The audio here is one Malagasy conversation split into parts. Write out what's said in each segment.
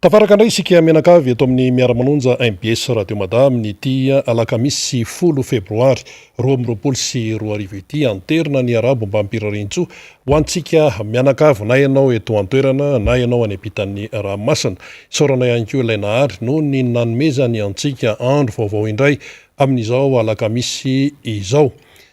Tafaraka indray isika mianakavy eto amin'ny Miara-manonja mbs Radio Mada amin'ity alakamisy folo febroary 2022 ity. Anterina ny arabo mba hampirarintsoa ho antsika mianakavy na ianao eto an-toerana na ianao any ampitan'ny ranomasina. Isaorana ihany koa ilay Nahary noho ny nanomezany antsika andro vaovao indray amin'izao alakamisy izao.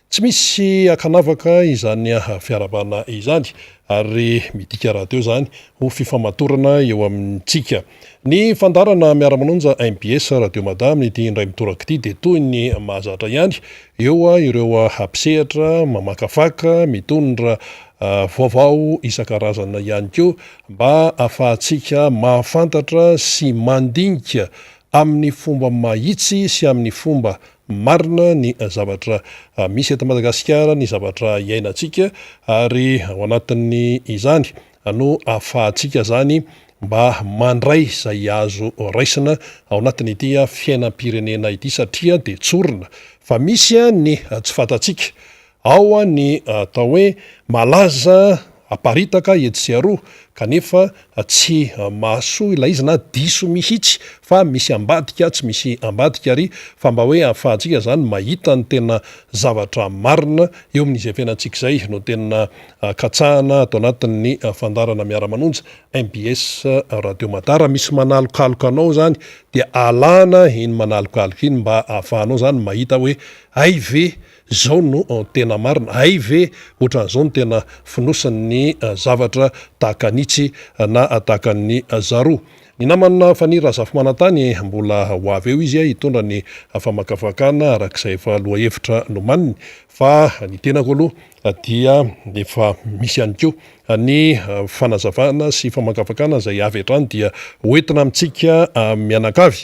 Tsy misy ankanavaka izany fiarahabana izany ary midika rahateo izany ho fifamatorana eo amintsika. Ny fandaharana Miara-manonja mbs Radio Mada amin'ity indray mitoraka ity dia toy ny mahazatra ihany, eo ireo mpisehatra mamakafaka, mitondra vaovao isan-karazana ihany koa mba ahafahantsika mahafantatra sy mandinika amin'ny fomba mahitsy sy amin'ny fomba marina ny zavatra misy eto Madagasikara, ny zavatra iainantsika ary ao anatin'ny izany no ahafahantsika izany mba mandray izay azo raisina ao anatin'ity fiainam-pirenena ity satria dia tsorina fa misy ny tsy fantatsika Ao ny atao hoe malaza aparitaka etsy sy aroa kanefa tsy mahasoa ilay izy na diso mihitsy fa misy ambadika tsy misy ambadika ary fa mba hoe ahafahantsika izany mahita ny tena zavatra marina eo amin'izay fiainantsika izay no tena katsahana ato anatin'ny fandaharana miara-manonja mbs Radio Mada. Raha misy manalokaloka anao izany dia alana iny manalokaloka iny mba ahafahanao izany mahita hoe hay ve Zao no tena marina, hay ve otran'izao no tena fonosin'ny zavatra tahaka an'itsy na tahaka an'ny zaroa. Ny namana Faniry Razafimanantany mbola ho avy eo izy hitondra ny famakafakana arak'izay efa lohahevitra nomaniny fa ny tenako aloha dia efa misy ihany koa ny fanazavana sy famakafakana izay avy hatrany dia hoentina amintsika mianakavy.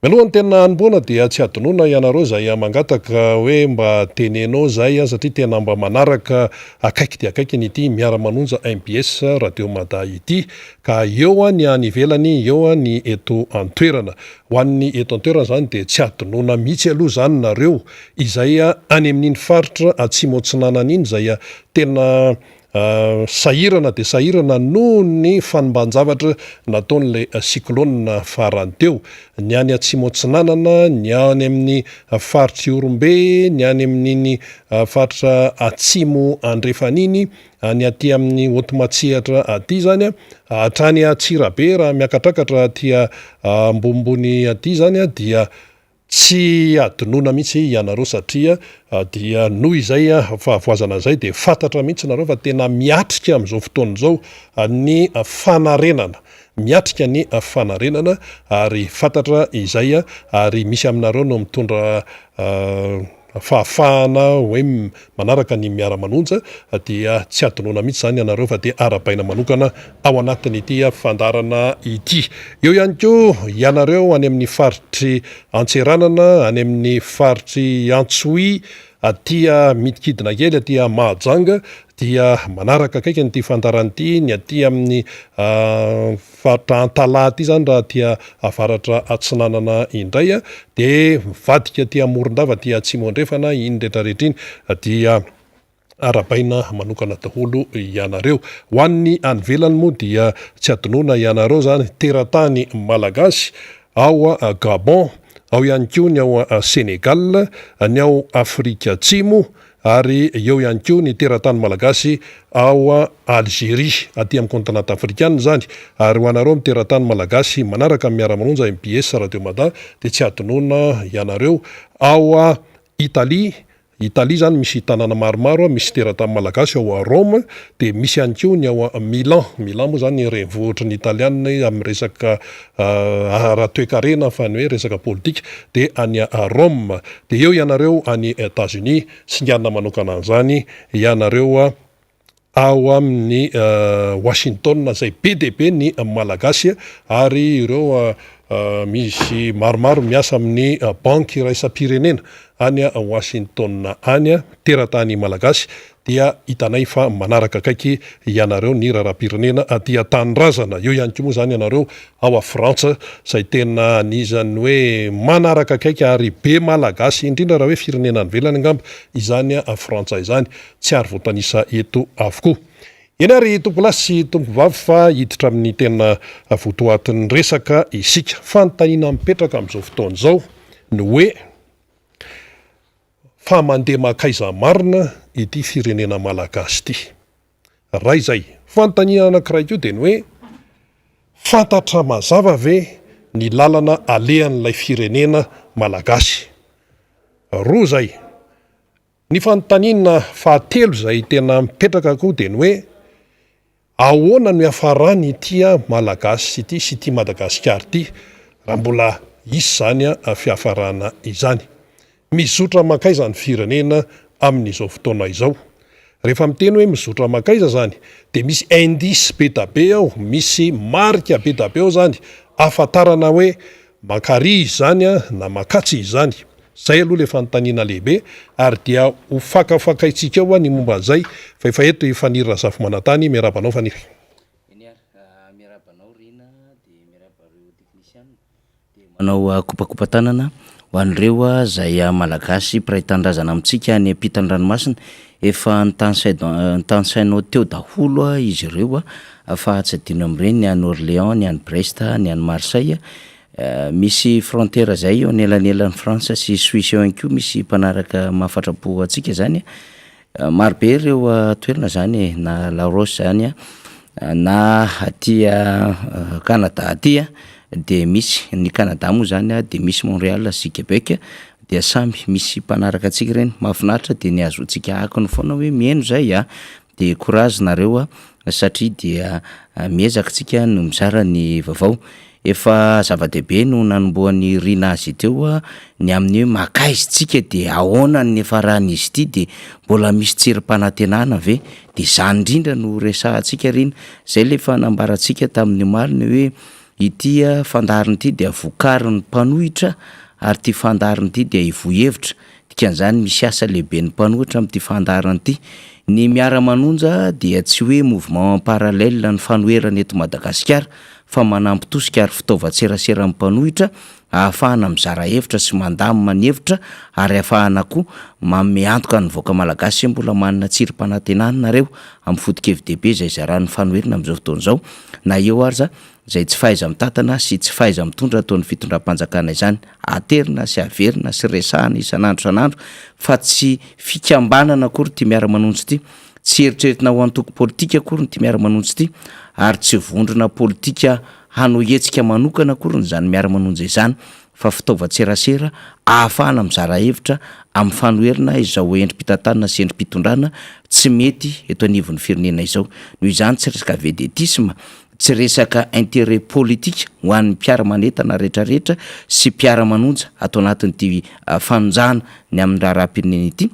Mialohan'ny tena hanombohana dia tsy hadinoina ianareo izay mangataka hoe mba teneno zay satria tena mba manaraka akaiky dia akaiky ny ity miara-manonja mbs radio mada ity ka eo ny any ivelany eo ny eto an-toerana. Ho an'ny eto an-toerana izany dia tsy hadinoina mihitsy aloha izany nareo izay any amin'iny faritra atsimo atsinanana iny izay tena Sahirana dia sahirana noho ny fanimban-javatra nataon'ilay cyclone farany teo. Ny any Atsimo Atsinanana, ny any amin'ny faritr'Ihorombe, ny any amin'iny faritra Atsimo Andrefana iny, ny aty amin'ny Haute Matsiatra aty izany, hatrany Antsirabe raha miakatrakatra aty ambonimbony aty izany dia Tsy hadinoina mihitsy ianareo satria dia noho izay fahavoazana izay dia fantatra mihitsy nareo fa tena miatrika amin'izao fotoana izao ny fanarenana, miatrika ny fanarenana ary fantatra izay ary misy aminareo no mitondra fahafahana hoe manaraka ny miara-manonja dia tsy hadinoina mihitsy izany ianareo fa dia arahabaina manokana ao anatin'ity fandaharana ity. Eo ihany koa ianareo any amin'ny faritry Antseranana, any amin'ny faritry Antsohihy, aty midikidina kely aty Mahajanga dia manaraka akaiky an'ity fandaharana ity, ny aty amin'ny Faritra Antalaha aty izany raha aty avaratra atsinanana indray dia mivadika aty Morondava aty atsimo andrefana iny rehetra rehetra iny dia arahabaina manokana daholo ianareo. Ho an'ny any ivelany moa dia tsy adinoina ianareo izany teratany malagasy ao Gabon, ao ihany koa ny ao Sénégal, ny ao Afrika Atsimo, ary eo ihany koa ny teratany malagasy ao Algerie, aty amin'ny kontinanta afrikana izany, ary ho anareo amin'ny teratany malagasy manaraka ny miara-manonja mbs Radio Mada dia tsy hadinoina ianareo ao Italie, Italie izany misy tanàna maromaro, misy teratany malagasy ao Rome, dia misy ihany koa ny ao Milan, Milan moa izany renivohitry ny italiana amin'ny resaka ara-toekarena fa ny hoe resaka politika dia any Rome. Dia eo ianareo any Etats-Unis, singanina manokana an'izany ianareo ao amin'ny Washington izay be dia be ny Malagasy ary ireo misy maromaro miasa amin'ny banky iraisam-pirenena any Washington any, teratany Malagasy dia hitanay fa manaraka akaiky ianareo ny raharaham-pirenena aty an-tanindrazana. Eo ihany koa moa izany ianareo ao a Frantsa izay tena anisan'ny hoe manaraka akaiky ary be Malagasy indrindra raha hoe firenena any ivelany angamba izany Frantsa izany. Tsy ary voatanisa eto avokoa. Eny ary tompolahy sy tompovavy fa hiditra amin'ny tena votoatin'ny resaka isika. Fanontaniana mipetraka amin'izao fotoana izao ny hoe fa mandeha mankaiza marina ity firenena malagasy ity? Raha izay. Fanontaniana anankiray koa dia ny hoe fantatra mazava ve ny lalana alehan'ilay firenena malagasy? Roa izay. Ny fanontaniana fahatelo izay tena mipetraka koa dia ny hoe, ahoana no hiafarany ity Malagasy ity sy ity Madagasikara ity raha mbola hisy izany fiafarana izany? Mizotra mankaiza ny firenena amin'izao fotoana izao? Rehefa miteny hoe mizotra mankaiza izany dia misy indice be da be ao, misy marika be da be ao izany ahafantarana hoe mankary izy izany na mankatsy izy izany. Zay aloha le fanontaniana lehibe ary dia ho fakafakaintsika eo ny momba an'izay fa efa eto i Faniry Razafimanantany, miarahaba anao Faniry. Eny ary, miarahaba anao Rina dia miarahaba ireo teknisianina dia manao kopakopa-tanana ho an'ireo izay Malagasy mpiray tanindrazana amintsika any ampitan'ny ranomasina, efa notanisainao teo daholo izy ireo fa tsy adino amin'ireny ny any Orléans, ny any Brest, ny any Marseille, Misy frontière zay eo anelanelan'i Frantsa sy Suisse eo ihany koa misy mpanaraka mahafatra-po antsika zany a, maro be ireo toerana zany e, na La Roche zany a, na aty Canada aty a de misy, ny Canada moa zany a de misy Montréal sy Québec dia samy misy mpanaraka antsika ireny, mahafinaritra de ny ahazoantsika akony foana hoe mihaino zay a, de courage nareo a satria dia miezaka tsika no mizara ny vaovao. Efa zava-dehibe no nanombohan'i Rina azy teo ny amin'ny hoe makaiza tsika de ahoana ny niafaran'izy ity de mbola misy tsirim-panantenana ve? De zany indrindra no resahantsika Rina, zay le efa nambarantsika tamin'ny omaly ny hoe ity fandaharana ity dia vokarin'ny mpanohitra ary ity fandaharana ity dia hivoy hevitra Dikan'izany misy asa lehiben'ny mpanohitra amin'ity fandaharana ity. Ny miara-manonja dia tsy hoe mouvement en parallèle ny fanoherana eto Madagasikara fa manampy tosika ary fitaovan-tseraseran'ny mpanohitra ahafahana mizara hevitra sy mandamina ny hevitra ary ahafahana koa manome antoka ny vahoaka malagasy hoe mbola manana tsirim-panantenana nareo amin'ny foto-kevi-dehibe izay zaran'ny fanoherana amin'izao fotoana izao na eo aza izay tsy fahaiza-mitantana sy tsy fahaiza-mitondra ataon'ny fitondram-panjakana izany. Aterina sy averina sy resahana isan'andro isan'andro fa tsy fikambanana akory ity miara-manonja ity, tsy eritreretina ho antoko politika akory ity miara-manonja ity ary tsy vondrona politika hanao hetsika manokana akory izany miara-manonja izany fa fitaovan-tserasera ahafahana mizara hevitra amin'ny fanoherana izao endri-pitantanana sy endri-pitondrana tsy mety eto anivon'ny firenena izao. Noho izany tsy resaka vedetisme Tsy resaka intérêt politique ho an'ny mpiara-manentana retraretra sy mpiara-manonja ato anatin'ity fanonjana ny amin'ny raharaham-pirenena ity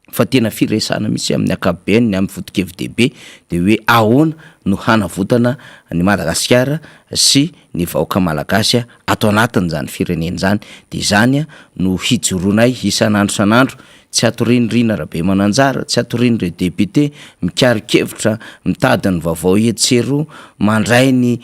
fa tena firesahana mihitsy amin'ny ankapobeny ny amin'ny foto-kevi-dehibe dia hoe ahoana no hanavotana an'i Madagasikara sy ny vahoaka malagasy ato anatin'izany firenena izany dia izany no hijoroanay isan'andro isan'andro Tsy atorian'i Rina Rabemananjara, tsy atorian'ireo député mikaro-kevitra, mitady ny vaovao etsy sy eroa, mandray ny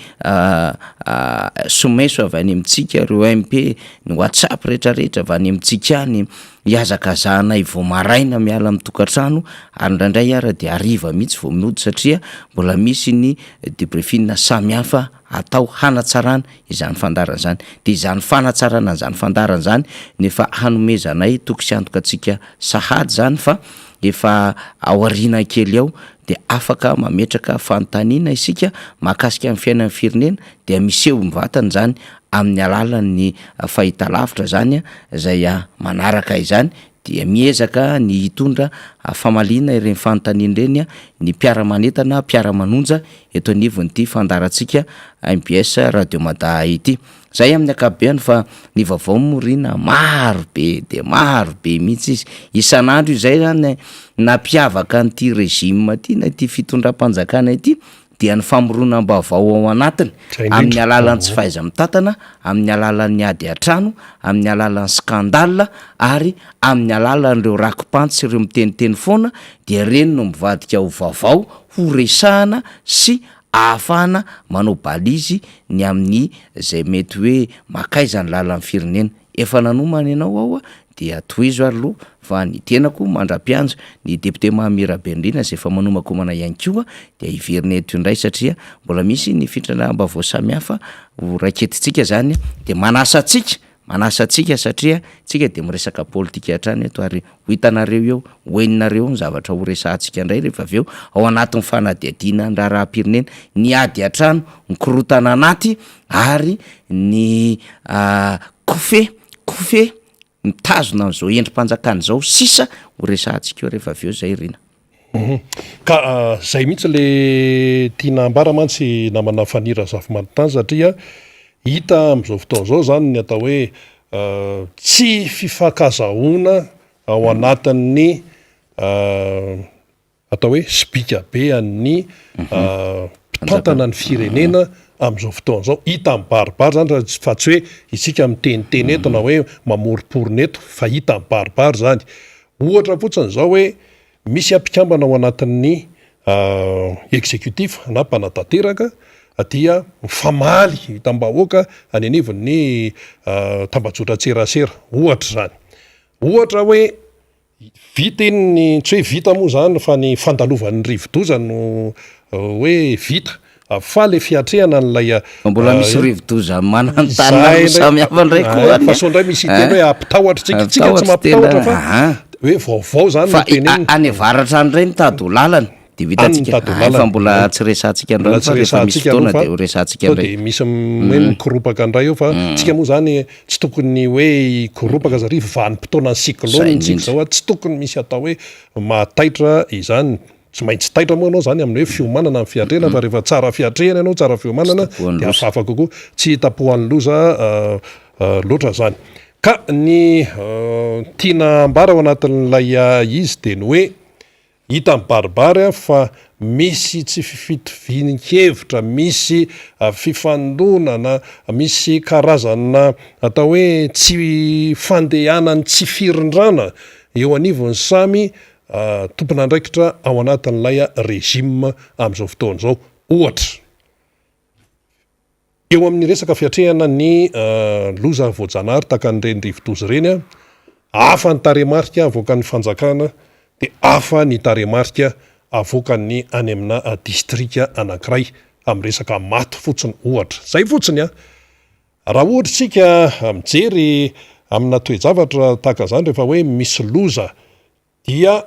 someso avy any amintsika, ireo MP, ny WhatsApp rehetrarehetra avy any amintsika any, ihazakazahanay vao maraina miala amin'ny tokantrano ary indraindray ara dia hariva mihitsy vao mody satria mbola misy ny debriefing samihafa atao hanatsarana izany fandaharana izany. Dia izany fanatsarana an'izany fandaharana izany no efa hanomezanay toky sy antoka antsika sahady izany fa efa ao aoriana kely ao dia afaka mametraka fanontaniana isika mahakasika ny fiainan'ny firenena dia miseho mivantana izany amin'ny alalan'ny fahitalavitra izany izay manaraka izany dia miezaka ny hitondra famaliana ireny fanontaniana ireny ny mpiara-manentana, mpiara-manonja eto anivon'ity fandaharantsika mbs Radio Mada ity. Zay amin'ny ankapobeany fa ny vaovao moa Rina maro be dia maro be mihitsy izy, isan'andro izay zany nampiavaka an'ity régime ity na ity fitondram-panjakana ity dia ny famoronam-baovao ao anatiny amin'ny alalan'ny tsy fahaiza-mitantana, amin'ny alalan'ny ady an-trano, amin'ny alalan'ny scandale ary amin'ny alalan'ireo rako-pantsy sy ireo miteniteny foana dia ireny no mivadika ho vaovao ho resahana sy ahafahana manao balizy ny amin'ny izay mety hoe mankaiza ny lalan'ny firenena. Efa nanomana ianao aho Dia tohizo ary aloha fa ny tenako mandra-piantso ny député Mamy Rabenirina izay efa manomakomana ihany koa dia hiverina eto indray satria mbola misy ny fitrandraham-baovao samihafa ho raiketintsika zany dia manasa antsika manasa antsika satria tsika dia miresaka politika hatrany eto ary ho hitanareo eo ho henonareo eo ny zavatra ho resahantsika indray rehefa avy eo ao anatin'ny fanadihadiana ny raharaham-pirenena ny ady an-trano ny korontana anaty ary ny kofehy Kofehy mitazona an'izao endri-panjakana izao sisa ho resahantsika eo rehefa avy eo izay Rina. Ka zay mihitsy le tiana ambara mantsy namana Fanny Razafimanantany satria hita amin'izao fotoana izao zany ny atao hoe tsy fifankazahoana ao anatin'ny atao hoe sobika be an'ny mpitantana ny firenena amin'izao fotoana izao. Hita mibaribary izany raha fa tsy hoe isika miteniteny eto na hoe mamoromporona eto fa hita mibaribary izany. Ohatra fotsiny izao hoe misy mpikambana ao anatin'ny executif na mpanatanteraka dia mifamaly hitam-bahoaka any anivon'ny tambajotran-tserasera, ohatra izany. Ohatra hoe Vita iny ny, tsy hoe vita moa izany fa ny fandalovan'ny rivodoza no hoe vita fa le fiatrehana an'ilay Fa mbola misy rivodoza mananontanona roa samy hafa indray koa any Fa sao indray misy hiteny hoe ampitahotra tsika, tsika tsy mampitahotra fa hoe vaovao izany no Fa tenenina. any avaratra any indray mitady ho lalana dia ho hitantsika, Any mitady ho lalana. fa mbola tsy resahantsika Mbola androany tsy fa rehefa misy resahantsika aloha fotoana fa dia ho resahantsika sao indray. dia misy hoe mikoropaka indray eo fa tsika moa izany Tsy tokony hoe hikoropaka satria vanim-potoanan'ny cyclone tsika izao a, tsy tokony misy atao hoe mahataitra izany, tsy maintsy taitra moa ianao izany amin'ny hoe fiomanana amin'ny fiatrehana fa rehefa tsara fiatrehana ianao, tsara fiomanana dia hafahafa kokoa, tsy hitapohan'ny loza loatra izany. Ka ny tiana ambara ao anatin'ilay izy dia ny hoe Hita mibaribary fa misy tsy fifitovian-kevitra, misy fifandonana, misy karazana atao hoe tsy fandehanan'ny tsy firindrana eo anivon'ny samy tompon'andraikitra ao anatin'ilay régime amin'izao fotoana izao. Ohatra. Eo amin'ny resaka fiatrehana ny loza voajanahary tahaka an'ireny rivodoza ireny, hafa ny tarehimarika avoakan'ny fanjakana dia hafa ny tarehimarika avoakan'ny any amina distrika anankiray amin'ny resaka maty fotsiny ohatra. Izay fotsiny an! Raha ohatra isika mijery amina toe-javatra tahaka izany rehefa hoe misy loza dia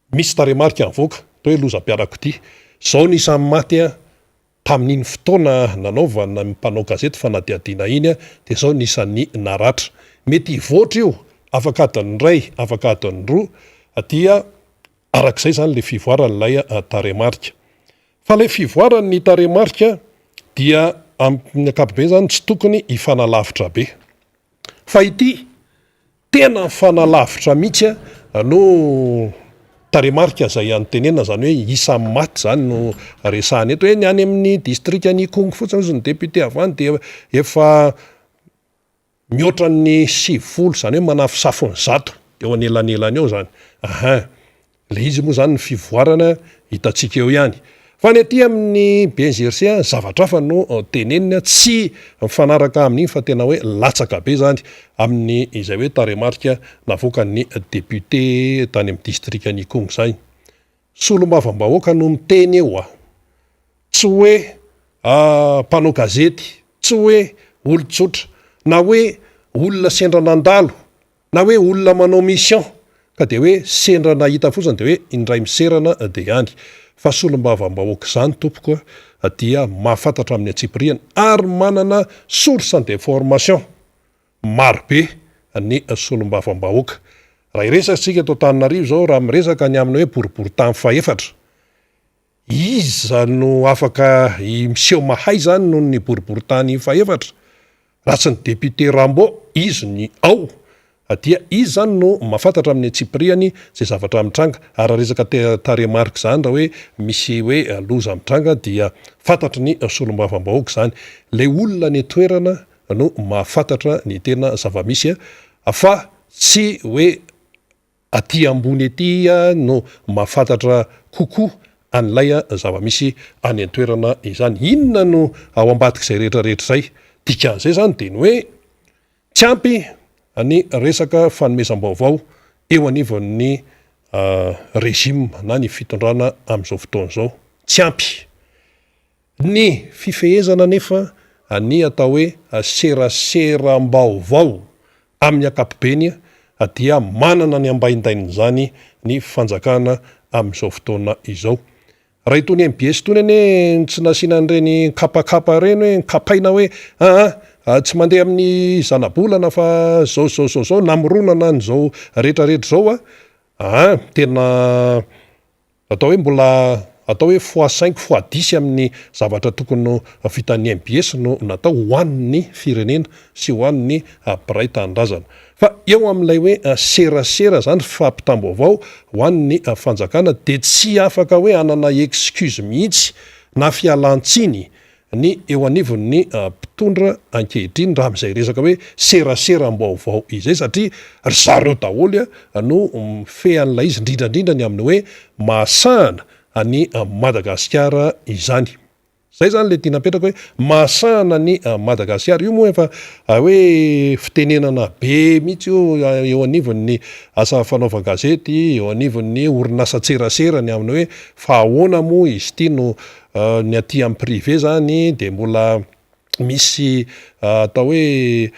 Misy tarehimarika nivoaka, atao hoe lozam-piarakodia. Izao ny isan'ny maty tamin'iny fotoana nanaovana ny mpanao gazety fanadihadiana iny dia izao ny isan'ny naratra. Mety hivoatra io afaka adiny iray, afaka adiny roa dia arak'izay izany ilay fivoaran'ilay tarehimarika. Fa ilay fivoaran'ny tarehimarika dia amin'ny ankapobeny izany tsy tokony hifanalavitra be. Fa ity Tena mifanalavitra mihitsy no tarehimarika izay antenenina, izany hoe isan'ny maty izany no resahana eto. Eny, any amin'ny distrikan'Ikongo fotsiny hozy ny député avy any dia efa mihoatra ny 90, izany hoe manafosafo ny 100 eo anelanelany eo izany. Ahin. Ilay izy moa izany ny fivoarana hitantsika eo ihany. Fa ny aty amin'ny BNGRC zavatra hafa no teneniny, tsy mifanaraka amin'iny fa tena hoe latsaka be izany amin'ny izay hoe tarehimarika navoakan'ny député tany amin'ny distrikan'Ikongo izay. Solombavambahoaka no miteny eo a! Tsy hoe mpanao gazety, tsy hoe olon-tsotra, na hoe olona sendra nandalo Na hoe olona manao mission ka dia hoe sendra nahita fotsiny dia hoe indray miserana dia any. Fa solombavambahoaka izany tompoko a dia mahafantatra amin'ny antsipiriany ary manana source d'information maro be ny solombavambahoaka. Raha hiresaka isika eto Antananarivo izao raha miresaka ny amin'ny hoe boriborintany fahefatra, Iza no afaka miseho mahay zany noho ny boriborintany fahefatra? Raha tsy ny député Rambo, izy ny ao dia izy zany no mahafantatra amin'ny antsipirihany izay zavatra mitranga ary raha resaka tarehimarika izany raha hoe misy hoe loza mitranga dia fantatry ny solombavambahoaka izany. Ilay olona any an-toerana no mahafantatra ny tena zava-misy fa tsy hoe Aty ambony aty no mahafantatra kokoa an'ilay zava-misy any an-toerana izany. Inona no ao ambadik'izay rehetra rehetra izay? Dikan'izay izany dia ny hoe tsy ampy ny resaka fanomezam-baovao eo anivon'ny régime na ny fitondrana amin'izao fotoana izao. Tsy ampy ny fifehezana anefa ny atao hoe seraseram-baovao amin'ny ankapobeny dia manana ny ambaindain'izany ny fanjakana amin'izao fotoana izao. Raha itony mbs itony anie tsy nasiana an'ireny kapakapa ireny hoe kapaina hoe aa tsy mandeha amin'ny zanabolana fa zao zao zao zao namoronana an'izao rehetra rehetra izao a, aa tena atao hoe mbola atao hoe fois cinq fois dix amin'ny zavatra tokony ho vitan'ny mbs no natao ho an'ny firenena sy ho an'ny mpiray tanindrazana. Fa eo amin'ilay hoe serasera izany, fampitam-baovao ho an'ny fanjakana dia tsy afaka hoe hanana excuse mihitsy na fialan-tsiny ny eo anivon'ny mpitondra ankehitriny raha amin'izay resaka hoe seraseram-baovao izay satria ry zareo daholo no mifehy an'ilay izy, indrindra indrindra ny amin'ny hoe mahasahana an'i Madagasikara izany. Zay zany le tiana apetraka hoe mahasahana an'i Madagasikara. Io moa efa hoe fitenenana be mihitsy io eo anivon'ny asa fanaovan-gazety, eo anivon'ny orinasan-tserasera ny amin'ny hoe fa ahoana moa izy ity no ny aty amin'ny privé zany dia mbola misy atao hoe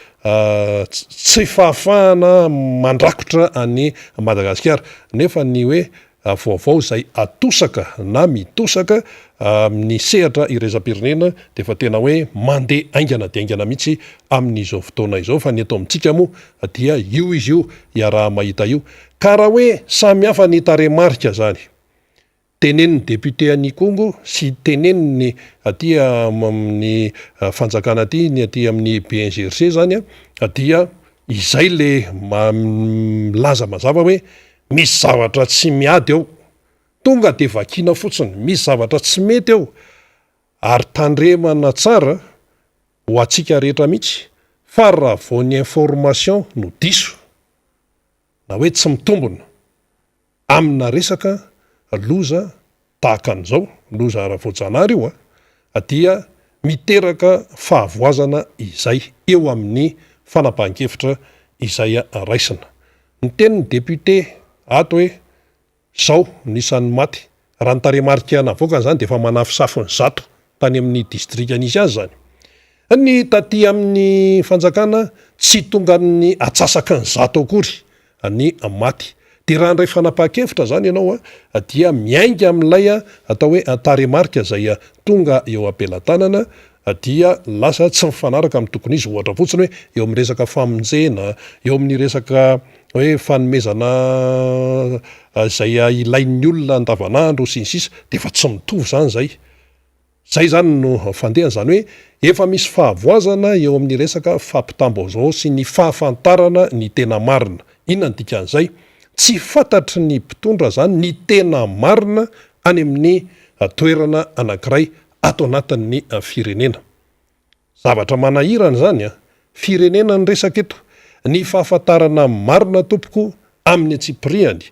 tsy fahafahana mandrakotra an'i Madagasikara nefa ny hoe vaovao izay atosaka na mitosaka amin'ny sehatra iraisam-pirenena dia efa tena hoe mandeha haingana dia haingana mihitsy amin'izao fotoana izao fa ny eto amintsika moa dia io izy io iaraha-mahita io ka raha hoe samy hafa ny tarehimarika izany tenenin'ny député an'Ikongo sy tenenin'ny aty amin'ny fanjakana aty ny aty amin'ny BNGRC izany dia izay le milaza mazava hoe Misy zavatra tsy miady ao. Tonga dia vakiana fotsiny. Misy zavatra tsy mety ao. Ary tandremana tsara, ho antsika rehetra mihitsy, fa raha vao ny information no diso, na hoe tsy mitombina, amina resaka loza tahaka an'izao, loza ara-voajanahary io an, dia miteraka fahavoazana izay eo amin'ny fanapahan-kevitra izay raisina. Niteny ny député ato hoe zao ny isan'ny maty, raha ny tarehimarika navoakany izany dia efa manafosafo ny zato tany amin'ny distrika nisy azy izany. Ny taty amin'ny fanjakana tsy tongan'ny atsasaky ny zato akory ny maty. Dia raha handray fanapahan-kevitra izany ianao dia miainga amin'ilay atao hoe tarehimarika izay tonga eo am-pelatanana dia lasa tsy mifanaraka amin'ny tokony izy. Ohatra fotsiny hoe eo amin'ny resaka famonjena, eo amin'ny resaka hoe fanomezana izay ilain'ny olona andavanandro sy ny sisa dia efa tsy mitovy izany izay. Izay izany no fandehany, izany hoe efa misy fahavoazana eo amin'ny resaka fampitam-baovao sy ny fahafantarana ny tena marina. Inona ny dikan'izay? Tsy fantatry ny mpitondra izany ny tena marina any amin'ny toerana anankiray ato anatin'ny firenena. Zavatra manahirana izany an! Firenena ny resaka eto. Ny fahafantarana ny marina tompoko amin'ny antsipirihany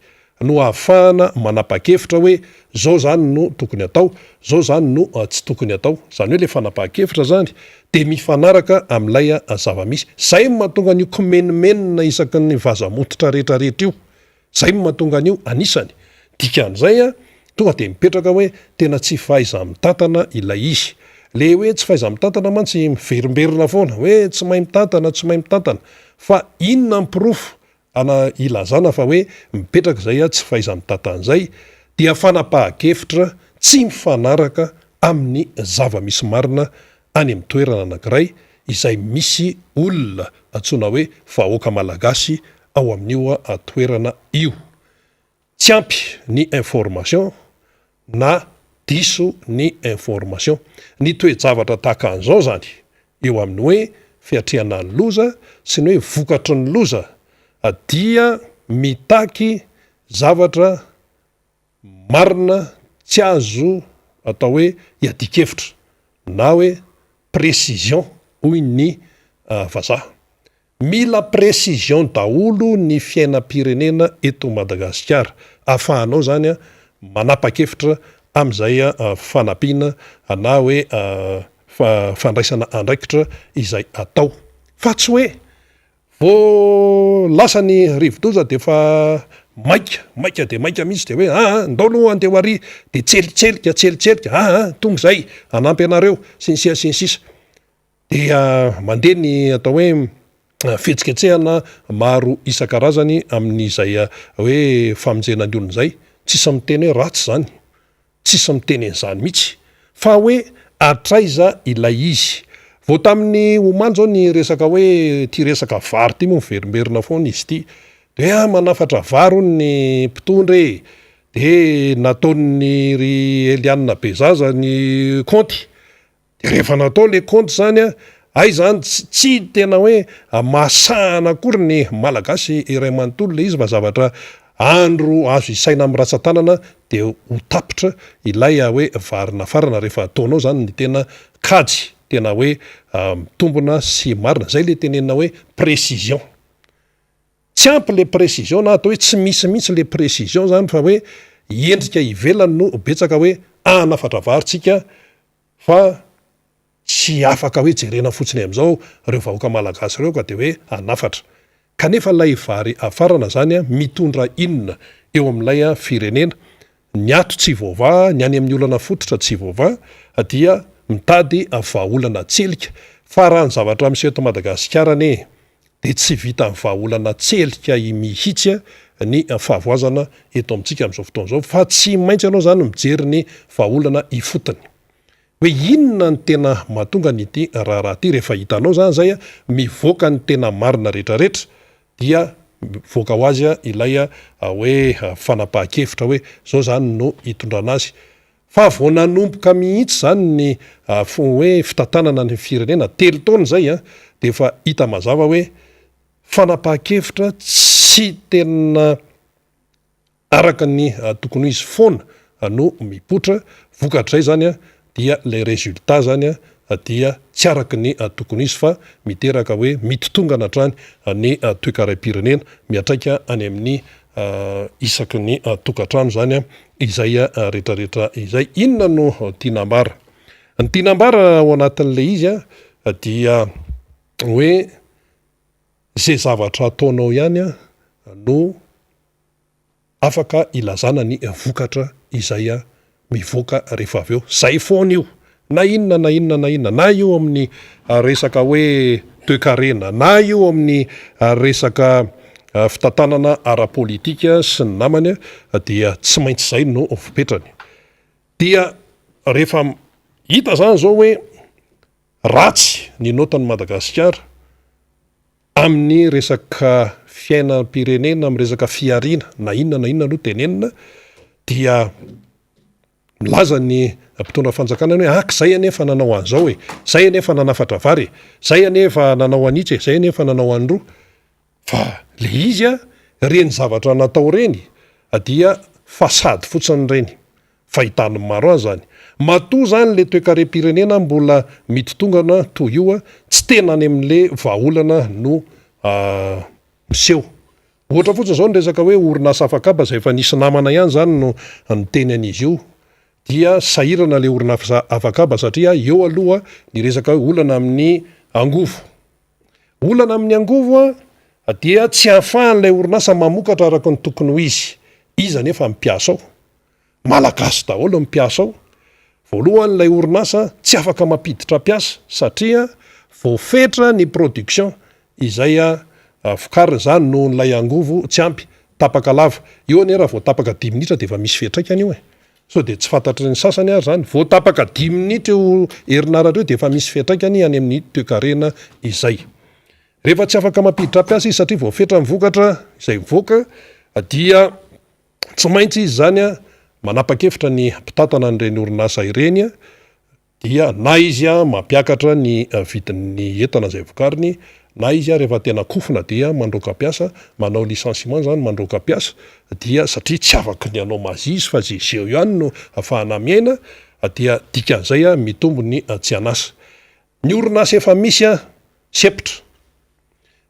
no ahafahana manapa-kevitra hoe zao zany no tokony atao, zao zany no tsy tokony atao. Izany hoe le fanapahan-kevitra zany dia mifanaraka amin'ilay zava-misy. Zay no mahatonga an'io kimenomenona isaky ny vaza-mototra rehetrarehetra io. Zay no mahatonga an'io anisany. Dikan'izay an, tonga dia mipetraka hoe tena tsy fahaiza-mitantana ilay izy. Le hoe tsy fahaiza-mitantana mantsy miverimberina foana hoe tsy mahay mitantana, tsy mahay mitantana. Fa inona ny porofo ana ilazana fa hoe mipetraka izay tsy fahaiza-mitantana izay? Dia fanapahan-kevitra tsy mifanaraka amin'ny zava-misy marina any amin'ny toerana anankiray izay misy olona antsoina hoe vahoaka malagasy ao amin'io toerana io. Tsy ampy ny information na diso ny information. Ny toe-javatra tahaka an'izao izany, eo amin'ny hoe fiatrehana ny loza sy ny hoe vokatry ny loza dia mitaky zavatra marina tsy azo atao hoe iadian-kevitra na hoe précision hoy ny vazaha. Mila précision daholo ny fiainam-pirenena eto Madagasikara ahafahanao zany manapa-kevitra amin'izay fanampiana na hoe fandraisana andraikitra izay atao fa tsy hoe. Vao lasa ny rivodoza dia efa maika, maika dia maika mihitsy dia hoe aa ndao aloha andeha ho ary dia tselitselika, tselitselika, aa tonga izay hanampy anareo sy ny sisa sy ny sisa. Dia mandeha ny atao hoe fihetsiketsehana maro isan-karazany amin'izay hoe famonjena ny olona izay. Tsisy miteny hoe ratsy izany. Tsisy miteny an'izany mihitsy fa hoe hatraiza ilay izy. Vao tamin'ny omaly izao ny resaka hoe ity resaka vary ity moa miverimberina foana izy ity. Dia hoe ah manafatra vary hono ny mpitondra e! Dia nataon'ny ry Eliane Bezaza ny kaonty. Dia rehefa natao le kaonty zany an, hay zany tsy tena hoe mahasahana akory ny Malagasy iray manontolo le izy fa zavatra andro azo isaina amin'ny ratsan-tanana dia ho tapitra ilay hoe vary nafarana rehefa ataonao zany ny tena kajy tena hoe mitombina sy marina, zay le tenenina hoe précision. Tsy ampy le précision na atao hoe tsy misy mihitsy le précision zany fa hoe endrika ivelany no betsaka hoe hanafatra vary tsika Fa tsy afaka hoe jerena fotsiny amin'izao ireo vahoaka malagasy ireo ka dia hoe hanafatra. Kanefa ilay vary hafarana izany mitondra inona eo amin'ilay firenena? Ny ato tsy voavaha, ny any amin'ny olana fototra tsy voavaha dia mitady vahaolana tselika. Fa raha ny zavatra miseho eto Madagasikara anie dia tsy vitan'ny vahaolana tselika mihitsy ny fahavoazana eto amintsika amin'izao fotoana izao fa tsy maintsy ianao izany mijery ny vahaolana ifotony hoe inona ny tena mahatonga an'ity raharaha ity, rehefa hitanao izany izay mivoaka ny tena marina rehetrarehetra dia mivoaka ho azy ilay hoe fanapahan-kevitra hoe izao izany no hitondrana azy. Fa vao nanomboka mihitsy izany ny hoe fitantanana ny firenena, telo taona izay an, dia efa hita mazava hoe fanapahan-kevitra tsy tena araka ny tokony ho izy foana no mipoitra, vokatr'izay izany an, dia ilay résultat izany an dia tsy araka ny tokony ho izy fa miteraka hoe mitotongana hatrany ny toekarem-pirenena, miantraika any amin'ny isaky ny tokantrano izany izay rehetrarehetra izay. Inona no tiana ambara? Ny tiana ambara ao anatin'ilay izy dia hoe izay zavatra ataonao ihany no afaka ilazana ny vokatra izay mivoaka rehefa avy eo. Zay foana io, na inona na inona na inona, na io amin'ny resaka hoe toekarena, na io amin'ny resaka fitantanana ara-politika sy ny namany dia tsy maintsy zay no fipetrany. Dia rehefa hita zany zao hoe ratsy ny notan'i Madagasikara amin'ny resaka fiainam-pirenena, amin'ny resaka fihariana na inona na inona aloha tenenina dia milaza ny mpitondra fanjakana hoe ak zay anie efa nanao an'izao e, zay anie efa nanafatra vary e, zay anie efa nanao an'itsy e, zay anie efa nanao an'roa. Fa le izy a, reny zavatra natao reny dia façade fotsiny reny, fahitan'ny maro azy zany. Matoa zany le toekarem-pirenena mbola mitotongana toy io a, tsy tena any amin'le vahaolana no miseho. Ohatra fotsiny zao ny resaka hoe orinasa afakaba izay efa nisy namana ihany zany no niteny an'izy io dia sahirana le orinasa afakaba satria eo aloha ny resaka hoe olana amin'ny angovo. Olana amin'ny angovo dia tsy ahafahan'ilay orinasa mamokatra araka ny tokony ho izy. Iza anefa ny mpiasa ao? Malagasy daholo ny mpiasa ao. Voalohany ilay orinasa tsy afaka mampiditra mpiasa satria voafetra ny production izay vokariny izany noho ilay angovo tsy ampy, tapaka lava. Io anie raha vao tapaka dimy minitra dia efa misy fiantraikany io e. Sao dia tsy fantatry ny sasany ary izany. Vao tapaka dimy minitra io herinaratra io dia efa misy fiantraikany any amin'ny toekarena izay. Rehefa tsy afaka mampiditra mpiasa izy satria voafetra ny vokatra izay mivoaka dia tsy maintsy izy izany manapa-kevitra ny mpitantana an'ireny orinasa ireny dia na izy mampiakatra ny vidin'ny entana izay vokariny na izy rehefa tena kofona dia mandroaka mpiasa, manao licenciement izany, mandroaka mpiasa dia satria tsy afaky ny hanao magie izy fa izay eo ihany no ahafahana miaina dia dikan'izay mitombo ny tsy an'asa. Ny orinasa efa misy sempotra.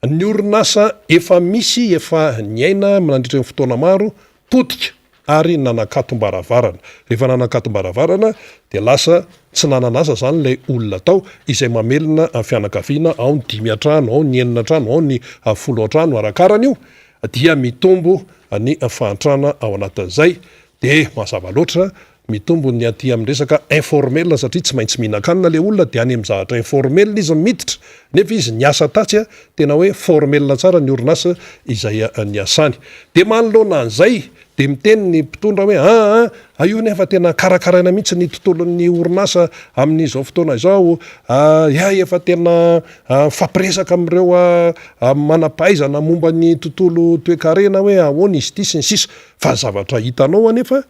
Ny orinasa efa misy efa niaina nandritra ny fotoana maro, potika. ary nanakatom-baravarana. Rehefa nanakatom-baravarana dia lasa tsy nanana asa izany ilay olona tao izay mamelona fianakaviana, ao ny dimy an-trano, ao ny enina an-trano, ao ny folo an-trano, arakarany io dia mitombo ny fahantrana ao anatin'izay. Dia mazava loatra mitombo ny aty amin'ny resaka informel satria tsy maintsy mihinan-kanina ilay olona dia any amin'ny zavatra informel izy no miditra nefa izy niasa tatsy tena hoe formel tsara ny orinasa izay niasany. Dia manoloana an'izay dia miteny ny mpitondra hoe aa a io nefa tena karakaraina mihitsy ny tontolon'ny orinasa amin'izao fotoana izao, ya efa tena mifampiresaka amin'ireo manam-pahaizana momba ny tontolo toekarena hoe ahoana izy ity sy ny sisa. Fa ny zavatra hitanao anefa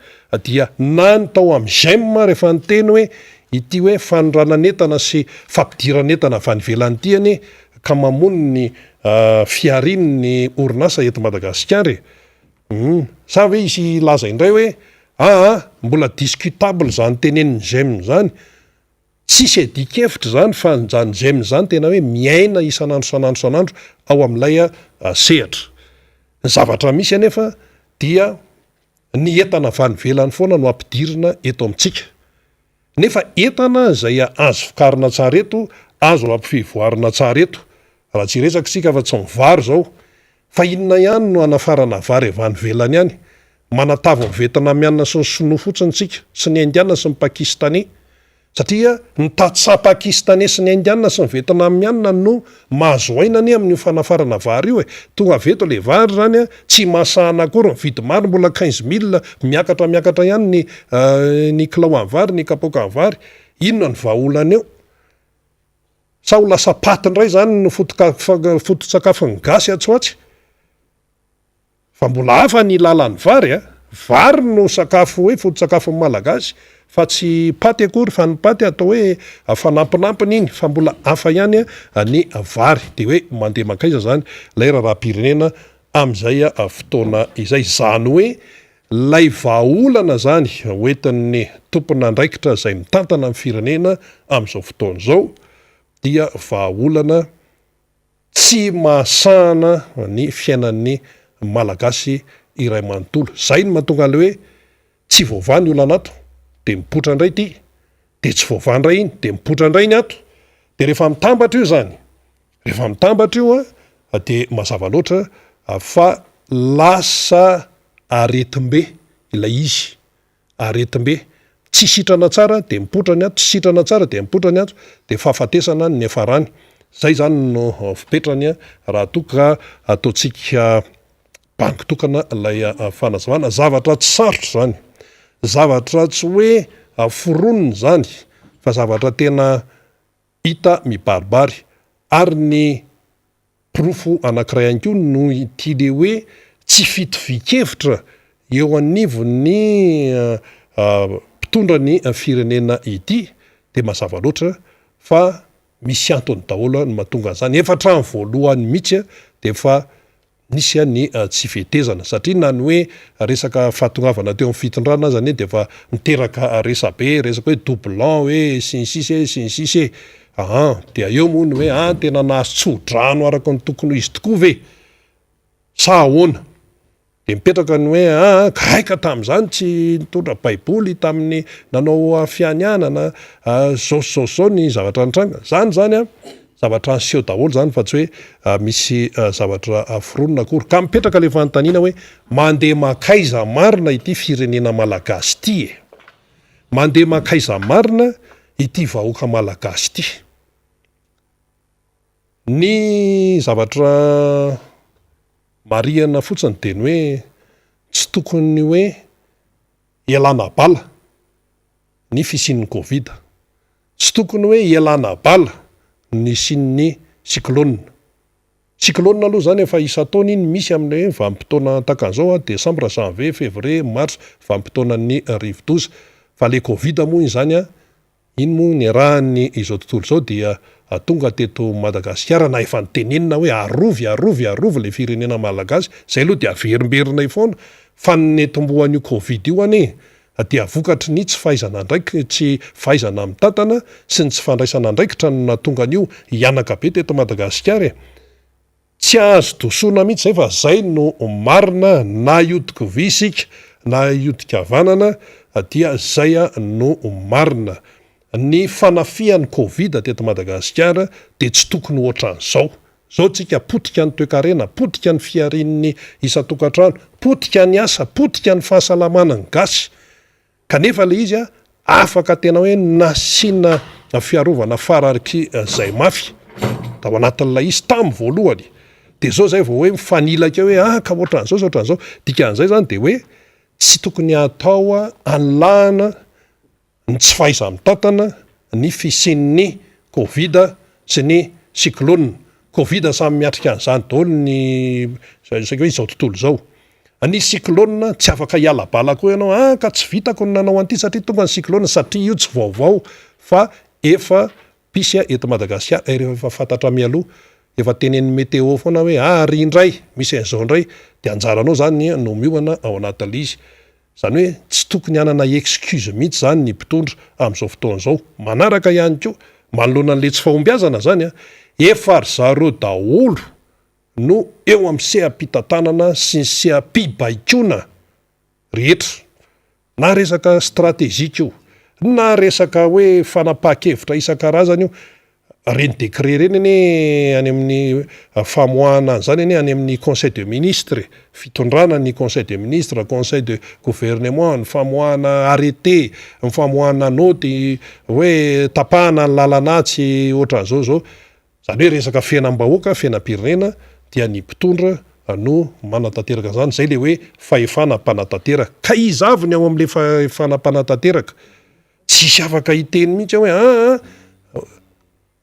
dia na ny tao amin'ny Gem rehefa niteny hoe ity hoe fanondranan'entana sy fampidiran'entana avy any ivelany ity anie ka mamono ny fiharian'ny orinasa eto Madagasikara e! Humm. Sa ve hisy hilaza indray hoe aa mbola discutable izany tenenin'ny Gem izany? Tsisy adin-kevitra izany fa izany Gem izany tena hoe miaina isan'andro isan'andro isan'andro ao amin'ilay sehatra. Ny zavatra misy anefa dia ny entana avy any ivelany foana no ampidirina eto amintsika. Nefa entana izay azo vokarina tsara eto, azo ampivoarina tsara eto. Raha tsy hiresaka isika afa tsy ny vary izao. Fa inona ihany no hanafarana vary avy any ivelany any? Manatavy ny Vietnamiana sy ny Sinoa fotsiny isika, sy ny Indiana sy ny Pakistaney. Satria ny tantsaha pakistaney sy ny indiana sy ny vietnamiana no mahazo aina anie amin'io fanafarana vary io e! Tonga avy eto le vary zany a, tsy masahana akory, ny vidim-bary mbola quinze mille, miakatra miakatra ihany ny ny kilao an'ny vary, ny kapoakan'ny vary. Inona ny vahaolana eo? Sa ho lasa paty indray zany no foto-tsakafon'ny gasy atsy ho atsy? Fa mbola hafa ny lalan'ny vary a! Vary no sakafo hoe foto-tsakafon'ny Malagasy fa tsy paty akory fa ny paty atao hoe fanampinampiny iny fa mbola hafa ihany ny vary. Dia hoe mandeha mankaiza izany ilay raharaham-pirenena amin'izay fotoana izay. Izany hoe ilay vahaolana izany hoentin'ny tompon'andraikitra izay mitantana ny firenena amin'izao fotoana izao dia vahaolana Tsy mahasahana ny fiainan'ny Malagasy iray manontolo. Izay no mahatonga an'ilay hoe tsy voavaha ny olana ato dia mipoitra indray ity, dia tsy voavaha indray iny dia mipoitra indray iny ato. Dia rehefa mitambatra io izany, rehefa mitambatra io an, dia mazava loatra fa lasa aretim-be ilay izy. Aretim-be. Tsy sitrana tsara dia mipoitra ny ato, tsy sitrana tsara dia mipoitra ny ato, dia fahafatesana ny niafarany. Izay izany no fipetrany raha toa ka ataontsika banky tokana ilay fanazavana. Zavatra tsy sarotra izany, zavatra tsy hoe foronina izany fa zavatra tena hita mibaribary ary ny Porofo anankiray ihany koa no ity le hoe tsy fitovian-kevitra eo anivon'ny mpitondra ny firenena ity dia mazava loatra fa misy antony daholo no mahatonga an'izany. Efa hatramin'ny voalohany mihitsy dia efa nisy ny tsy fetezana satria na ny hoe resaka fahatongavana teo amin'ny fitondrana aza anie dia efa niteraka resabe, resaka hoe doublon hoe sy ny sisa e sy ny sisa e. Aa dia eo moa ny hoe aa tena nahazo tso-drano araka ny tokony ho izy tokoa ve sa ahoana? Dia mipetraka ny hoe aa gaika tamin'izany tsy nitondra baiboly tamin'ny nanao fianianana, zao sy zao sy zao ny zavatra nitranga. Zany zany an, zavatra niseho daholo zany fa tsy hoe misy zavatra foronina akory. Ka mipetraka ilay fanontaniana hoe mandeha mankaiza marina ity firenena malagasy ity e? Mandeha mankaiza marina ity vahoaka malagasy ity? Ny zavatra marihana fotsiny dia ny hoe tsy tokony hoe ialana bala ny fisian'ny covid. Tsy tokony hoe ialana bala ny nisian'ny cyclone. Cyclone aloha izany efa isan-taona iny misy amin'ilay hoe vanim-potoana takan'izao an, desambra, janvier, février, mars, vanim-potoanan'ny rivodoza. Fa ilay covid moa izany an, iny moa niarahan'ny izao tontolo izao dia tonga teto Madagasikara na efa notenenina hoe arovy, arovy, arovy ilay firenena malagasy, izay aloha dia averimberinay foana fa ny netombohan'io covid io anie dia vokatry ny tsy fahaizana andraikitra, tsy fahaizana mitantana sy ny tsy fandraisana andraikitra no nahatonga an'io hihanaka be teto Madagasikara e! Tsy azo dosoana mihitsy izay fa izay no marina na hiodiko vy isika. na hiodin-kavanana dia zay no marina. Ny fanafihan'ny covid teto Madagasikara dia tsy tokony ho ohatran'izao. Zao tsika potika ny toekarena, potika ny fiharian'ny isan-tokantrano, potika ny asa, potika ny fahasalamana ny gasy. Kanefa ilay izy afaka tena hoe nasiana fiarovana fararky zay mafy tao anatin'ilay izy tamin'ny voalohany. Dia zao zay vao hoe mifanilaka eo hoe ah ka ohatran'izao sy ohatran'izao. Dikan'izay zany dia hoe tsy tokony hatao anilahana ny tsy fahaiza-mitantana ny fisian'ny covid sy ny cyclone. Covid samy miatrika an'izany daholo ny saika hoe izao tontolo izao. Ny cyclone tsy afaka hiala bala koa ianao, ah ka tsy vitako ny nanao an'ity satria tonga ny cyclone, satria io tsy vaovao fa efa mpisy eto Madagasikara, ary efa fantatra mialoha, efa tenenin'ny météo foana hoe ah ary indray misy an'izao indray, dia anjaranao izany no miomana ao anatin'ilay izy. Izany hoe tsy tokony hanana excuse mihitsy izany ny mpitondra amin'izao fotoana izao. Manaraka ihany koa, manoloana an'ilay tsy fahombiazana izany an, efa ry zareo daholo no eo amin'ny seha-pitantanana sy ny seha-pibaikoana rehetra. Na resaka stratégique io, na resaka hoe fanapahan-kevitra isan-karazany io, Ireny décret ireny anie any amin'ny famoahana an'izany anie any amin'ny conseil de ministre e, fitondrana ny conseil de ministre, conseil de gouvernement, ny famoahana arrêté, ny famoahana naoty hoe tapahana ny lalana atsy ohatran'izao zao, izany hoe resaka fiainam-bahoaka, fiainam-pirenena dia ny mpitondra no manatanteraka an'izany, izay le hoe fahefana mpanatanteraka, ka iza avy ny ao amin'le fahefana mpanatanteraka? Tsisy afaka hiteny mihitsy aho hoe aa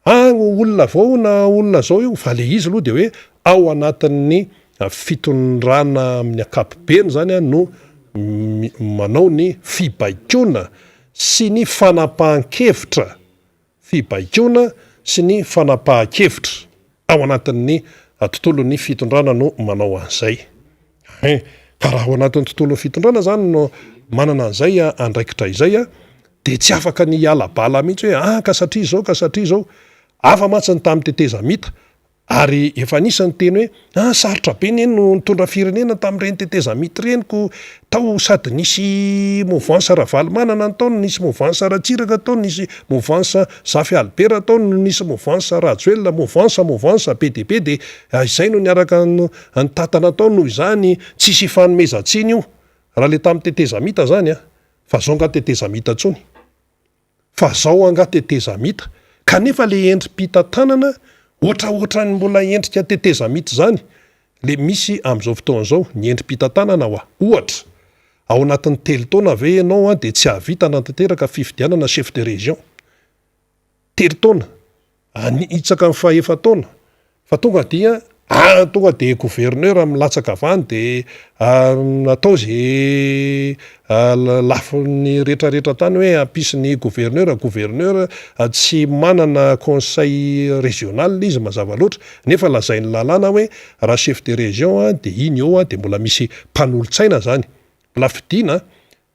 ah olona vao na olona zao io fa le izy aloha de hoe ao anatin'ny fitondrana amin'ny ankapobeny zany a no manao ny fibaikoana sy ny fanapahan-kevitra fibaikoana sy ny fanapahan-kevitra ao anatin'ny tontolon'ny fitondrana no manao an'izay. Hein, ka raha ao anatin'ny tontolon'ny fitondrana zany no manana an'izay andraikitra izay dia tsy afaka ny hiala bala mihitsy hoe ah ka satria izao ka satria izao. Hafa mantsy ny tamin'ny tetezamita Ary efa nisy niteny hoe, ah sarotra be ne no nitondra firenena tamin'ireny tetezamita ireny ko tao sady nisy mouvance Ravalomanana ny tao no nisy mouvance Ratsiraka tao no nisy mouvance Zafy Albert tao no nisy mouvance Rajoelina, mouvance mouvance be dia be dia izay no niaraka nitantana tao noho izany tsisy ifanomezan-tsiny io raha le tamin'ny tetezamita zany an, fa zao nga tetezamita tsony. Fa zao angaha tetezamita? Kanefa le endri-pitantanana ohatraohatran'ny mbola endrika tetezamita izany le misy amin'izao fotoana izao, ny endri-pitantanana hoa. Ohatra, ao anatin'ny telo taona ve ianao dia tsy hahavita hanatanteraka fifidianana chef de région? Telo taona. Hanitsaka ny fahefa-taona fa tonga dia ah tonga de gouverneur milatsaka avy any de atao ze lafiny retraretra tany hoe hampisy ny gouverneur, gouverneur tsy manana conseil regional izy mazava loatra nefa lazain'ny lalàna hoe raha chef de région de iny eo de mbola misy mpanolotsaina zany, mbola fidiana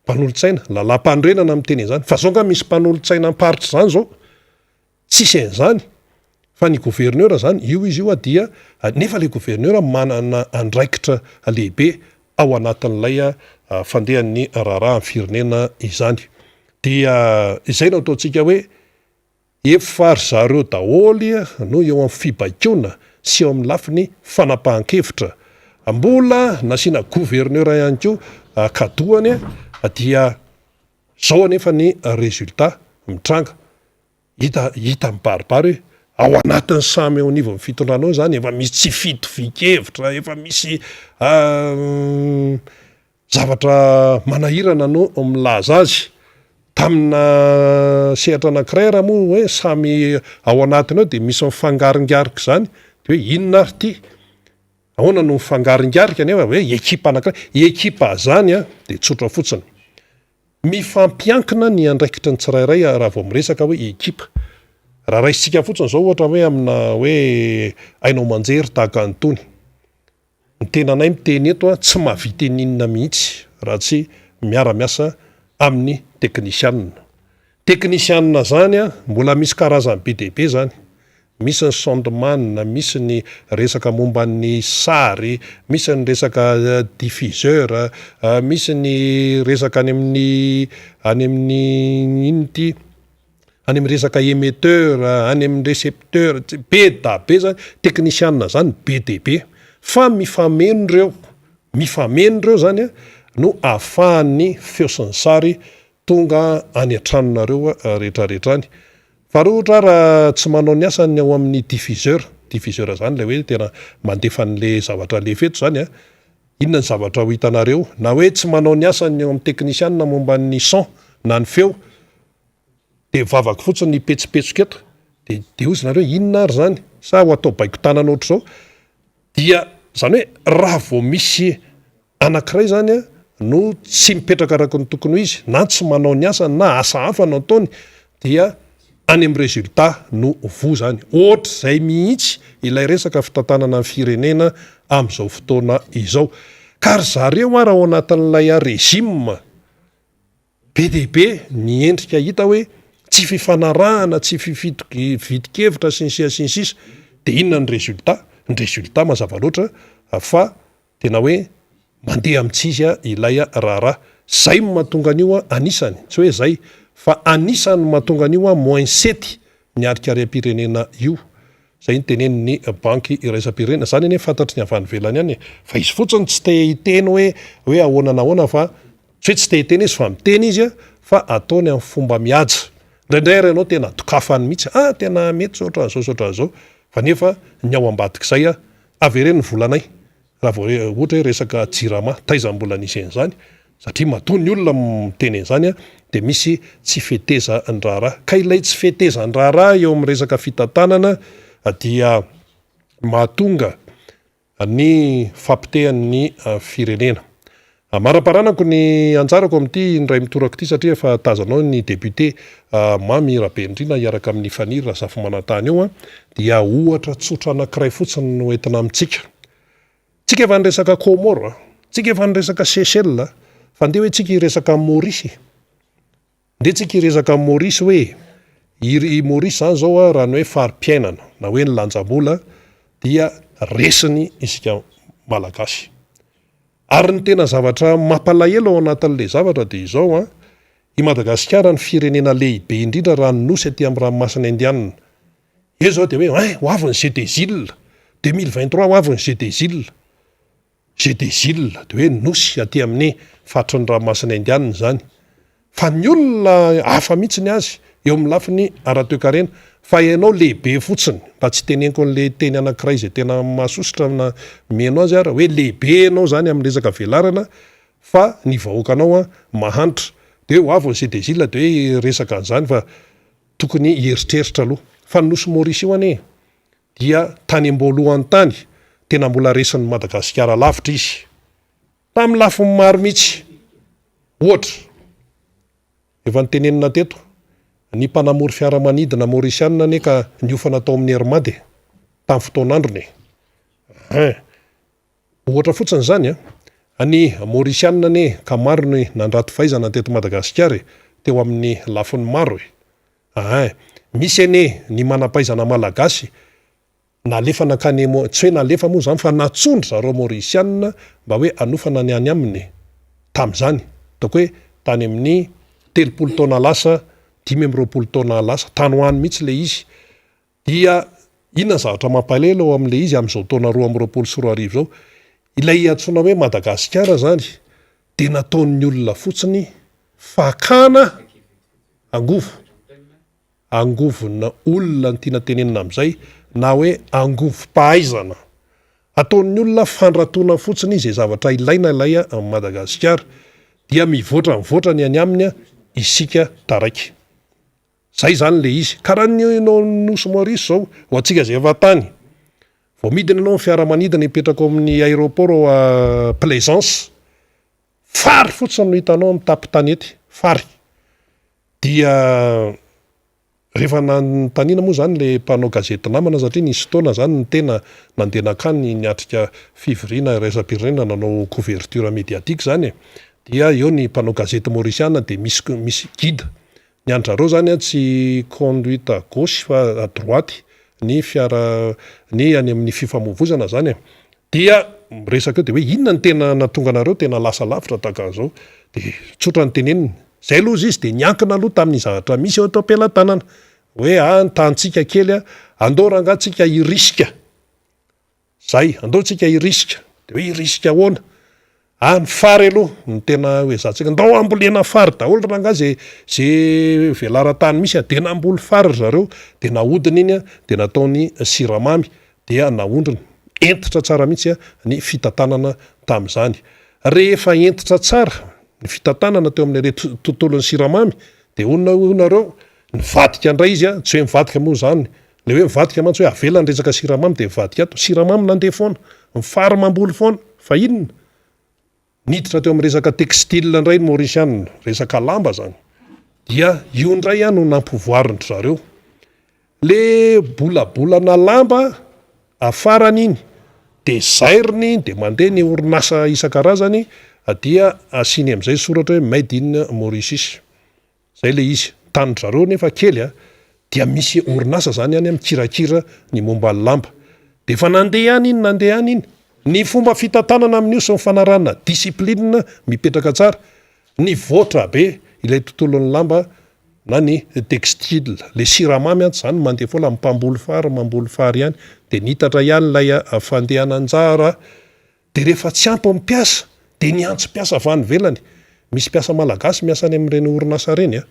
mpanolotsaina, lalàm-panorenana miteny an'izany fa zao nga misy mpanolotsaina am-paritra zany zao. Tsisy an'izany fa ny gouverneur zany io izy io dia nefa le gouverneur manana andraikitra lehibe ao anatin'ilay fandehan'ny raharahan'ny firenena izany. Dia izay no ataontsika hoe efa ry zareo daholo no eo amin'ny fibaikoana sy eo amin'ny lafiny fanapahan-kevitra. Mbola nasiana gouverneur ihany koa kadoany dia Zao anefa ny résultat mitranga, hita hita mibaribary hoe ao anatin'ny samy eo anivon'ny fitondrana ao zany efa misy tsy fitovian-kevitra, efa misy zavatra manahirana no milaza azy. Tamina sehatra anankiray ary moa hoe samy ao anatiny ao dia misy mifangaringarika izany, de hoe inona ary ity? Ahoana no mifangaringarika nefa hoe ekipa anankiray? Ekipa zany an dia tsotra fotsiny. Mifampiankina ny andraikitry ny tsirairay raha vao miresaka hoe ekipa. Raha raisintsika fotsiny izao ohatra hoe amina hoe haino aman-jery tahaka an'itony. Ny tenanay miteny eto an tsy mahavita ininona mihitsy raha tsy miara-miasa amin'ny teknisianina. Teknisianina zany an mbola misy karazany be dia be zany. Misy ny soundman, misy ny resaka momba ny sary, misy ny resaka diffuseur, misy ny resaka any amin'ny any amin'ny inona ity, any amin'ny resaka émetteur, any amin'ny récepteur, be da be zany, teknisiana zany be dia be. Fa mifameno ireo, mifameno ireo zany no ahafahan'ny feo sy ny sary tonga any an-tranonareo rehetrarehetra any. Faharoa ohatra raha tsy manao ny asany ny ao amin'ny diffuseur, diffuseur zany ilay hoe tena mandefa an'le zavatra alefa eto zany an, inona ny zavatra ho hitanareo? Na hoe tsy manao ny asany ny ao amin'ny teknisiana momba ny son na ny feo, dia vavako fotsiny ny hipetsopetsoka eto, dia dia hozy nareo inona ary zany? Sa ho atao baiko tanana ohatr'izao? Dia zany hoe raha vao misy Anankiray izany no tsy mipetraka araka ny tokony ho izy na tsy manao ny asany na asa hafa no ataony dia any amin'ny résultat no voa izany. Ohatr'izay mihitsy ilay resaka fitantanana ny firenena amin'izao fotoana izao. Ka ry zareo ara ao anatin'ilay régime be dia be ny endrika hita hoe tsy fifanarahana, tsy fividin-kevitra sy ny sisa sy ny sisa dia inona ny résultat? Ny résultat mazava loatra fa Tena hoe mandeha amin'ny tsy izy ilay raharaha. Zay no mahatonga an'io anisany, tsy hoe zay, fa anisany mahatonga an'io moins sety ny harikariam-pirenena io. Zay no tenenin'ny banky iraisam-pirenena. Zany anie fantatry ny avy any ivelany any e. Fa izy fotsiny tsy te hiteny hoe hoe ahoana na ahoana fa, tsy hoe tsy te hiteny izy fa miteny izy fa ataony amin'ny fomba mihaja. Indraindray ary ianao tena dokafany mihitsy, ah tena mety zao ohatran'izao sy ohatran'izao, fa nefa ny ao ambadik'izay avereno ny volanay. Raha vao ohatra hoe resaka jirama, taiza no mbola nisy an'izany? Satria matoa ny olona miteny an'izany dia misy tsy fetezan-draharaha. Ka ilay tsy fetezan-draharaha eo amin'ny resaka fitantanana dia mahatonga ny fahapotehan'ny firenena. Amaraparanako ny anjarako amin'ity indray mitoraka ity satria efa tazanao ny député Mamy Rabenirina hiaraka amin'i Faniry Razafimanantany eo dia ohatra tsotra anankiray fotsiny no entina amintsika. Tsika efa niresaka Comores, tsika efa niresaka Seychelles fa ndeha hoe tsika hiresaka Maurice e. Ndeha tsika hiresaka amin'i Maurice hoe i Maurice izany izao raha ny hoe fari-piainana na hoe ny lanjam-bola dia resiny isika Malagasy. Ary ny tena zavatra mampalahelo ao anatin'ilay zavatra dia izao an, i Madagasikara ny firenena lehibe indrindra raha ny nosy aty amin'ny ranomasina Indianina. Eo izao dia hoe hein, ho avy ny Jeux des Iles, 2023 ho avy ny Jeux des Iles. Jeux des Iles, dia hoe nosy aty amin'ny faritry ny ranomasina Indianina izany. Fa ny olona hafa mihitsy ny azy eo amin'ny lafiny ara-toekarena. Fa ianao lehibe fotsiny, mba tsy teneniko an'ilay teny anankiray izay tena mahasosotra na mihaino azy ary, hoe lehibe ianao izany amin'ny resaka velarana fa ny vahoakanao an mahantra. Dia hoe ho avy ny Jeux des Iles dia hoe hiresaka an'izany fa tokony hieritreritra aloha. Fa ny nosy Maurice io anie dia tany am-boalohany tany tena mbola resin'i Madagasikara lavitra izy. Tamin'ny lafiny maro mihitsy. Ohatra, efa notenenina teto, ny mpanamory fiaramanidina Maorisianina anie ka niofana tao amin'ny Air Mad e, tamin'ny fotoan'androny e. Hein. Ohatra fotsiny izany an. Ny Maorisianina anie ka maro ny nandrato fahaizana teto Madagasikara e, teo amin'ny lafiny maro e. Hein. Misy anie ny manam-pahaizana malagasy Nalefa nankany Mo, tsy hoe nalefa moa izany fa nantsoin-dry zareo Maorisianina mba hoe hanofana ny any aminy tamin'izany. Ataoko hoe tany amin'ny 30 taona lasa, 25 taona lasa, tany ho any mihitsy ilay izy. Dia inona ny zavatra mampalahelo ao amin'ilay izy amin'izao taona 2022 izao? Ilay antsoina hoe Madagasikara izany dia nataon'ny olona fotsiny fakana angovo. Angovona olona no tiana tenenina amin'izay na hoe angovom-pahaizana. Ataon'ny olona fandratoana fotsiny izay zavatra ilaina ilay amin'i Madagasikara. Dia mivoatra mivoatra ny any aminy isika taraiky. Zay izany ilay izy. Karaha ny ao Nosy Maurice izao, ho antsika izay efa tany. Vao midina ianao amin'ny fiaramanidina hipetraka ao amin'ny aéroport ao Plaisance, fary fotsiny no hitanao amin'ny tampon-tanety, fary. Dia rehefa nanontaniana moa izany ilay mpanao gazety namana satria nisy fotoana izany ny tena nandeha nankany niatrika fivoriana iraisam-pirenena nanao couverture médiatique izany e, dia eo ny mpanao gazety maorisiana dia misy misy guide, ny an-dry zareo izany tsy conduite à gauche fa à droite. ny fiara ny any amin'ny fifamoivoizana zany e. Dia miresaka eo dia hoe inona no tena nahatonga anareo tena lasa lavitra tahaka an'izao? Dia tsotra ny teneniny, izay aloha izy dia niankina aloha tamin'ny zavatra misy eo eto am-pelatanana, hoe ah ny tanintsika kely ah, andao rangaha tsika hirisika, zay, andao tsika hirisika, dia hoe hirisika ahoana? Ah ny fary aloha no tena ho ezahantsika, ndao hambolena fary daholo rangaha ze ze velaran-tany misy a, dia namboly fary ry zareo, dia nahodina iny a, dia nataony siramamy, dia naondrina, hentitra tsara mihitsy ny fitantanana tamin'izany. Rehefa hentitra tsara ny fitantanana teo amin'ireto tontolon'ny siramamy dia honina hoy nareo, nivadika indray izy, tsy hoe mivadika moa izany, ilay hoe mivadika mantsy hoe avela ny resaka siramamy dia mivadika ato, siramamy nandeha foana, ny fary mamboly foana, fa inona? Niditra teo amin'ny resaka textile indray ny Maorisianina, resaka lamba izany, dia io indray no nampivoarin-dry zareo. Le bolabolana lamba afarany iny dia zairiny dia mandeha ny orinasa isan-karazany dia asiany amin'izay soratra hoe made in Mauritius. Zay le izy. Tanin-dry zareo nefa kely a, dia misy orinasa zany any mikirakira ny momba ny lamba. Dia efa nandeha ihany iny nandeha ihany iny. Ny fomba fitantanana amin'io sy ny fanarahana discipline mipetraka tsara. Nivoatra be ilay tontolon'ny lamba na ny textile. Le siramamy antsy zany mandeha foana, mpamboly fary mamboly fary ihany. Dia niitatra ihany ilay fandehananjara. Dia rehefa tsy ampy ny mpiasa dia niantso mpiasa avy any ivelany. Misy mpiasa malagasy miasa any amin'ireny orinasa ireny a.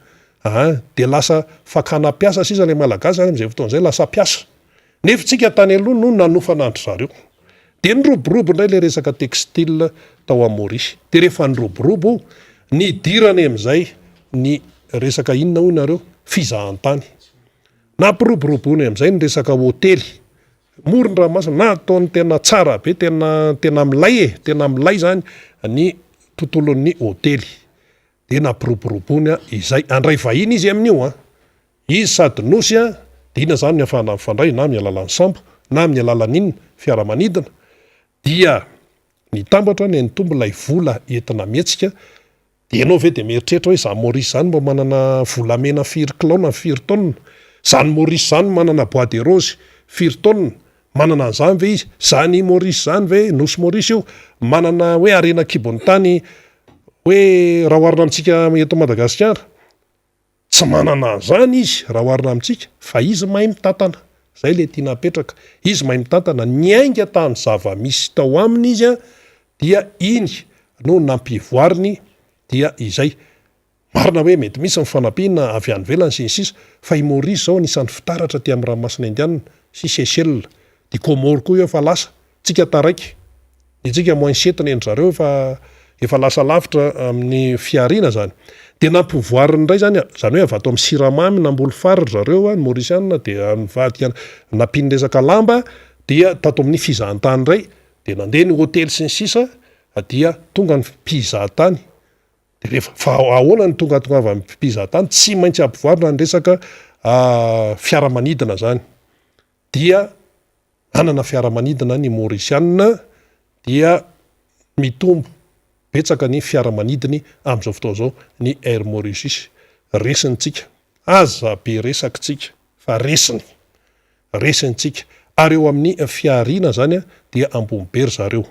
Aa dia lasa fakana mpiasa sisa ilay malagasy ary amin'izay fotoana izay lasa mpiasa. Nefa tsika tany aloha no nanofana an-dry zareo. Dia niroborobo indray ilay resaka textile tao à Maurice. Dia rehefa niroborobo, nidirany amin'izay ny resaka inona hoy nareo? Fizahantany. Nampiroboroboiny amin'izay ny resaka hotely. Moron-dranomasina nataony tena tsara be, tena tena milay e, tena milay zany ny tontolon'ny hotely. Dia nampiroboroboany izay, handray vahiny izy amin'io an, izy sady nosy an, dia inona zany ny ahafahana mifandray na amin'ny alalan'ny sambo na amin'ny alalan'ny inona, fiaramanidina, dia nitambatra ny nitombo ilay vola entina mihetsika. Dia ianao ve dia mieritreritra hoe izany Maurice izany mba manana volamena firy kilao na firy taonina? Izany Maurice izany manana bois de rose firy taonina? Manana an'izany ve izy? Izany Maurice izany ve, nosy Maurice io, manana hoe harena an-kibon'ny tany hoe raha oharina amintsika eto Madagasikara? Tsy manana an'izany izy raha oharina amintsika fa izy mahay mitantana. Izay ilay tiana apetraka. Izy mahay mitantana. Niainga tany zava-misy tao aminy izy dia iny no nampivoariny dia izay. Marina hoe mety misy ny fanampiana avy any ivelany sy ny sisa fa i Maurice izao anisan'ny fitaratra aty amin'ny ranomasina Indiana sy Seychelles. Dia Comores koa io efa lasa. Tsika taraiky. Ny antsika moins sept ny an-dry zareo efa efa lasa lavitra amin'ny fihariana zany. Dia nampivoariny indray zany, zany hoe avy ato amin'ny siramamy namboly fary ry zareo ny Maurisiana dia nivadika nampiany resaka lamba dia tato amin'ny fizahantany indray dia nandeha ny hotely sy ny sisa dia tonga ny mpizahatany. Dia rehefa, fa ahoana no tongatongavan'ny mpizahatany? Tsy maintsy ampivoarina ny resaka fiaramanidina zany. Dia Hanana fiaramanidina ny Maorisianina dia mitombo betsaka ny fiaramanidiny amin'izao fotoana izao ny Air Mauritius. Resiny tsika. Aza be resaky tsika fa resiny. Resiny tsika. Ary eo amin'ny fihariana zany dia ambony be ry zareo.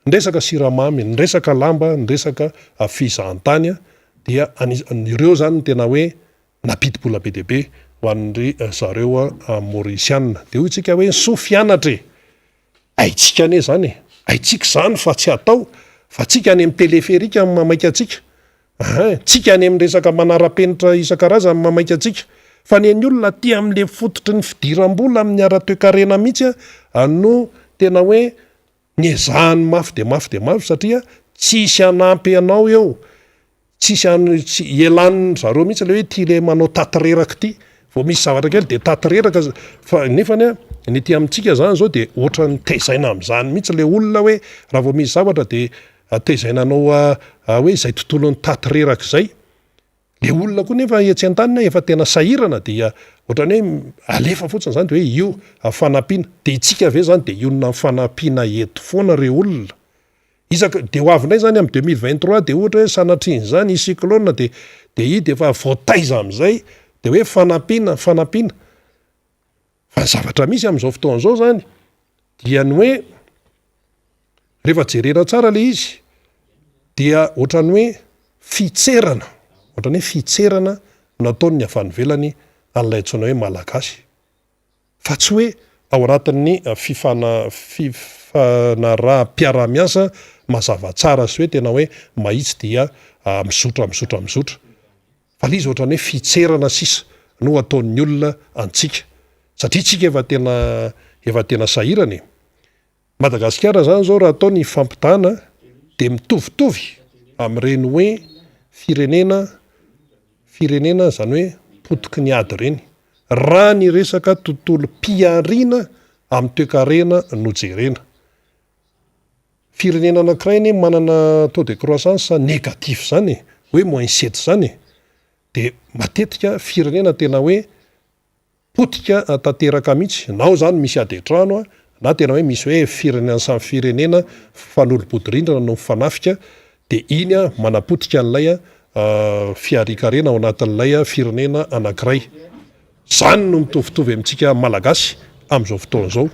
Ny resaka siramamy, ny resaka lamba, ny resaka fizahantany dia ireo zany no tena hoe Nampidi-bola be dia be ho an-dry zareo Maorisiana. Dia hoy tsika hoe ny soa fianatra e! Haintsika anie izany e! Haintsika izany fa tsy atao, fa tsika any amin'ny téléphérique no mamaika antsika. Ein! Tsika any amin'ny resaka manara-penitra isan-karazany no mamaika antsika. Fa ny an'ny olona aty amin'ilay fototry ny fidiram-bola amin'ny ara-toekarena mihitsy no tena hoe Niezahany mafy dia mafy dia mafy satria tsisy hanampy anao eo, tsisy an- tsy ielan'ny zareo mihitsy le hoe ity le manao taty reraka ity, vao misy zavatra kely de taty reraka fa nefany an ny aty amintsika zany zao de ohatran'ny tezaina am'zany mihitsy le olona hoe raha vao misy zavatra de tezaina hanao hoe izay tontolon'ny taty reraka izay. Le olona koa nefa etsy andaniny efa tena sahirana dia ohatrany hoe alefa fotsiny zany de hoe io fanampiana, de itsika ve zany de hionona am fanampiana eto foana re olona? Isaka de ho avy indray zany am 2023 de ohatra hoe sanatrian'izany hisy cyclone de de i de efa voataiza am'zay de hoe fanampiana fanampiana. Fa ny zavatra misy amin'izao fotoana izao izany dia ny hoe rehefa jerena tsara ilay izy dia ohatran'ny hoe fitserana, ohatran'ny hoe fitserana no ataon'ny avy any ivelany an'ilay antsoina hoe Malagasy. Fa tsy hoe ao anatin'ny fifana- fifanaraham-piaraha-miasa mazava tsara sy hoe tena hoe mahitsy dia mizotra mizotra mizotra. Fa ilay izy ohatran'ny hoe fitserana sisa no ataon'ny olona antsika. Satria tsika efa tena efa tena sahirana e. Madagasikara zany zao raha atao ny fampitahana dia mitovitovy amin'ireny hoe firenena firenena zany hoe potiky ny ady ireny raha ny resaka tontolom-pihariana amin'ny toekarena no jerena. Firenena anankiray anie manana taux de croissance négatif zany e, hoe moins sept zany e, dia matetika firenena tena hoe Potika tanteraka mihitsy, na ao izany misy ady an-trano na tena hoe misy hoe firenena samy firenena mifanolo-bodirindrina no mifanafika dia iny manapotika an'ilay fiharian-karena ao anatin'ilay firenena anankiray. Izany no mitovitovy amintsika Malagasy amin'izao fotoana izao.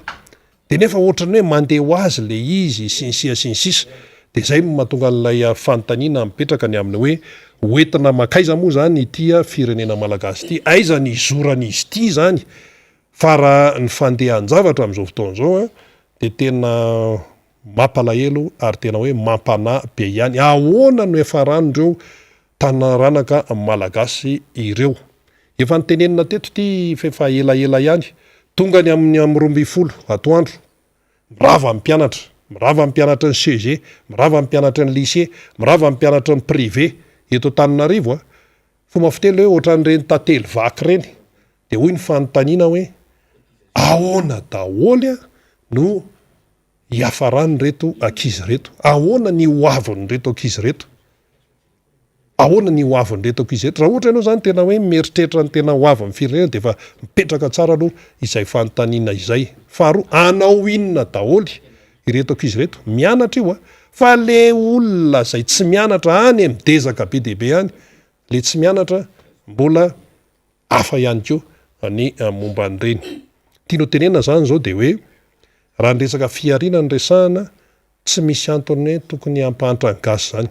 Dia nefa ohatran'ny hoe mandeha ho azy ilay izy sy ny sia sy ny sisa. Dia izay no mahatonga an'ilay fanontaniana mipetraka ny amin'ny hoe ho entina mankaiza moa izany ity firenena malagasy ity? Aiza ny hizoran'izy ity izany? Fa raha ny fandehan-javatra amin'izao fotoana izao dia tena mampalahelo ary tena hoe mampanahy be ihany. Ahoana no hiafaran'ireo Tanaranaka malagasy ireo. Efa notenenina teto ity f'efa elaela ihany. Tonga ny amin'ny amin'ny 12 atoandro, mirava ny mpianatra, mirava ny mpianatry ny CEG, mirava ny mpianatry ny lycée, mirava ny mpianatry ny privé eto Antananarivo a! Fomba fiteny hoe ohatran'ireny tantely vaky ireny. Dia hoy ny fanontaniana hoe, ahoana daholo no hiafaran'ireto ankizy ireto? Ahoana ny ho avin'ireto ankizy ireto? Ahoana ny ho avin'ireto ankizy ireto? Raha ohatra ianao izany tena hoe mieritreritra ny tena ho avin'ny firenena dia efa mipetraka tsara aloha izay fanontaniana izay. Faharoa, hanao inona daholo ireto ankizy ireto? Mianatra io a! Fa le olona izay tsy mianatra any midezaka be dia be any, le tsy mianatra mbola hafa ihany koa ny momba an'ireny. Tiana ho tenenina izany izao dia hoe raha ny resaka fihariana no resahana, tsy misy antony hoe tokony hampahantra ny gasy izany.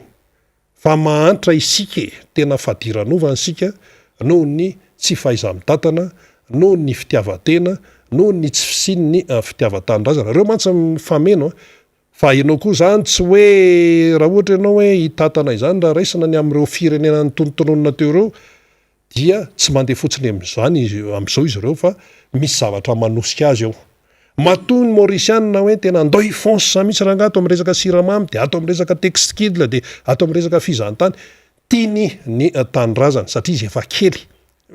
Fa mahantra isika e, tena fadiranovana isika noho ny tsy fahaiza-mitantana, noho ny fitiavan-tena, noho ny tsy fisian'ny fitiavan-tanindrazana. Ireo mantsy mifameno a. Fa ianao koa izany tsy hoe raha ohatra ianao hoe hitantana izany raha raisina ny amin'ireo firenena notonotononina teo ireo dia tsy mandeha fotsiny amin'izany izy amin'izao izy ireo fa misy zavatra manosika azy eo. Matoa ny Maurisiana hoe tena andao hi-fonce mihitsy rangaha ato amin'ny resaka siramamy dia ato amin'ny resaka textile dia ato amin'ny resaka fizahantany. Tiany ny tanindrazany satria izy efa kely.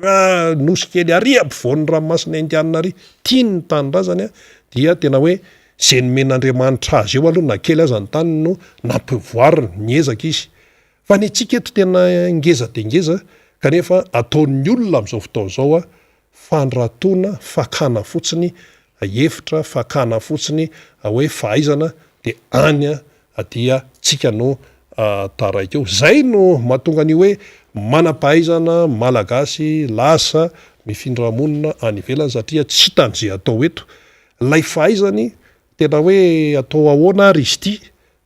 Ah, nosy kely ary ampovoan'ny ranomasina Indianina ary. Tiany ny tanindrazany dia tena hoe izay nomen'Andriamanitra azy eo aloha na kely aza ny taniny no nampivoariny, niezaka izy. Fa ny antsika eto tena ngeza dia ngeza kanefa ataon'ny olona amin'izao fotoana izao fandratoana, fakana fotsiny hevitra, fakana fotsiny hoe fahaizana dia any dia tsika no taraiky eo. Izay no mahatonga an'io hoe manam-pahaizana malagasy lasa mifindra monina any ivelany satria tsy hitany izay atao eto. Ilay fahaizany tena hoe atao ahoana ary izy ity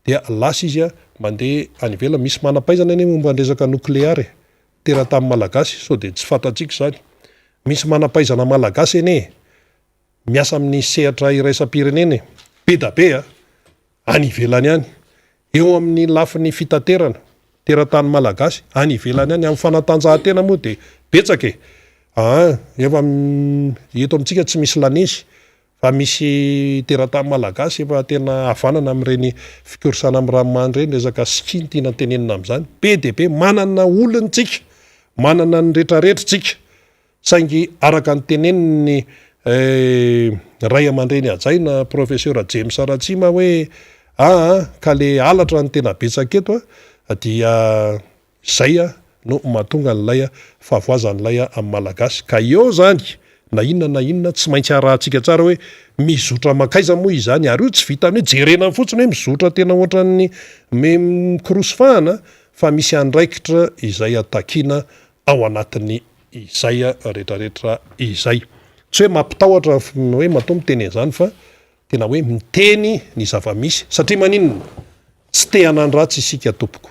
Dia lasa izy mandeha any ivelany. Misy manam-pahaizana anie momba ny resaka nokleary e! Teratany malagasy, sao dia tsy fantatsika izany. Misy manam-pahaizana malagasy anie e! Miasa amin'ny sehatra iraisam-pirenena e! Be da be a! Any ivelany any. Eo amin'ny lafiny fitaterana, teratany malagasy, any ivelany any. Amin'ny fanatanjahantena moa dia betsaka e! Aa, efa eto amintsika tsy misy lanezy. Fa misy teratany malagasy efa tena havanana amin'ireny fikorsana amin'ny ranomandry ireny, resaka ski no tiana tenenina amin'izany. Be dia be, manana olona tsika, manana ny retraretra tsika, saingy araka ny tenenin'ny ray aman-dreny hajaina Professeur James Ratsima hoe aa ka le halatra no tena betsaka eto dia Izay no mahatonga an'ilay fahavoazan'ilay Malagasy. Ka eo izany, na inona na inona, tsy maintsy arahantsika tsara hoe mizotra mankaiza moa izany. Ary io tsy vitan'ny hoe jerena fotsiny hoe mizotra tena ohatran'ny mikorosy fahana fa misy andraikitra izay takiana ao anatin'ny izay rehetrarehetra izay. Tsy hoe mampitahotra hoe matoa miteny an'izany fa tena hoe miteny ny zava-misy satria maninona? Tsy te hanan-dratsy isika tompoko.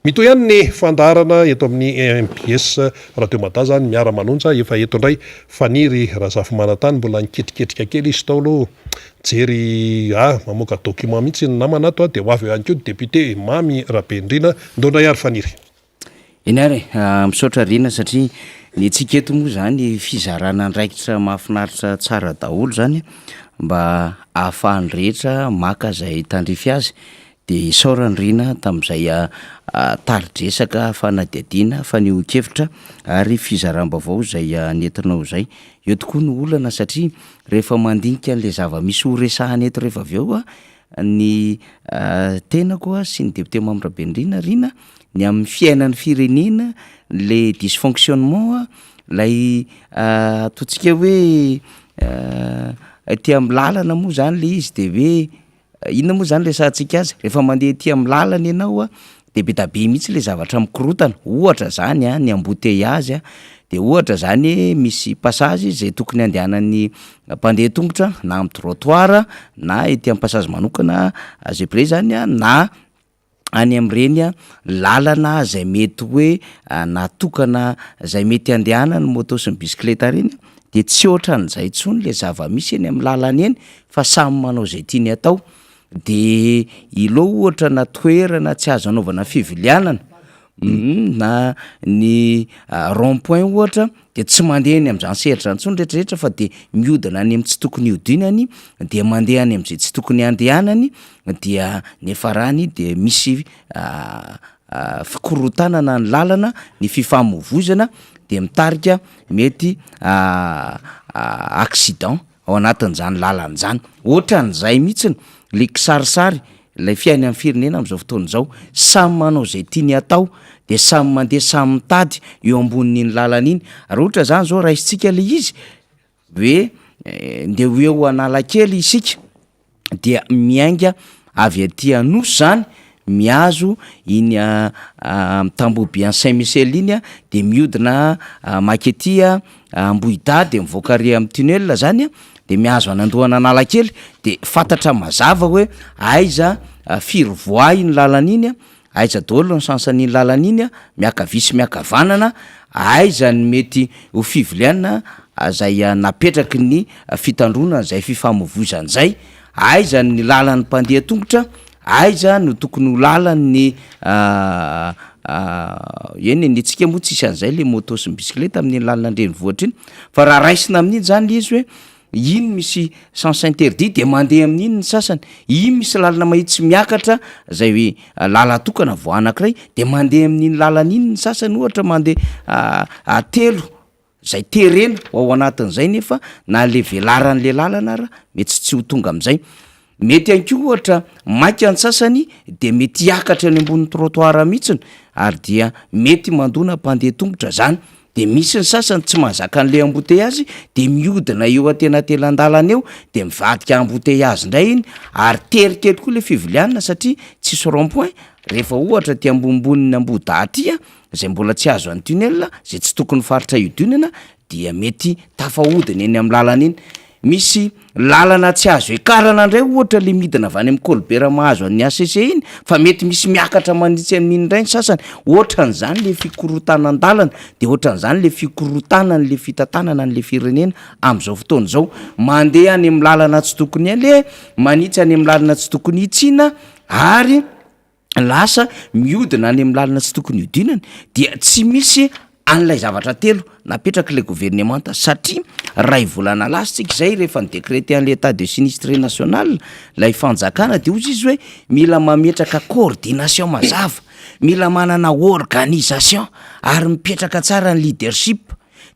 Mitohy ihany ny fandaharana eto amin'ny mbs Radio Mada zany miara manonja efa eto indray Faniry Razafimanantany mbola niketriketrika kely izy tao aloha jery ah mamoaka document mihitsy ny namana ato ah dia ho avy eo ihany koa ny député Mamy Rabenirina ndao indray ary Faniry. Eny ary e, misaotra Rina satria ny antsika eto moa zany fizarana andraikitra mahafinaritra tsara daholo zany mba ahafahan'ny rehetra maka izay tandrify azy dia isaorana Rina tamin'izay tari-dresaka, fanadihadiana, fanehoan-kevitra ary fizaram-baovao izay nentinao izay. Eo tokoa ny olana satria rehefa mandinika an'ilay zava-misy ho resahana eto rehefa avy eo ny tenako sy ny député Mamy Rabenirina Rina ny amin'ny fiainan'ny firenena, le dysfonctionnement, lay ataontsika hoe aty amin'ny lalana moa zany le izy de hoe inona moa zany resahantsika azy, rehefa mandeha aty amin'ny lalana ianao a de be da be mihitsy le zavatra mikorotana, ohatra zany a ny embouteillage a, de ohatra zany hoe misy passage zay tokony andehanan'ny mpandeha tongotra na am'trottoir na ety am'passage manokana zebré zany a na any amin'ireny lalana izay mety hoe natokana izay mety handehanan'ny moto sy ny bisikileta ireny de tsy ohatran'izay intsony le zava-misy eny amin'ny lalana eny fa samy manao izay tiany atao, de ireo ohatra na toerana tsy azo anaovana fivilianana na ny rond point ohatra de tsy mandeha eny am'zany sehatra zany intsony rehetrarehetra fa de mihodina any amin'ny tsy tokony hiodinany de mandeha any am'zay tsy tokony handehanany dia niafarany dia misy fikorontanana ny lalana, ny fifamoivoizana dia mitarika mety accident ao anatin'izany lalana izany, ohatran'izay mihitsiny le kisarisary lay fiainan'ny firenena am'zao fotoana izao, samy manao zay tiany atao de samy mandeha samy mitady eo ambonin'iny lalana iny, raha ohatra zany zao raisintsika le izy hoe ndeha ho eo Analakely isika dia miainga avy aty Anosy zany mihazo iny tamboho be any Saint Michel iny a de mihodina makety Ambohidahy de mivoaka ary am'tunnel zany a de mihazo an'Andohan'Analakely de fantatra mazava hoe aiza firy voies iny lalana iny a, Aiza daholo ny sens an'iny lalana iny a, miakavia sy miakavanana, aiza ny mety ho fiviliana zay napetraky ny fitandroana an'izay fifamoivoizana zay, aiza ny lalan'ny mpandeha tongotra, aiza no tokony ho lalan'ny eny e, ny antsika moa tsisy an'izay le moto sy ny bisikileta amin'iny lalana an-drenivohitra iny, fa raha raisina amin'iny zany le izy hoe Iny misy sens interdit de mandeha amin'iny ny sasany, iny misy lalana mahitsy miakatra zay hoe lalan-tokana voie anakiray de mandeha amin'iny lalana iny ny sasany ohatra mandeha telo zay terena ho ao anatin'izay nefa na le velaran'le lalana ara mety tsy ho tonga am'zay. Mety ihany koa ohatra maika ny sasany de mety hiakatra eny ambonin'ny trottoir mihitsiny ary dia mety mandona mpandeha tongotra zany, de misy ny sasany tsy mahazaka an'le embouteillage de mihodina eo antenantenan-dalana eo de mivadika embouteillage ndray iny ary tery kely koa le fivilianana satria tsisy rond point rehefa ohatra aty ambonimboniny Ambohidahy aty a zay mbola tsy azo any tunnel zay tsy tokony faritra hiodinana dia mety tafahodina eny am'lalana iny. Misy lalana tsy azo hiakarana indray ohatra le midina avy any amin'ny Colbert mahazo an'ny HCC iny fa mety misy miakatra manitsy amin'iny indray ny sasany, ohatran'izany le fikorotanan-dalana de ohatran'izany le fikorotanan'le fitantanana an'le firenena amin'izao fotoana izao, mandeha any amin'ny lalana tsy tokony aleha, manitsy any amin'ny lalana tsy tokony hitsiana ary. lasa mihodina any amin'ny lalana tsy tokony hiodinany dia tsy misy an'ilay zavatra telo napetrak'ilay governemanta satria ray volana lasa tsika izay rehefa ni-decreter an'ilay état de sinistre national lay fanjakana de hozy izy hoe mila mametraka coordination mazava, mila manana organisation ary mipetraka tsara ny leadership.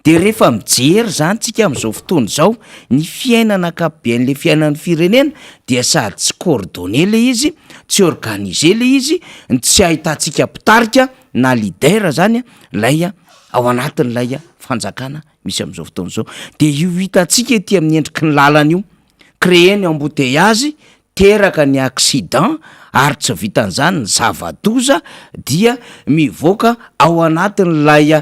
De rehefa mijery zany tsika am'zao fotoana izao, ny fiainana ankapoben'le fiainan'ny firenena dia sady tsy coordonné le izy, tsy organisé le izy, no tsy ahitantsika mpitarika na leader zany lay ao anatin'ilay fanjakana misy am'zao fotoana izao, de io hitantsika ety amin'ny endriky ny lalana io, créer ny embouteillage. Teraka ny accident ary tsy vitan'izany ny zava-doza dia mivoaka ao anatin'ilay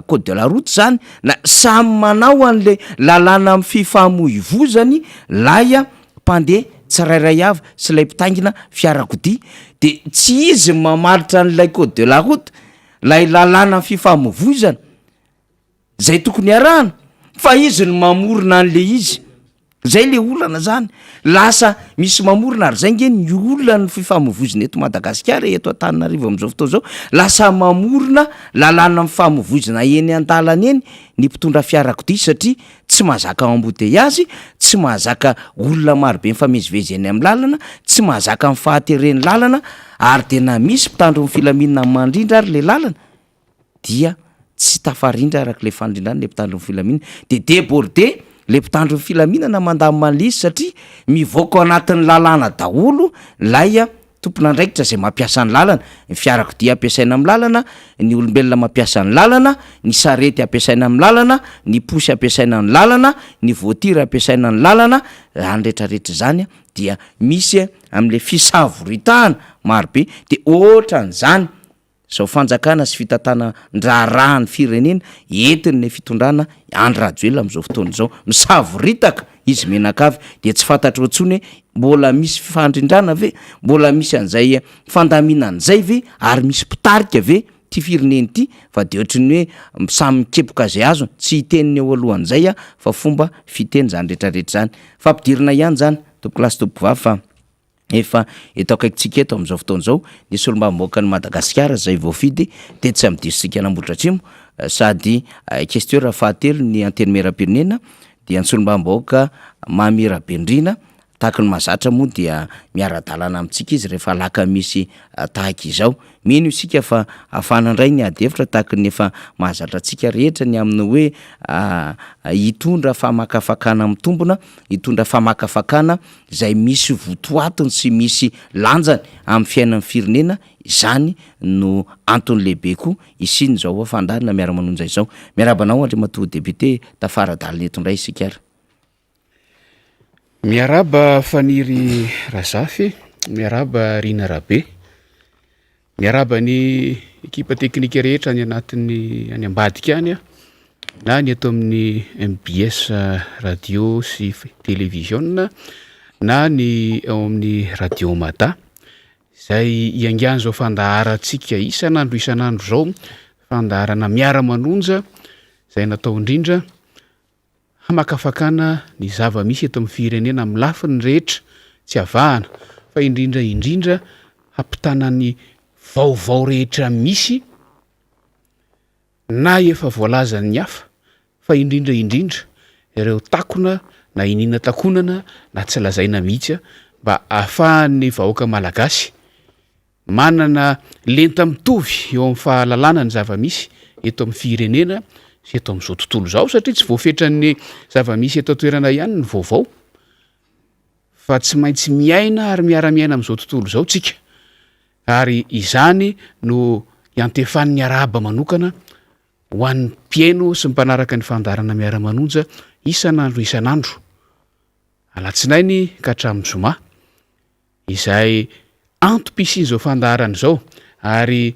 code de la route zany na samy manao an'le lalàna amin'ny fifamoivozany lay mpandeha tsirairay avy sy ilay mpitaingina fiarakodia de tsy izy ny mamaritra an'ilay code de la route, lay lalàna amin'ny fifamoivoizana. Zay tokony hiarahana fa izy no mamorona an'le izy, zay le olana zany, lasa misy mamorona ary zay nge ny olan'ny fifamoivoizana eto Madagasikara e, eto Antananarivo am'zao fotoana zao, lasa mamorona lalàna mifamoivoizana eny an-dalana eny ny mpitondra fiarakodia satria tsy mahazaka embouteillage, tsy mahazaka olona marobe mifamezivezy eny amin'ny lalana, tsy mahazaka ny fahateren'ny lalana ary de na misy mpitandro ny filaminana mandrindra ary le lalana dia tsy tafarindra araka ilay fandrindrana ilay mpitandro ny filaminana de debordé le mpitandro ny filaminana mandamina an'le izy satria mivoaka ao anatin'ny lalàna daholo lay tompon'andraikitra zay mampiasa ny lalana, ny fiarakodia ampiasaina amin'ny lalana, ny olombelona mampiasa ny lalana, ny sarety ampiasaina amin'ny lalana, ny posy ampiasaina ny lalana, ny voatira ampiasaina ny lalana, zany retraretra zany dia misy am'le fisavoritahana marobe de ohatran'zany Izao fanjakana sy fitantanan-draharahan'ny firenena entin'ny fitondrana Andry Rajoelina amin'izao fotoana izao. Misavoritaka izy mianakavy dia tsy fantatrao intsony hoe mbola misy fandrindrana ve? Mbola misy an'izay fandaminana izay ve? Ary misy mpitarika ve ity firenena ity? Fa dia ohatry ny hoe samy mikepoka izay azony. Tsy hiteny ny eo alohan'izay aho fa fomba fiteny izany rehetrarehetra izany. Fampidirana ihany izany tompokolahy sy tompokovavy fa. Efa eto akaikintsika eto amin'izao fotoana izao ny solombavambahoakan'i Madagasikara izay voafidy tetsy amin'ny distrikan'Ambohidratrimo sady questeur fahatelo ny Antenimierampirenena dia ny solombavambahoaka Mamy Rabendrina. Tahaka ny mahazatra moa dia miara-dalana amintsika izy rehefa alakamisy tahaka izao. Mino isika fa ahafahana indray ny ady hevitra tahaka ny efa mahazatra antsika rehetra ny amin'ny hoe hitondra famakafakana mitombina, hitondra famakafakana izay misy votoatiny sy misy lanjany amin'ny fiainan'ny firenena, izany no antony lehibe koa hisian'izao fandaharana miara-manonja izao. Miarahaba anao Andriamatoa Député, tafara-dalana eto indray isika ary. Miarahaba Faniry Razafy, miarahaba Rina Rabe, miarahaba ny ekipa teknika rehetra any anatin'ny any ambadika any na ny eto amin'ny mbs radio sy televiziona na ny ao amin'ny radio Mada izay iangan'izao fandaharantsika isan'andro isan'andro izao, fandaharana miara-manonja izay natao indrindra Hamakafakana ny zava-misy eto amin'ny firenena amin'ny lafiny rehetra tsy avahana fa indrindra indrindra hampitana ny vaovao rehetra misy na efa voalazan'ny hafa fa indrindra indrindra ireo takona na iniana takonana na tsy lazaina mihitsy mba ahafahan'ny vahoaka malagasy Manana lenta mitovy eo amin'ny fahalalana ny zava-misy eto amin'ny firenena sy eto amin'izao tontolo izao satria tsy voafetran'ny zava-misy eto an-toerana ihany ny vaovao fa tsy maintsy miaina ary miara-miaina amin'izao tontolo izao tsika ary izany no iantefan'ny arahaba manokana ho an'ny mpihaino sy ny mpanaraka ny fandaharana miara-manonja isan'andro isan'andro alatsinainy ka hatramin'ny zoma izay antom-pisian'izao fandaharana izao ary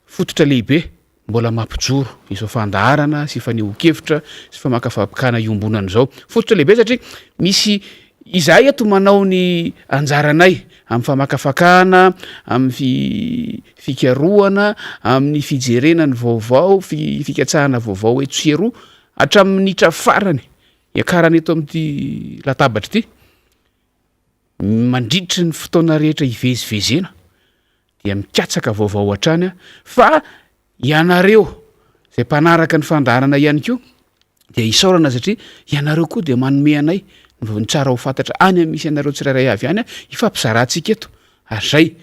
fototra lehibe mbola mampijoro izao fandaharana sy fanehoan-kevitra sy famakafakana iombonana izao. Fototra lehibe satria misy izahay eto manao ny anjaranay amin'ny famakafakana, amin'ny fikarohana, amin'ny fijerena ny vaovao, fikatsahana vaovao etsy sy eroa hatramin'ny minitra farany hiakarana eto amin'ity latabatra ity. Mandritry ny fotoana rehetra hivezivezena dia mikatsaka vaovao hatrany aho fa ianareo izay mpanaraka ny fandaharana ihany koa dia isaorana satria ianareo koa dia manome anay ny tsara ho fantatra any amin'ny misy anareo tsirairay avy any hifampizarantsika eto ary izay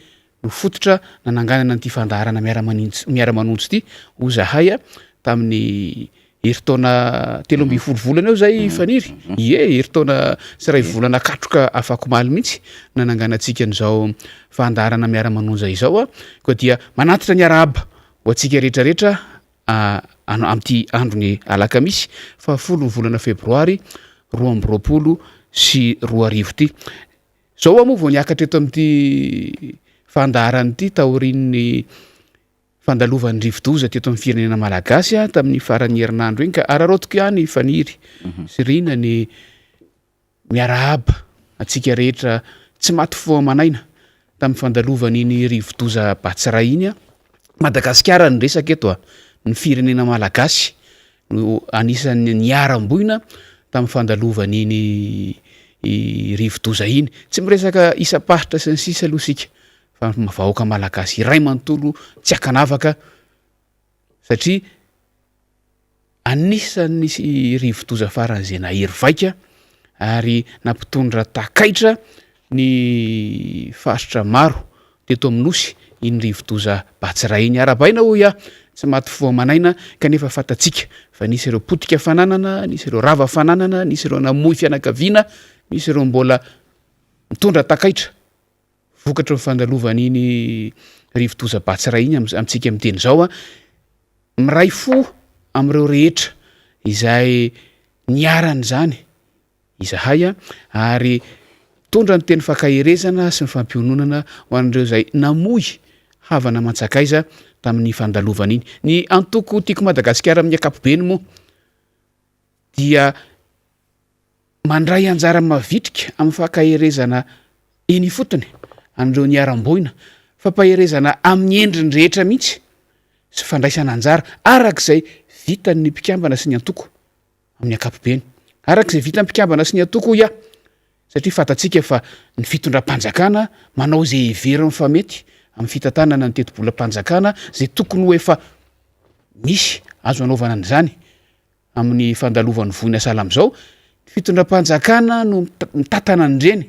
no fototra nananganana an'ity fandaharana miara-manintsy miara-manonjy ity ho zahay tamin'ny herintaona 13 volana eo zay Faniry, ie herintaona sy iray volana katroka afakomaly mihitsy nananganantsika an'izao fandaharana miara-manonja izao koa dia manatitra ny arahaba ho antsika rehetrarehetra amin'ity andron'ny alakamisy fahafolo ny volana febroary 2022. 2020 ity. Izao aho moa vao niakatra eto amin'ity fandaharana ity taorian'ny fandalovan'ny rivodoza teto amin'ny firenena malagasy tamin'ny faran'ny herinandro iny ka araraotiko ihany Faniry sy Rina ny Miarahaba antsika rehetra tsy maty fo aman'aina tamin'ny fandalovan'iny rivodoza Batsirai iny a. Madagasikara no resaka eto a, ny firenena malagasy no anisan'ny niharam-boina tamin'ny fandalovan'iny rivodoza iny. Tsy miresaka isam-paritra sy ny sisa aloha isika fa ny vahoaka malagasy iray manontolo tsy ankanavaka satria Anisan'ny rivodoza faran'izay nahery vaika ary nampitondra takaitra ny faritra maro teto amin'ny Nosy iny rivodoza Batsirai iny. Arahabaina hoy aho, tsy maty fo aman'aina kanefa fantatsika fa nisy ireo potika fananana, nisy ireo rava fananana, nisy ireo namoy fianakaviana, misy ireo mbola mitondra takaitra vokatry ny fandalovan'iny rivodoza Batsirai iny amintsika miteny izao. Miray fo amin'ireo rehetra izay niharan'izany izahay ary mitondra ny teny fankaherezana sy ny fampiononana ho an'ireo izay namoy havana aman-tsakaiza tamin'ny fandalovana iny. Ny antoko Tiako Madagasikara amin'ny ankapobeny moa dia mandray anjara mavitrika amin'ny fankaherezana eny ifotony an'ireo niharam-boina, fampaherezana amin'ny endriny rehetra mihitsy sy fandraisana anjara araka izay vitan'ny mpikambana sy ny antoko amin'ny ankapobeny. Araka izay vitan'ny mpikambana sy ny antoko hoy aho, satria fantatsika fa ny fitondram-panjakana manao izay heveriny fa mety amin'ny fitantanana ny tetibolam-panjakana izay tokony ho efa misy azo anaovana an'izany amin'ny fandalovan'ny voina sahala amin'izao, ny fitondram-panjakana no mitantana an'ireny,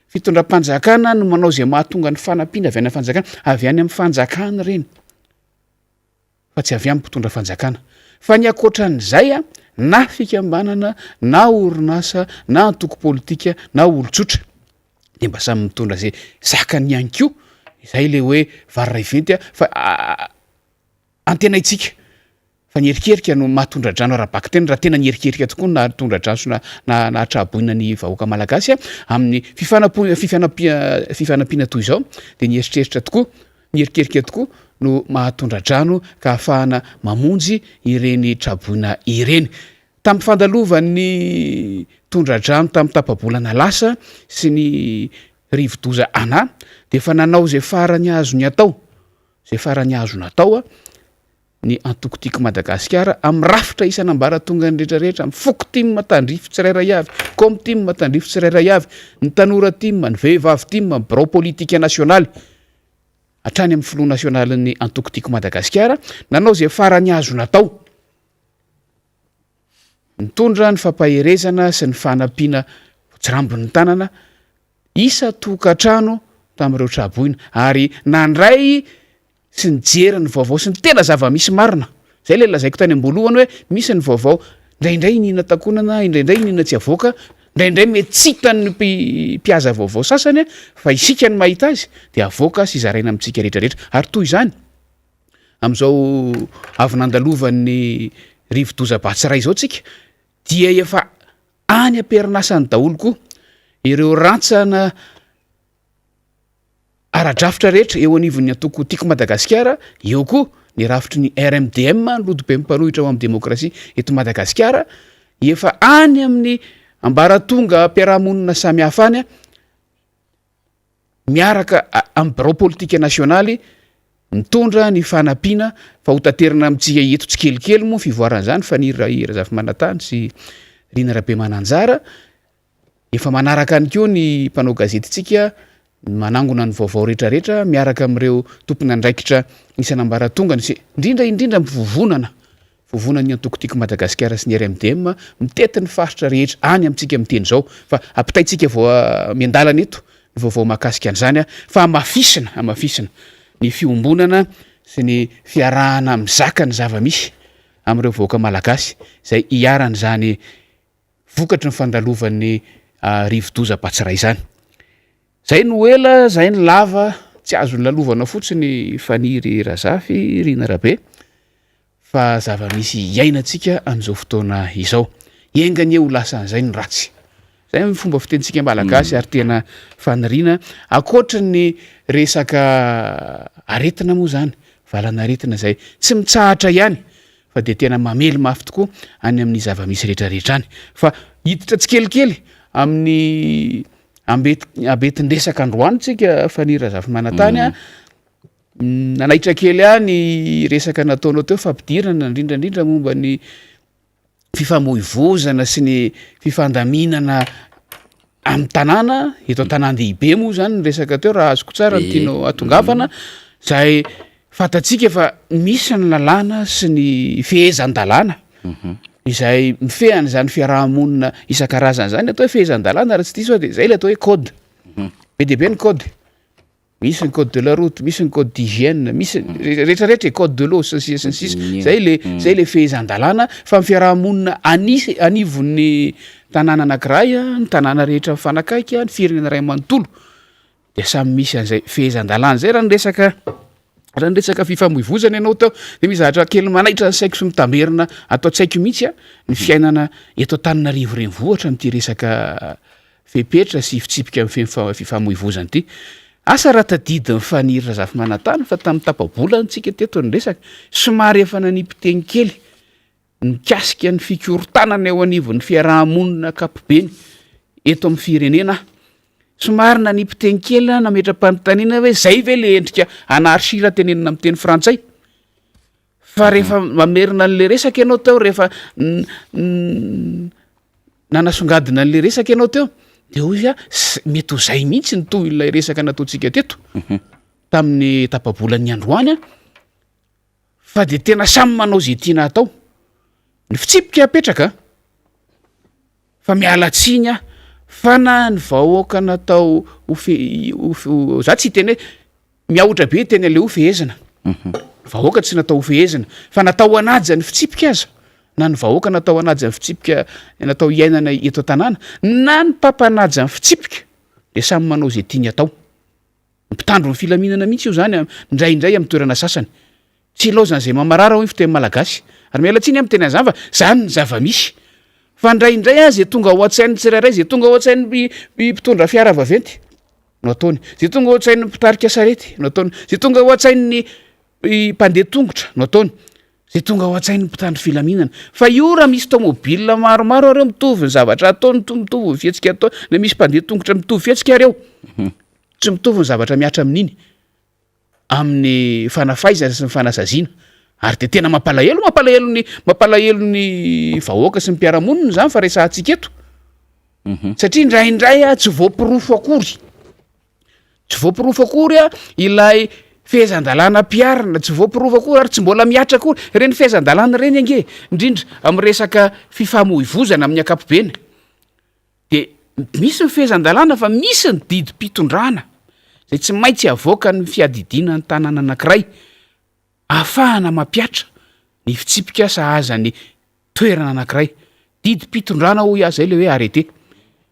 fitondram-panjakana no manao izay mahatonga ny fanampiana avy any amin'ny fanjakana, avy any amin'ny fanjakana ireny fa tsy avy amin'ny mpitondra fanjakana. Fa ny ankoatran'izay a, na fikambanana na orinasa na antoko politika na olon-tsotra de mba samy mitondra izay zakany ihany koa, izay le hoe vary iray venty a, fa antenaintsika Fa ny erikerika no maha tondra-drano ara-bakiteny, raha tena ny erikerika tokoa no naha tondra-drano sy naha tra-boina ny vahoaka malagasy amin'ny fifanampiana toy izao dia ny eritreritra tokoa, ny erikerika tokoa no maha tondra-drano ka ahafahana mamonjy ireny tra-boina ireny. Tamin'ny fandalovan'ny tondra-drano tamin'ny tapa-bolana lasa sy ny rivo-doza Ana dia efa nanao izay farany azony atao, izay farany azo natao ny antoko Tiako Madagasikara amin'ny rafitra isan'ambaratongany rehetra rehetra, amin'ny foko tim tandrify tsirairay avy, com tim tandrify tsirairay avy, ny tanora tim, ny vehivavy tim, ny birao politika nasionaly, hatrany amin'ny filoha nasionalin'ny antoko Tiako Madagasikara, nanao izay farany azo natao. Nitondra ny fampaherezana sy ny fanampiana tsirambin'ny tanana isan-tokantrano tamin'ireo traboina ary nandray sy nijery ny vaovao sy ny tena zava-misy marina. Zay ilay lazaiko tany am-boalohany hoe misy ny vaovao indraindray iniana takonana, indraindray iniana tsy avoaka, indraindray mety tsy hitan'ny mpihaza vaovao sasany fa isika no mahita azy dia avoaka sy zaraina amintsika rehetra rehetra. Ary toy izany amin'izao avy nandalovan'ny rivodoza Batsirai izao tsika dia efa any am-perinasany daholo koa ireo rantsana ara-drafitra rehetra eo anivon'ny antoko Tiako Madagasikara, eo koa ny rafitry ny RMDM, ny Rodoben'ny mpanohitra ho amin'ny demokrasia eto Madagasikara, efa any amin'ny ambaratongam-piarahamonina samihafa any, miaraka amin'ny birao politika nasionaly mitondra ny fanampiana fa ho taterina amintsika eto tsikelikely moa ny fivoaran'izany, Faniry Razafimanantany sy Rina Rabemananjara. Efa manaraka ihany koa ny mpanao gazetintsika manangona ny vaovao rehetrarehetra miaraka amin'ireo tompon'andraikitra isan'ambaratongany sy indrindra indrindra amin'ny vovonana, vovonan'ny antoko Tiako Madagasikara sy ny RMDM mitety ny faritra rehetra any amintsika miteny izao fa ampitaintsika vao miandalana eto ny vaovao mahakasika an'izany fa hamafisina, hamafisina ny fiombonana sy ny fiarahana mizaka ny zava-misy amin'ireo vahoaka malagasy izay iharan'izany vokatry ny fandalovan'ny rivodoza Batsirai izany. Zay no ela, zay no lava, tsy azo lalovana fotsiny Faniry Razafy, Rina Rabe, fa zava-misy iainantsika amin'izao fotoana izao. Enga anie ho lasan'izay ny ratsy. Zay ny fomba fitenintsika malagasy ary tena faniriana. Ankoatry ny resaka aretina moa zany, valan'aretina izay tsy mitsahatra ihany fa dia tena mamely mafy tokoa any amin'ny zava-misy rehetrarehetra any. Fa hiditra tsikelikely amin'ny ambet- ambetin-dresaka androany tsika Faniry Razafimanantany a. Nanaitra kely ahy ny resaka nataonao teo fampidirana indrindra indrindra momba ny fifamoivozana sy ny fifandaminana amin'ny tanàna, eto an-tanàn-dehibe moa zany ny resaka teo raha azoko tsara ny tianao hatongavana, zay fantatsika fa misy ny lalàna sy ny fehezan-dalàna izay mifehy an'izany fiaraha-monina isan-karazany zany, atao hoe fehezan-dalàna raha tsy diso aho de zay le atao hoe code, be dia be ny code. Misy ny code de la route, misy ny code d'hygiène, misy rehetrarehetra e, code de l'eau sy ny sisa sy ny sisa, zay le zay le fehezan-dalàna fa ny fiarahamonina anis- anivon'ny tanàna anankiray a, ny tanàna rehetra mifanakaiky a, ny firenena iray manontolo de samy misy an'zay fehezan-dalàna zay. Raha ny resaka raha ny resaka fifamoivozana ianao teo de misy zavatra kely manaitra ny saiko sy mitamberina ato an-tsaiko mihitsy a, ny fiainana eto Antananarivo renivohitra amin'ity resaka fepetra sy fitsipika mifehy ny fifamoivozana ity. Asa raha tadidin'i Faniry Razafimanantany fa tamin'ny tapa-bolana tsika teto niresaka, somary efa nanipy teny kely mikasika ny fikorontanana eo anivon'ny fiaraha-monina ankapobeny eto amin'ny firenena aho. Somary nanipy teny kely aho nametra-panontaniana hoe zay ve le endrika anarchie raha tenenina amin'ny teny frantsay? Fa rehefa mamerina an'le resaka ianao teo, rehefa nanasongadina an'le resaka ianao teo, de hoy aho mety ho zay mihitsy ny tohin'ilay resaka nataontsika teto tamin'ny tapa-bolan'ny androany an, fa de tena samy manao zay tiana atao, ny fitsipika apetraka fa miala tsiny aho fa na ny vahoaka natao ho fe- ho za tsy hiteny hoe Miahotra be teny aleo ho fehezina. Vahoaka tsy natao ho fehezina fa natao hanaja ny fitsipika aza. Na ny vahoaka natao hanaja ny fitsipika natao hiainana eto an-tanàna na ny mpampanaja ny fitsipika dia samy manao izay tiany atao. Ny mpitandro ny filaminana mihitsy io zany indraindray amin'ny toerana sasany. Tsy ilaozan'izay mamarara hoy ny fiteny malagasy. Ary miala tsiny aho miteny an'izany fa zany ny zava-misy. Fa indraindray aza izay tonga ao an-tsain'ny tsirairay, izay tonga ao an-tsain'ny mpitondra fiara vaventy no ataony, izay tonga ao an-tsain'ny mpitarika sarety no ataony, izay tonga ao an-tsain'ny mpandeha tongotra no ataony, izay tonga ao an-tsain'ny mpitandro filaminana. Fa io raha misy tômôbila maromaro ary eo mitovy ny zavatra ataony, mitovy ny fihetsika ataony, na misy mpandeha tongotra mitovy fihetsika ary eo, tsy mitovy ny zavatra mihatra amin'iny. amin'ny fanafaizana sy ny fanasaziana ary de tena mampalahelo mampalahelo ny mampalahelo ny vahoaka sy ny mpiara-monina zany fa resahantsika eto mhm. satria indraindray a tsy voaporofo akory tsy voaporofo akory a ilay fehezan-dalàna ampiharina tsy voaporofo akory ary tsy mbola mihatra akory ireny fehezan-dalàna ireny ange indrindra amin'ny resaka fifamoivozana amin'ny ankapobeny De misy ny fehezan-dalàna fa misy ny didim-pitondrana izay tsy maintsy avoakan'ny fiadidiana ny tanàna anankiray ahafahana mampihatra ny fitsipika sahaza ny toerana anankiray. Didim-pitondrana hoy aho zay le hoe arrêté,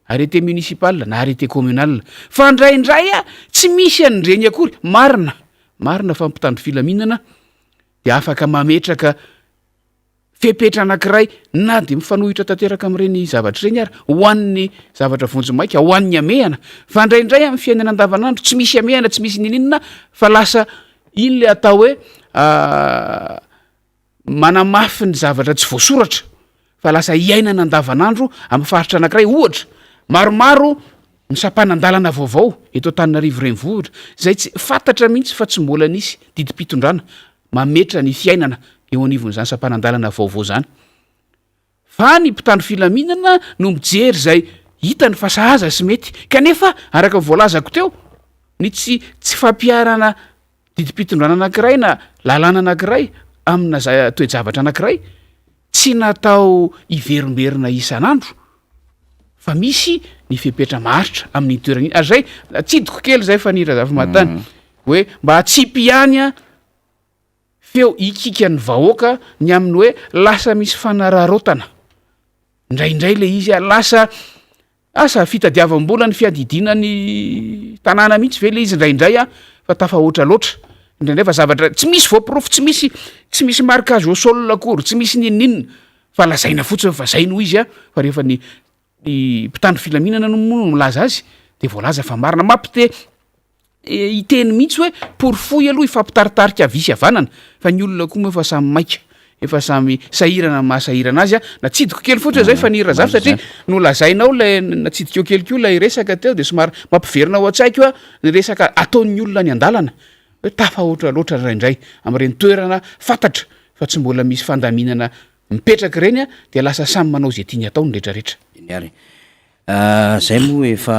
arrêté municipal na arrêté communal. Fa indraindray a tsy misy an'ireny akory, marina, marina fa ny mpitandro filaminana dia afaka mametraka Fepetra anankiray na dia mifanohitra tanteraka amin'ireny zavatra ireny ary ho an'ny zavatra vonjimaika, ho an'ny hamehana. Fa indraindray amin'ny fiainana andavanandro tsy misy hamehana, tsy misy ninininona fa lasa iny le atao hoe manamafy ny zavatra tsy voasoratra fa lasa iainana andavanandro amin'ny faritra anankiray. Ohatra, maromaro ny sampanan-dalana vaovao eto Antananarivo renivohitra izay tsy fantatra mihitsy fa tsy mbola nisy didim-pitondrana mametra ny fiainana eo anivon'izany sampanan-dalana vaovao izany fa ny mpitandro filaminana no mijery izay hitany fa sahaza sy mety kanefa araka ny voalazako teo ny tsy tsy fampiharana didim-pitondrana anankiray na lalàna anankiray amina za- toe-javatra anankiray tsy natao hiverimberina isan'andro fa misy ny fepetra maharitra amin'iny toerana iny ary zay atsidiko kely zay fa ny Razafimahatany hoe mba atsipy ihany a feo ikikan'ny vahoaka ny amin'ny hoe lasa misy fanararaotana indraindray le izy a lasa asa fitadiavam-bola ny fiadidiana ny tanàna mihitsy ve le izy indraindray a fa tafahoatra loatra indraindray fa zavatra tsy misy voaporofo tsy misy tsy misy marquage au sol akory tsy misy n'inon'inona fa lazaina fotsiny fa zay no izy a fa rehefa ny. Ny mpitandro filaminana no moa no milaza azy de voalaza fa marina. Mampite hiteny mihitsy hoe porofoy aloha hifampitaritarika havia sy havanana fa ny olona koa moa efa samy maika, efa samy sahirana amin'ny maha sahirana azy a. Natsidiko kely fotsiny zay Faniry Razafy satria nolazainao ilay natsidikao kely koa ilay resaka teo de somary mampiverina ao an-tsaiko a ny resaka ataon'ny olona any an-dalana hoe tafahoatra loatra indraindray amin'ireny toerana fantatra fa tsy mbola misy fandaminana Mipetraka ireny a, dia lasa samy manao izay tiany atao ny retraretra. Eny ary. Zay moa efa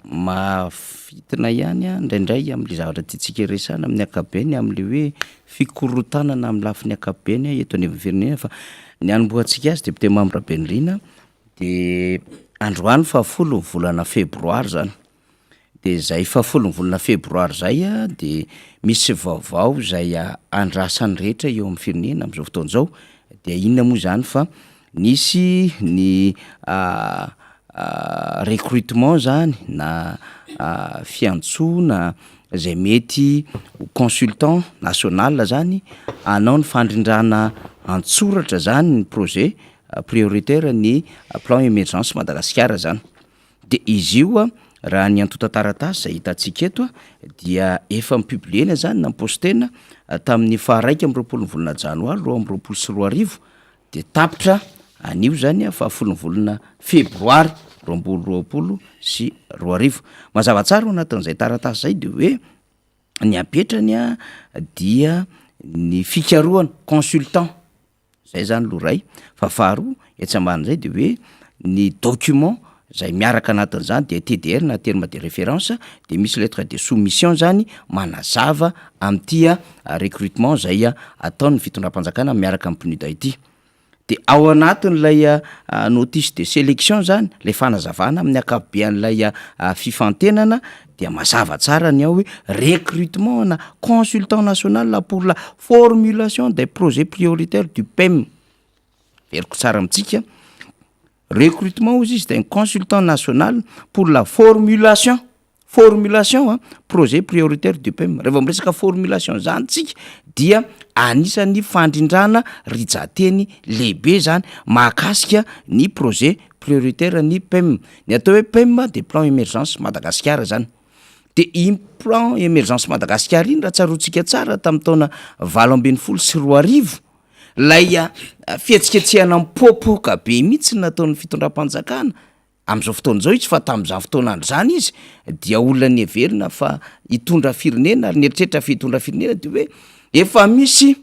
mahafintina ihany an, indraindray amin'le zavatra tiantsika hiresahana amin'ny ankapobeny amin'le hoe fikorontanana amin'ny lafiny ankapobeny eto anivon'ny firenena fa ny hanombohantsika azy député Mamy Rabenirina de androany fahafolo ny volana febroary zany. De zay fahafolon'ny volana febroary zay a de misy vaovao zay andrasan'ny rehetra eo amin'ny firenena am'zao fotoana zao, de inona moa zany fa nisy ny recrutement zany na fiantsoana zay mety ho consultant national zany hanao ny fandrindrana an-tsoratra zany ny projet prioritaire ny plan emergence Madagasikara zany. De izy io a, raha ny antontan-taratasy zay hitantsika eto a, dia efa ni-publier-na zany na ni-poster-na tamin'ny faha 21 ny volana janoary 2022, de tapitra anio zany a fahafolon'ny volana febroary 2022. Mazava tsara ao anatin'izay taratasy zay de hoe ny apetrany a dia ny fikarohana consultant. Zay zany lo ray, fa faharoa etsy ambanin'izay de hoe ny document zay miaraka anatin'izany dia TDR na terme de référence de misy lettre de soumission zany manazava amin'ity recrutement zay ataon'ny fitondram-panjakana miaraka amin'ny PNUD ity. De ao anatin'ilay notice de sélection zany lay fanazavana amin'ny ankapobean'ilay fifantenana dia mazava tsara ny ao hoe recrutement na consultant national pour la formulation des projets prioritaires du PEM, averiko tsara amintsika, recrutement hozy izy d'un consultant national pour la formulation, formulation a projet prioritaire du PEM, rehefa miresaka formulation zany tsika dia anisan'ny fandrindrana rijan-teny lehibe zany mahakasika ny projet prioritaire ny PEM, ny atao hoe PEM de plan emergence Madagasikara zany, de iny plan emergence Madagasikara iny raha tsaroantsika tsara tamin'ny taona 2018 lay fihetsiketsehana mipoapoaka be mihitsy nataon'ny fitondram-panjakana am'zao fotoana zao izy fa tam'zany fotoana andro zany izy dia olona niheverina fa hitondra firenena ary nieritreritra fa hitondra firenena de hoe efa misy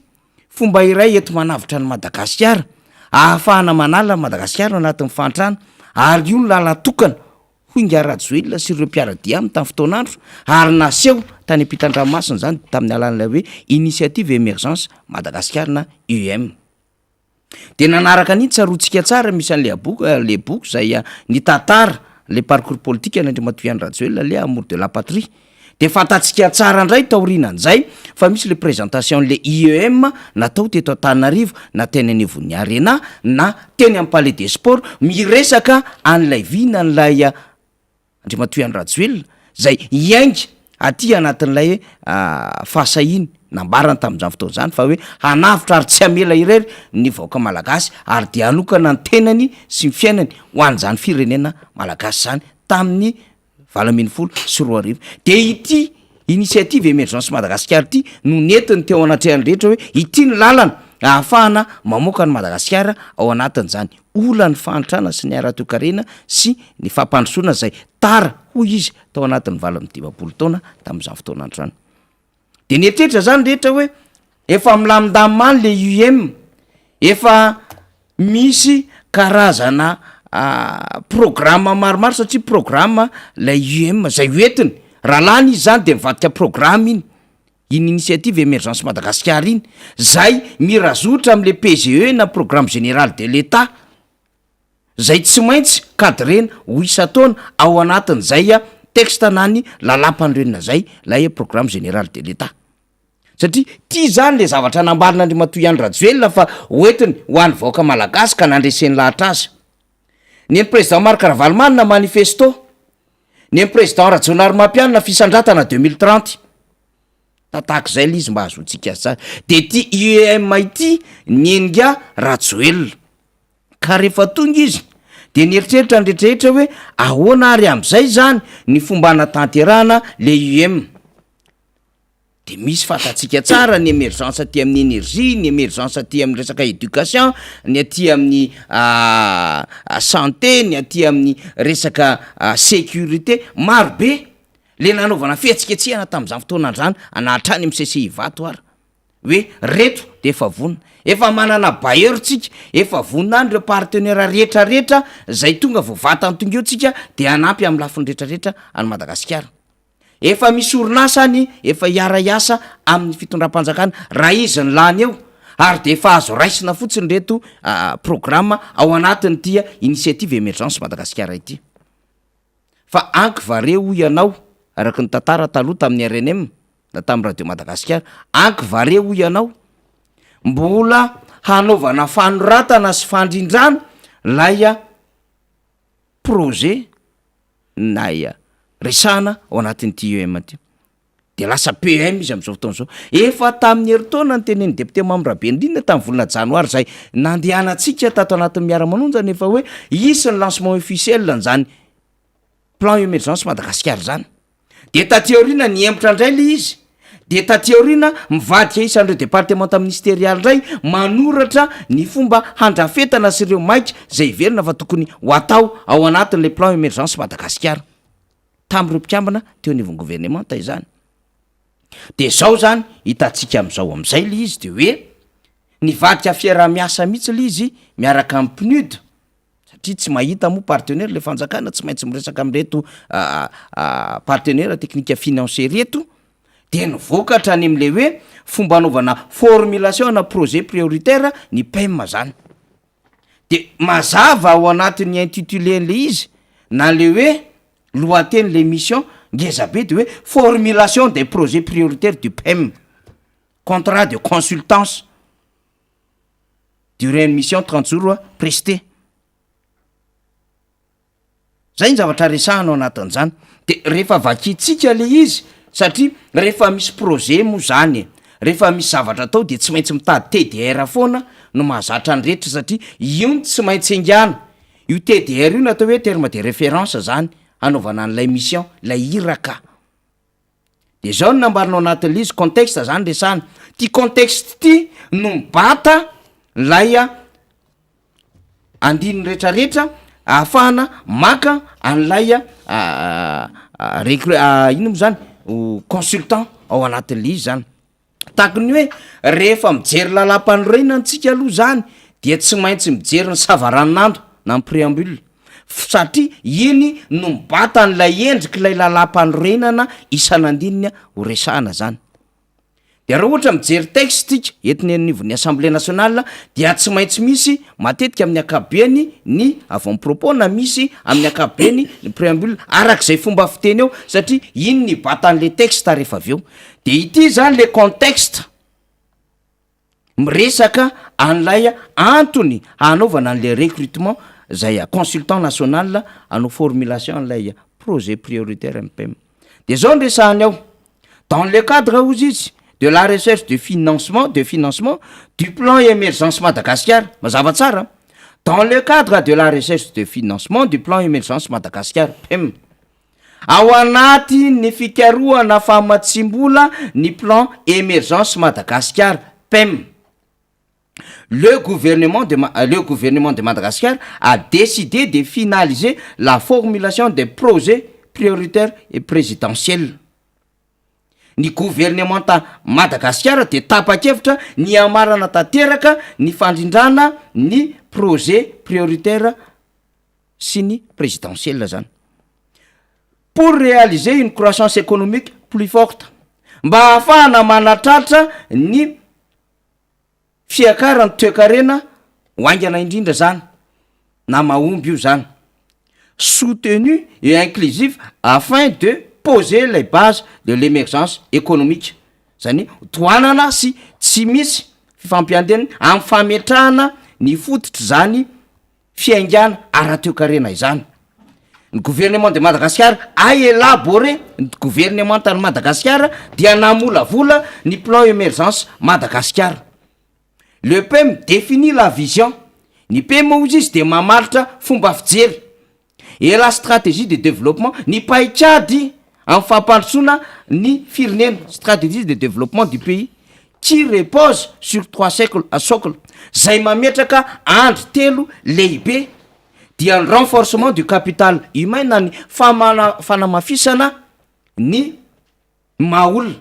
fomba iray eto manavotra an'i Madagasikara ahafahana manala an'i Madagasikara ao anatin'ny fahantrana ary io no lalan-tokana hoy ingahy Rajoelina sy ireo mpiara-dia aminy tamin'ny fotoan'andro ary naseho tany ampitan-dranomasina izany tamin'ny alalan'ilay hoe Initiative Emergence Madagasikara na IEM. De nanaraka an'iny tsaroantsika tsara misy an'le aboky le boky zay nitantara le parcours politique an'Andriamatoa Andry Rajoelina le Amour de la patrie, de fantatsika tsara ndray taorianan'izay fa misy le présentation le IEM natao teto Antananarivo na teny anivon'ny Arena na teny amin'ny Palais des sports miresaka an'ilay vinan'ilay Andriamatoa Andry Rajoelina izay hiainga aty anatin'ilay fahasahiany nambarany tamin'izany fotoana izany fa hoe hanavotra ary tsy hamela irery ny vahoaka malagasy ary dia hanokana ny tenany sy ny fiainany ho an'izany firenena malagasy izany tamin'ny 2018. Dia ity initiative emergence Madagasikara ity no nentiny teo anatrehan'ny rehetra hoe ity ny lalana ahafahana mamoaka an'i Madagasikara ao anatin'izany olan'ny fahantrana sy ny ara-toekarena sy ny fampandrosoana izay tara hoy izy tao anatin'ny 58 taona tamin'izany fotoana andro izany. Dia nieritreritra izany ny rehetra hoe efa milamindamina any le UM, efa misy karazana programme maromaro satria programme lay UM zay hoentiny, raha lany izy zany de mivadika programme iny, iny initiative emergence Madagasikara iny, zay mirazotra amle PGE na programme général de l'Etat, zay tsy maintsy cadrena ho isan-taona ao anatin'izay texte na ny lalàmpanorenana zay lay programme général de l'Etat. Satria ity izany le zavatra nambarin'Andriamatoa Andry Rajoelina fa hoentiny ho an'ny vahoaka malagasy ka nandreseny lahatra azy. Ny an'ny président Marc Ravalomanana manifesto, ny an'ny président Rajaonarimampianina fisandratana 2030. Tahak'izay le izy mba hahazoantsika azy tsara. De ity IEM ity ny an'ingahy Rajoelina. Ka rehefa tonga izy. Dia nieritreritra ny rehetrarehetra hoe ahoana ary amin'izay izany ny fomba hanatanterahana le UM. Dia misy fantatsika tsara ny emergence aty amin'ny energie, ny emergence aty amin'ny resaka education, ny aty amin'ny santé, ny aty amin'ny resaka sécurité, maro be le nanaovana fihetsiketsehana tamin'izany fotoana izany na hatrany amin'ny CCI Ivato ara. Hoe reto de efa vonona, efa manana bailleur tsika, efa vonona any ireo partenaire rehetra rehetra zay tonga vao vatany tonga eo tsika de hanampy amin'ny lafiny rehetra rehetra an'i Madagasikara. Efa misy orinasa any efa hiara hiasa amin'ny fitondram-panjakana raha izy ny lany eo ary de efa azo raisina fotsiny reto programme ao anatin'ity initiative emergence Madagasikara ity. Fa anky va re hoy ianao, araka ny tantara taloha tamin'ny rnm na tamin'ny radio Madagasikara, anky va re hoy ianao, mbola hanaovana fanoratana sy fandrindrana lay projet nay resahana ao anatin'ity EM ity. Dia lasa PM izy amin'izao fotoana izao. Efa tamin'ny herintaona notenenin'ny député Mamy Rabenirina tamin'ny volana janoary izay nandehanantsika tato anatin'ny Miara-manonja nefa hoe hisy ny lancement officiel an'izany plan emergence Madagasikara izany. Dia taty aoriana nihemotra indray ilay izy. Dia taty aoriana mivadika isan'ireo departemanta ministerialy indray manoratra ny fomba handrafetana sy ireo maika izay heverina fa tokony ho atao ao anatin'ilay plan emergence Madagasikara. tamin'ireo mpikambana teo anivon'ny governemanta izany. De zao zany hitantsika am'zao am'zay le izy de hoe nivadika fiaraha-miasa mihitsy le izy miaraka amin'ny PNUD satria tsy mahita moa partenaire le fanjakana tsy maintsy miresaka am'reto partenaire technique financier reto de nivoaka hatrany am'le hoe fomba anaovana formulation ana projet prioritaire ny PEM zany. De mazava ao anatin'ny intitulé an'le izy na le hoe lohateny le mission ngeza be de hoe formulation des projets prioritaires du PEM, contrat de consultance, durée mission 30 jours presté. Zay ny zavatra resahana ao anatin'izany. De rehefa vakintsika le izy, satria rehefa misy projet moa zany e, rehefa misy zavatra atao de tsy maintsy mitady TDR foana no mahazatra ny rehetra satria io no tsy maintsy aingana. Io TDR io no atao hoe terme de référence zany hanaovana an'ilay mission, ilay iraka. De zao no nambarana ao anatin'ilay izy, contexte zany resahana. Ty contexte ty no mibata lay andininy rehetrarehetra ahafahana maka an'ilay recru- inona moa zany consultant ao anatin'le izy zany. Tahaka ny hoe rehefa mijery lalam-panorenana antsika aloha zany dia tsy maintsy mijery ny savaranonando na ny préambule satria iny no mibata an'ilay endrik'ilay lalam-panorenana isan'andininy ho resahana zany. De raha ohatra mijery texte tsika eto ny anivon'ny assemblée nationale dia tsy maintsy misy matetika amin'ny ankapobeny ny avant propos na misy amin'ny ankapobeny ny préambule arak'izay fomba fiteny eo satria iny ny batan'le texte rehefa avy eo. De ity zany le contexte miresaka an'ilay antony hanaovana an'le recrutement zay consultant national hanao formulation an'ilay projet prioritaire MPM. De zao ny resahany ao, dans le cadre hozy izy de la recherche de financement de financement du plan émergence Madagascar, mazava tsara, dans le cadre de la recherche de financement du plan émergence Madagascar PEM, ao anaty ny fikarohana famatsim-bola ny plan émergence Madagascar PEM, le gouvernement de le gouvernement de Madagascar a décidé de finaliser la formulation des projets prioritaires et présidentiels. Ny governemanta Madagasikara de tapa-kevitra ny hamarana tanteraka ny fandrindrana ny projet prioritaire sy ny présidentiel zany. Pour réaliser une croissance économique plus forte, mba hahafahana manatratra ny fiakaran'ny toekarena ho haingana indrindra zany na mahomby io zany, soutenu et inclusif afin de poser les bases de l'émergence économique, zany hoe tohanana sy tsy misy fifampiantenana amin'ny fametrahana ny fototry zany fiaingana ara-toekarena izany. Ny gouvernement de Madagascar a élaboré, ny gouvernementan'i Madagasikara dia namolavola ny plan émergence Madagasikara. Le PEM définit la vision. Ny PEM hozy izy dia mamaritra fomba fijery et la stratégie de développement, ny paikady amin'ny fampandrosoana ny firenena, stratégie de développement du pays, qui repose sur trois sècles, socles, zay mametraka andry telo lehibe dia ny renforcement du capital humain na ny famana- fanamafisana ny maha olona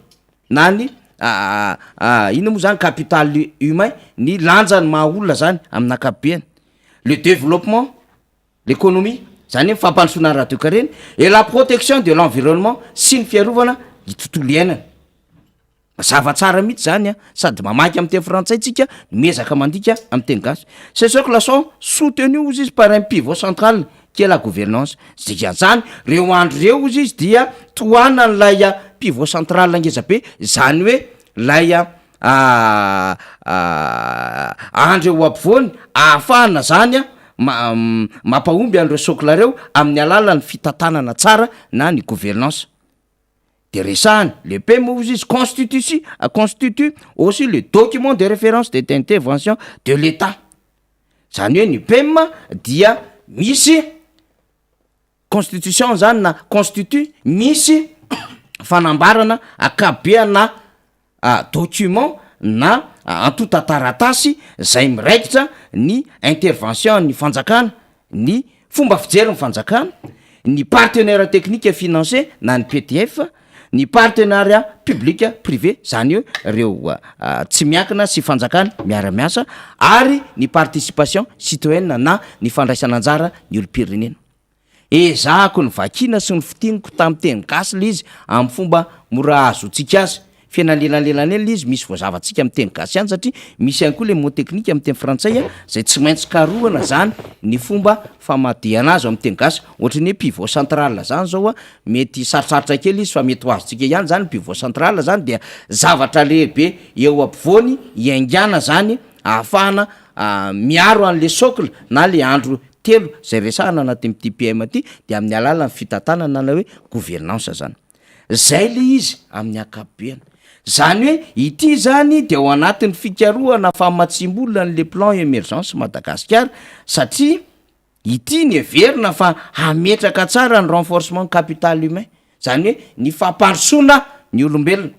na ny inona moa zany capital humain, ny lanjan'ny maha olona zany amin'ny ankapobeny, le développement l'économie zany hoe fampandrosoana ara-toekarena, et la protection de l'environnement sy ny fiarovana ny tontolo iainana. Mazava tsara mihitsy zany a, sady mamaky amin'ny teny frantsay tsika no miezaka mandika amin'ny teny gasy. Ces socles sont soutenus hozy izy par un pivot central qui est la gouvernance. Dikan'izany reo andry reo hozy izy dia tohanan'ilay pivot central ngeza be, zany hoe lay andry eo ampovoany ahafahana zany a ma- mampahomby an'ireo socle reo amin'ny alalan'ny fitantanana tsara na ny gouvernance. De resahany le PEM hozy izy constitution constitue aussi le document de référence de d'intervention de l'État. Zany hoe ny PEM dia misy constitution zany na constitue misy fanambarana ankapobeany na document na antontan-taratasy zay miraikitra ny intervention ny fanjakana, ny fomba fijery ny fanjakana, ny partenaire technique financier na ny PTF, ny partenariat public privé, zany hoe reo tsy miankina sy fanjakana miara-miasa, ary ny participation citoyenne na ny fandraisana anjara ny olom-pirenena. Ezahako ny vakina sy ny fitiniko tamin'ny teny gasy le izy amin'ny fomba mora ahazoantsika azy, fenanelanelana eny le izy misy voazavatsika amin'ny teny gasy ihany satria misy ihany koa le mot technique amin'ny teny frantsay a zay tsy maintsy karohana zany ny fomba famadihana azy amin'ny teny gasy. Ohatry ny hoe pivot central zany zao a, mety sarotsarotra kely izy fa mety ho azontsika ihany zany. Pivot central zany dia zavatra lehibe eo ampovoany iaingana zany ahafahana miaro an'le socle na le andry telo zay resahana anatin'ity PEM ty, de amin'ny alalan'ny fitantanana na hoe gouvernance zany. Zay le izy amin'ny ankapobeny. Zany hoe ity zany de ao anatin'ny fikarohana famatsim-bola an'le plan émergence Madagasikara, satria ity ny heverina fa hametraka tsara ny renforcement capital humain, zany hoe ny fampandrosoana ny olombelona,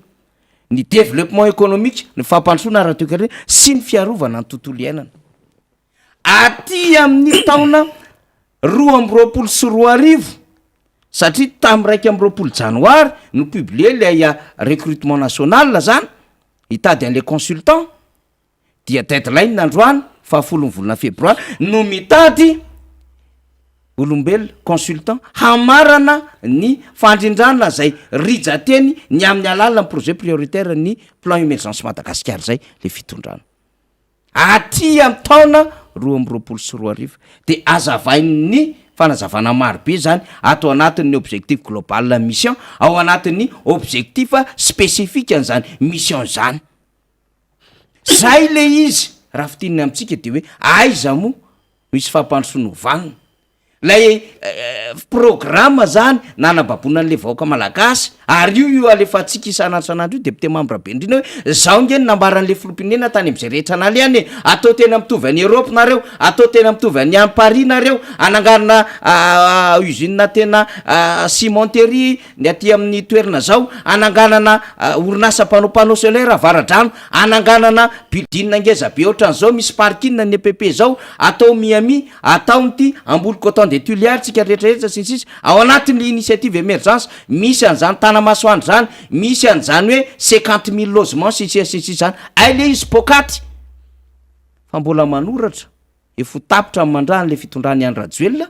ny développement économique, ny fampandrosoana ara-toekarena sy ny fiarovana ny tontolo iainana. Aty amin'ny taona 2022, satria tamy 21 janoary no publié lay recrutement national zany hitady an'le consultant, dia deadline androany faha-10 ny volana febroary no mitady olombelona consultant hamarana ny fandrindrana zay rijateny ny amin'ny alalan'ny projet prioritaire ny plan émergence Madagasikara zay le fitondrana aty amy taona 2022. De azavain'ny fanazavana marobe zany ato anatin'ny objectif global mission, ao anatin'ny objectif spécifique an'zany mission zany. Zay le izy raha fitininy amitsika de hoe aiza moa misy fampandrosoana hovanina lay programme zany nanababona an'le vahoaka malagasy, ary io alefantsika isan'andro isan'andro io. Député membre be indrindra hoe zao nge ny nambaran'le filoham-pirenena tany am'izay rehetra nale any e: atao tena mitovy any Europe nareo, atao tena mitovy any any Paris nareo, ananganana usine tena cimenterie ny aty amin'ny toerana zao, ananganana orinasa mpanao panneau solaire avaradrano, ananganana building ngeza be ohatran'izao misy parking ny EPP zao, atao Miami, atao nyty amboly coton de Tuléar tsika rehetrarehetra sy ny sisa. Ao anatin'ny initiative émergence misy an'zany Tanamasoandro zany, misy an'zany hoe 50 000 logement sy sy sy sy zany. Ay le izy pokaty fa mbola manoratra efa ho tapitra amy mandrany le fitondrany Andry Rajoelina,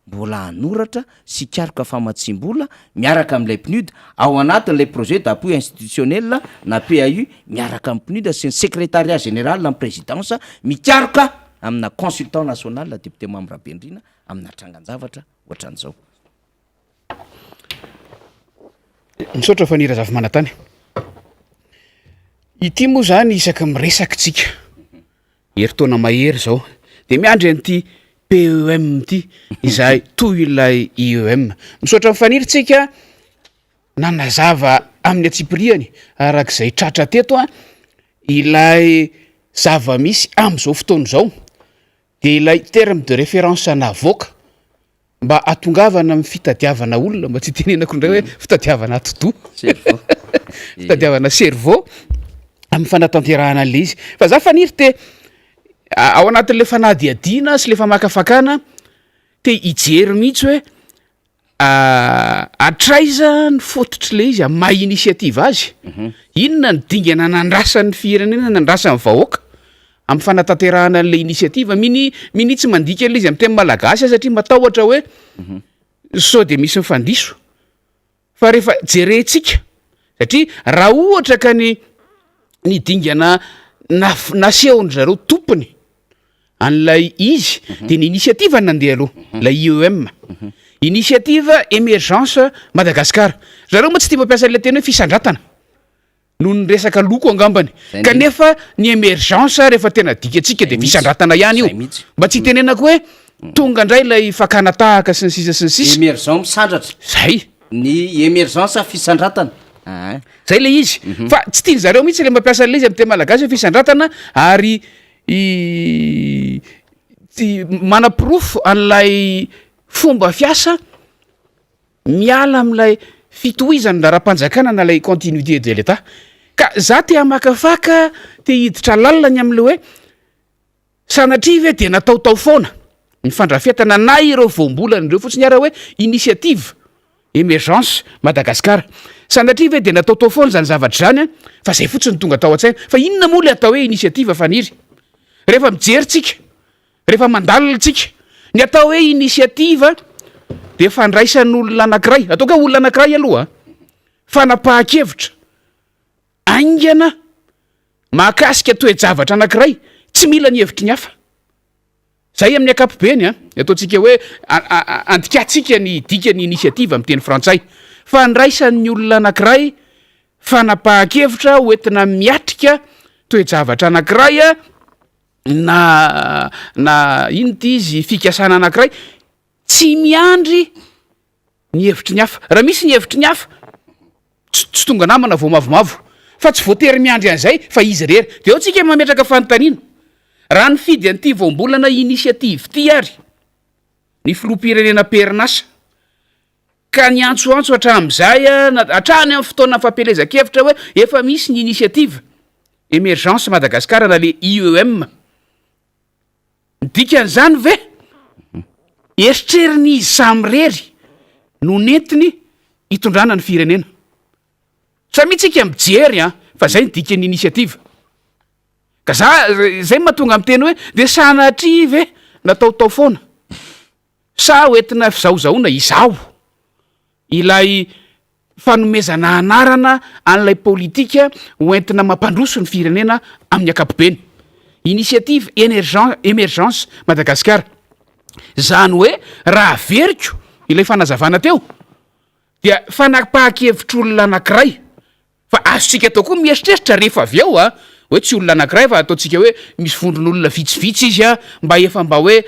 mbola hanoratra sy karoka famatsim-bola miaraka am'ilay PNUD ao anatin'ilay projet d'appui institutionnel na PAU, miaraka amy PNUD sy ny secrétariat général amy présidence, mikaroka amina consultant national, député Mamy Rabendrina, amina trangan-javatra ohatran'izao. Misaotra fa nira zava-manantany ity moa zany isaky miresaky tsika herintaona mahery zao de miandry an'ity PEM ty izay toy ilay IEM. Misaotra mifaniry tsika nanazava amin'ny atsipiriany arak'izay tratra teto a ilay zava-misy am'izao fotoana izao. Dia ilay terme de référence navoaka mba hatongavana amin'ny fitadiavana olona, mba tsy hitenenako indray hoe fitadiavana atidoha, Cerveau. fitadiavana cerveau amin'ny fanatanterahana an'ilay izy. Fa za Faniry te ao anatin'ilay fanadihadiana sy ilay famakafakana te hijery mihitsy hoe Hatraiza ny fototr'ilay izy amin'ny maha initiative azy? Inona ny dingana nandrasan'ny firenena, nandrasan'ny vahoaka amin'ny fanatanterahana an'ilay initiative? Mini mini tsy mandika an'ilay izy amin'ny teny malagasy aho satria matahotra hoe sao dia misy mifandiso. Fa rehefa jerentsika, satria raha ohatra ka ny ny dingana naf- nasehon-dry zareo tompony an'ilay izy de ny initiative no nandeha aloha, ilay IEM, initiative émergence Madagascar, zareo moa tsy tia mampiasa an'ilay teny hoe fisandratana noho ny resaka loko angambany, Zay indrindra. kanefa ny émergence rehefa tena adikatsika de Zay mihitsy. fisandratana ihany io, Zay mihitsy. mba tsy hitenenako hoe tonga indray ilay fakana tahaka sy ny sisa sy ny sisa. Émergent misandratra. Zay. Ny émergence fisandratana. Aa. Zay le izy. Fa tsy tiany zareo mihitsy le mampiasa an'ilay izy amin'ny teny malagasy hoe fisandratana ary i tsy manaporofo an'ilay fomba fiasa miala amin'ilay fitohizan'ny raharaham-panjakana na ilay continuité de l'Etat. Ka za te hamakafaka, te hiditra lalina ny amin'ilay hoe sanatria ve dia nataotao foana ny fandrafetana na ireo voambolana ireo fotsiny ara hoe initiative émergence Madagascar. Sanatria ve dia nataotao foana izany zavatra izany an, fa izay fotsiny no tonga tao an-tsaina. Fa inona moa ilay atao hoe initiative Faniry? Rehefa mijery tsika, rehefa mandalina tsika, ny atao hoe initiative dia fandraisan'olona anankiray, ataoko hoe olona anankiray aloha an, fanapahan-kevitra haingana mahakasika toe-javatra anankiray, tsy mila ny hevitry ny hafa. Zay amin'ny ankapobeny an, ny ataontsika hoe andikantsika ny dikan'ny initiative amin'ny teny frantsay. Fandraisan'ny olona anankiray fanapahan-kevitra ho entina miatrika toe-javatra anankiray na na inona ity izy fikasana anankiray, tsy miandry ny hevitry ny hafa. Raha misy ny hevitry ny hafa, tsy tsy tonga namana vao mavomavo. Fa tsy voatery miandry an'izay fa izy irery. Dia eo tsika mametraka fanontaniana. Raha nifidy an'ity voambolana initiative ity ary ny filoham-pirenena am-perinasa, ka niantsoantso hatramin'izay, na hatrany amin'ny fotoana fampielezan-kevitra hoe efa misy ny initiative émergence Madagascar na le IEM. Ny dikan'izany ve, eritreriny izy samirery no nentiny hitondrana ny firenena. Samia tsika mijery an, fa zay ny dikan'ny initiative. Ka za, zay mahatonga miteny hoe de sanatria ve nataotao foana sa hoentina fizahozahoana izaho ilay fanomezana anarana an'ilay politika ho entina mampandroso ny firenena amin'ny ankapobeny. Initiative Energen- Emergence Madagascar. Izany hoe raha averiko ilay fanazavana teo dia fanapahan-kevitr'olona anankiray fa azontsika atao koa mieritreritra rehefa avy eo a, hoe tsy olona anankiray fa ataontsika hoe misy vondron'olona vitsivitsy izy a, mba efa mba hoe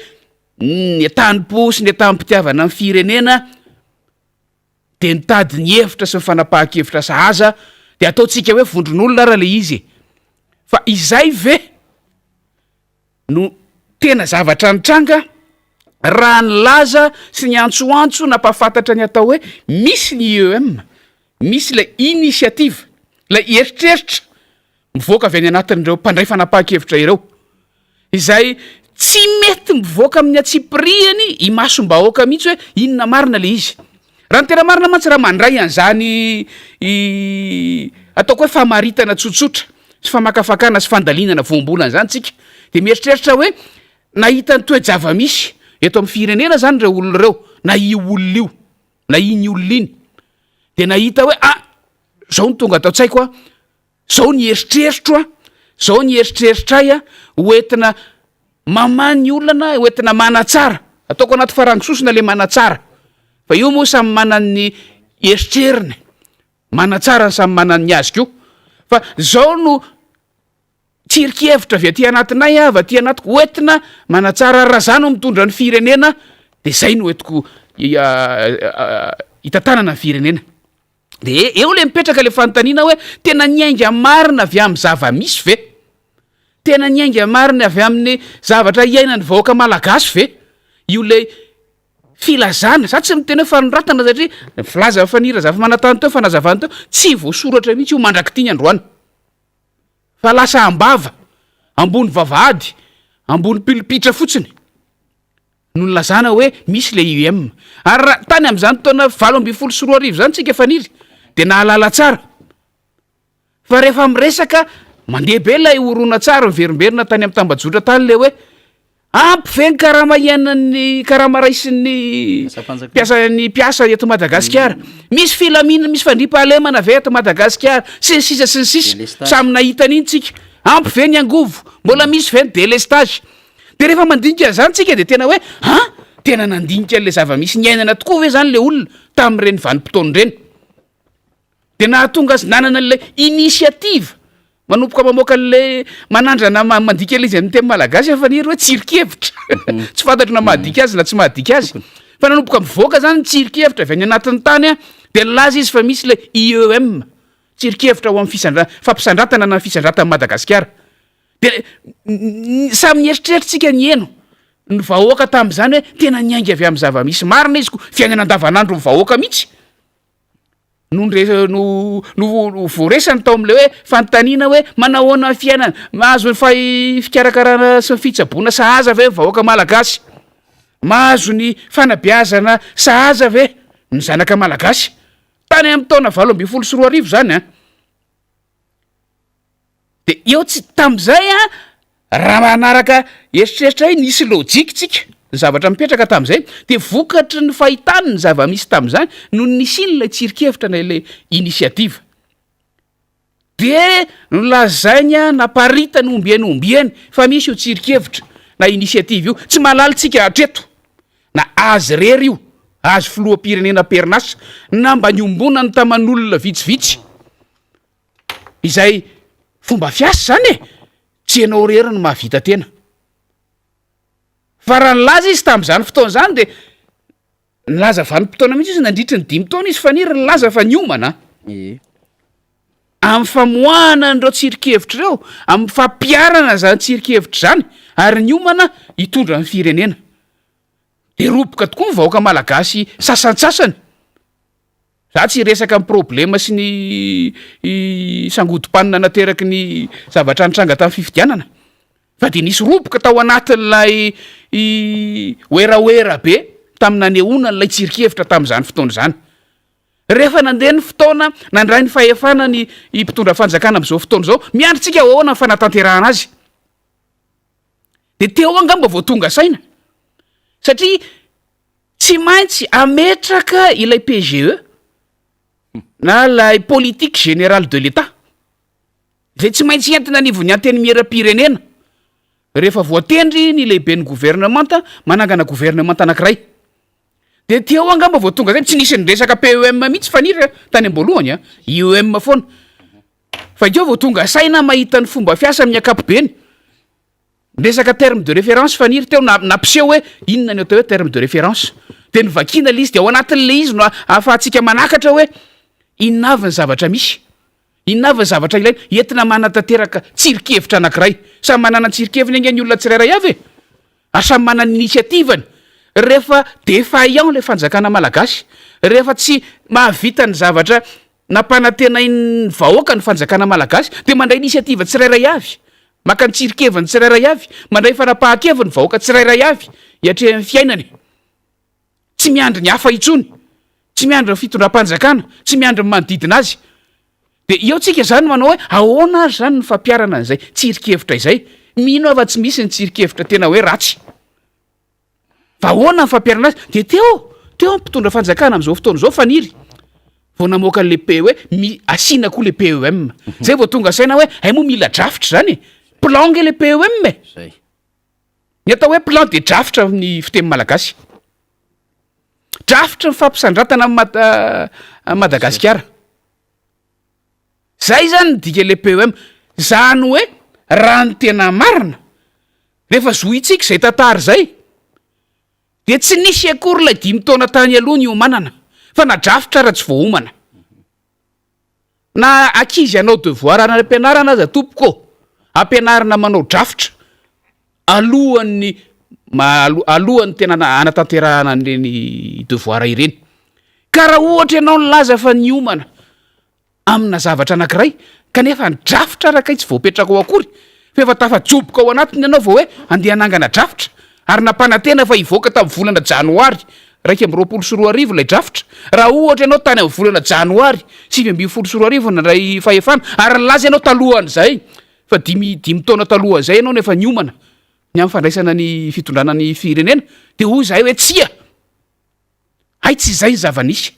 nentanim-po sy nentanim-pitiavana ny firenena dia nitady ny hevitra sy ny fanapahan-kevitra sahaza dia ataontsika hoe vondron'olona ara le izy e! Fa izay ve no tena zavatra nitranga raha nilaza sy niantsoantso nampahafantatra ny atao hoe misy ny IEM, misy ilay initiative, ilay eritreritra mivoaka avy any anatin'ireo mpandray fanapahan-kevitra ireo, izay tsy mety mivoaka amin'ny antsipirihany imasom-bahoaka mihitsy hoe inona marina ilay izy. Raha ny tena marina mantsy raha mandray an'izany ataoko hoe famaritana tsotsotra sy famakafakana sy fandalinana voambolana izany tsika dia mieritreritra hoe nahita ny toe-java-misy eto amin'ny firenena izany ireo olona ireo na io olona io na iny olona iny dia nahita hoe ah zao no tonga ato an-tsaiko a Zao ny eritreritro a, zao ny eritreritray a, ho entina mamaha ny olana, ho entina manatsara, ataoko anaty farango sosona le manatsara, fa io moa samy manana ny eritreriny, manatsara ny samy manana ny azy koa, fa zao no tsirinkevitra avy aty anatinay avy aty anatiko, ho entina manatsara, ary raha za no mitondra ny firenena de zay no entiko hitantanana ny firenena. De eo le mipetraka le fanontaniana hoe tena niainga marina avy amin'ny zava-misy ve? Tena niainga marina avy amin'ny zavatra iainan'ny vahoaka malagasy ve io le filazana, za tsy miteny hoe fanoratana satria ny filazan'i Faniry Razafimanantany teo, fanazavany teo, tsy voasoratra mihitsy io mandrak'ity ny androany. Fa lasa am-bava, ambony vavahady, ambony pilipitra fotsiny no nilazana hoe misy le IEM. Ary raha tany amin'izany taona 2018 izany tsika Faniry dia nahalala tsara Fa rehefa miresaka, mandeha be ilay horonantsary miverimberina tany amin'ny tambajotra tany ilay hoe ampy ve ny karama iainan'ny karama raisin'ny mpiasa ny mpiasa eto Madagasikara? Misy filaminana, misy fandriampahalemana ve eto Madagasikara? Sy ny sisa sy ny sisa. Samy nahita an'iny tsika. Ampy ve ny angovo? Mbola misy ve ny délestage? Dia rehefa mandinika an'izany tsika dia tena hoe an! Tena nandinika an'ilay zava-misy niainana tokoa ve izany ilay olona tamin'ireny vanim-potoana ireny? Dia nahatonga azy nanana an'ilay initiative, manomboka mamoaka an'ilay, manandrana mandika an'ilay izy amin'ny teny malagasy aho faniry hoe tsirinkevitra, tsy fantatro na mahadika azy na tsy mahadika azy, fa nanomboka mivoaka zany ny tsirinkevitra avy any anatin'ny tany an, dia nilaza izy fa misy ilay IEM, tsirinkevitra ho amin'ny fisandra- fampisandratana na fisandratan'i Madagasikara. Dia samy nieritreritra tsika niheno ny vahoaka tamin'izany hoe tena niainga avy amin'ny zava-misy marina izy ko, fiainana andavanandron'ny vahoaka mihitsy. no nre- no no voaresany tao amin'ilay hoe fanontaniana hoe manahoana ny fiainana, mahazo ny fahi- fikarakarana sy ny fitsaboana sahaza ve ny vahoaka malagasy, mahazo ny fanabeazana sahaza ve ny zanaka malagasy, tany amin'ny taona 2018 zany an. De eo tsy, tamin'izay an, raha manaraka eritreritra hoe nisy lojika tsika, ny zavatra mipetraka tamin'izay, de vokatry ny fahitany ny zava-misy tamin'izany no nisian'ilay tsirinkevitra na ilay initiative. De nolazainy an, naparitany ombieny ombieny fa misy io tsirinkevitra na initiative io, tsy mahalala tsika hatreto na azy irery io, azy filoham-pirenena am-perinasa, na mba niombonany taman'olona vitsivitsy. Izay fomba fiasa izany e! Tsy ianao irery no mahavita tena. Fa raha nilaza izy tamin'izany fotoana izany dia nilaza vanim-potoana mihitsy izy nandritry ny dimy taona izy Faniry nilaza fa niomana Ie. amin'ny famoahana an'ireo tsirinkevitra ireo, amin'ny fampiharana izany tsirinkevitra izany ary niomana hitondra ny firenena. Dia roboka tokoa ny vahoaka malagasy sasantsasany. Za tsy hiresaka ny problema sy ny sangodim-panina nateraky ny zavatra nitranga tamin'ny fifidianana fa dia nisy roboka tao anatin'ilay werawera be tamin'ny nanehoana an'ilay tsirinkevitra tamin'izany fotoana izany. Rehefa nandeha ny fotoana, nandray ny fahefana ny mpitondra fanjakana amin'izao fotoana izao, miandry tsika ahoana ny fanatanterahana azy. Dia teo angamba vao tonga saina satria Tsy maintsy ametraka ilay PGE na ilay politique générale de l'Etat izay tsy maintsy entina anivon'ny antenimieram-pirenena rehefa voatendry ny lehiben'ny governemanta manangana governemanta anankiray. Dia teo angamba vao tonga zay, tsy nisy niresaka PEM mihitsy Faniry a, tany am-boalohany a, IEM foana. Fa teo vao tonga saina mahita ny fomba fiasa amin'ny ankapobeny. Niresaka terme de référence Faniry teo, na- nampiseho hoe inona ny atao hoe terme de référence. Dia novakiana ilay izy, dia ao anatin'ilay izy no ahafahantsika manakatra hoe inona avy ny zavatra misy, inona avy ny zavatra ilaina entina manatanteraka tsirinkevitra anankiray. Samy manana ny tsirinkeviny ange ny olona tsirairay avy e! Ary samy manana ny initiative-ny. Rehefa défaillant ilay fanjakana malagasy, rehefa tsy mahavita ny zavatra nampanantenain'ny vahoaka ny fanjakana malagasy, dia mandray initiative tsirairay avy. Maka ny tsirinkeviny tsirairay avy, mandray fanapahan-keviny ny vahoaka tsirairay avy hiatrehany ny fiainany. Tsy miandry ny hafa intsony, tsy miandry ny fitondram-panjakana, tsy miandry ny manodidina azy. Dia eo tsika izany manao hoe ahoana ary izany ny fampiharana an'izay tsirinkevitra izay? Mino aho fa tsy misy ny tsirinkevitra tena hoe ratsy. Fa ahoana ny fampiharana azy? Dia teo, teo ny mpitondra fanjakana amin'izao fotoana izao Faniry vao namoaka an'ilay P hoe mi- asiana koa ilay PEM. Zay vao tonga saina hoe hay moa mila drafitra izany e! Plan nge ilay PEM e! Zay. Ny atao hoe plan dia drafitra amin'ny fiteny malagasy. Drafitry ny fampisandratana an'i Mad- an'i Madagasikara. Zay zany ny dikan'ilay PEM. Zany hoe raha ny tena marina, rehefa zohintsika izay tantara izay, dia tsy nisy akory ilay dimy taona tany aloha niomanana, fa na drafitra ara tsy voaomana. Na ankizy hanao devoir any am-pianarana aza tompoko ô! Ampianarina manao drafitra alohan'ny alohan'ny tena hanatanterahana an'ireny devoir ireny. Ka raha ohatra ianao nilaza fa niomana amina zavatra anankiray kanefa ny drafitra ara kay tsy voapetraka ao akory fa efa tafajoboka ao anatiny ianao vao hoe andeha hanangana drafitra ary nampanantena fa hivoaka tamin'ny volana janoary 2021 ilay drafitra. Raha ohatra ianao tany amin'ny volana janoary 2019 nandray fahefana ary nilaza ianao talohan'izay fa dimy dimy taona talohan'izay ianao no efa niomana ny amin'ny fandraisana ny fitondrana ny firenena dia hoy izahay hoe tsia! Hay tsy izay ny zava-nisy.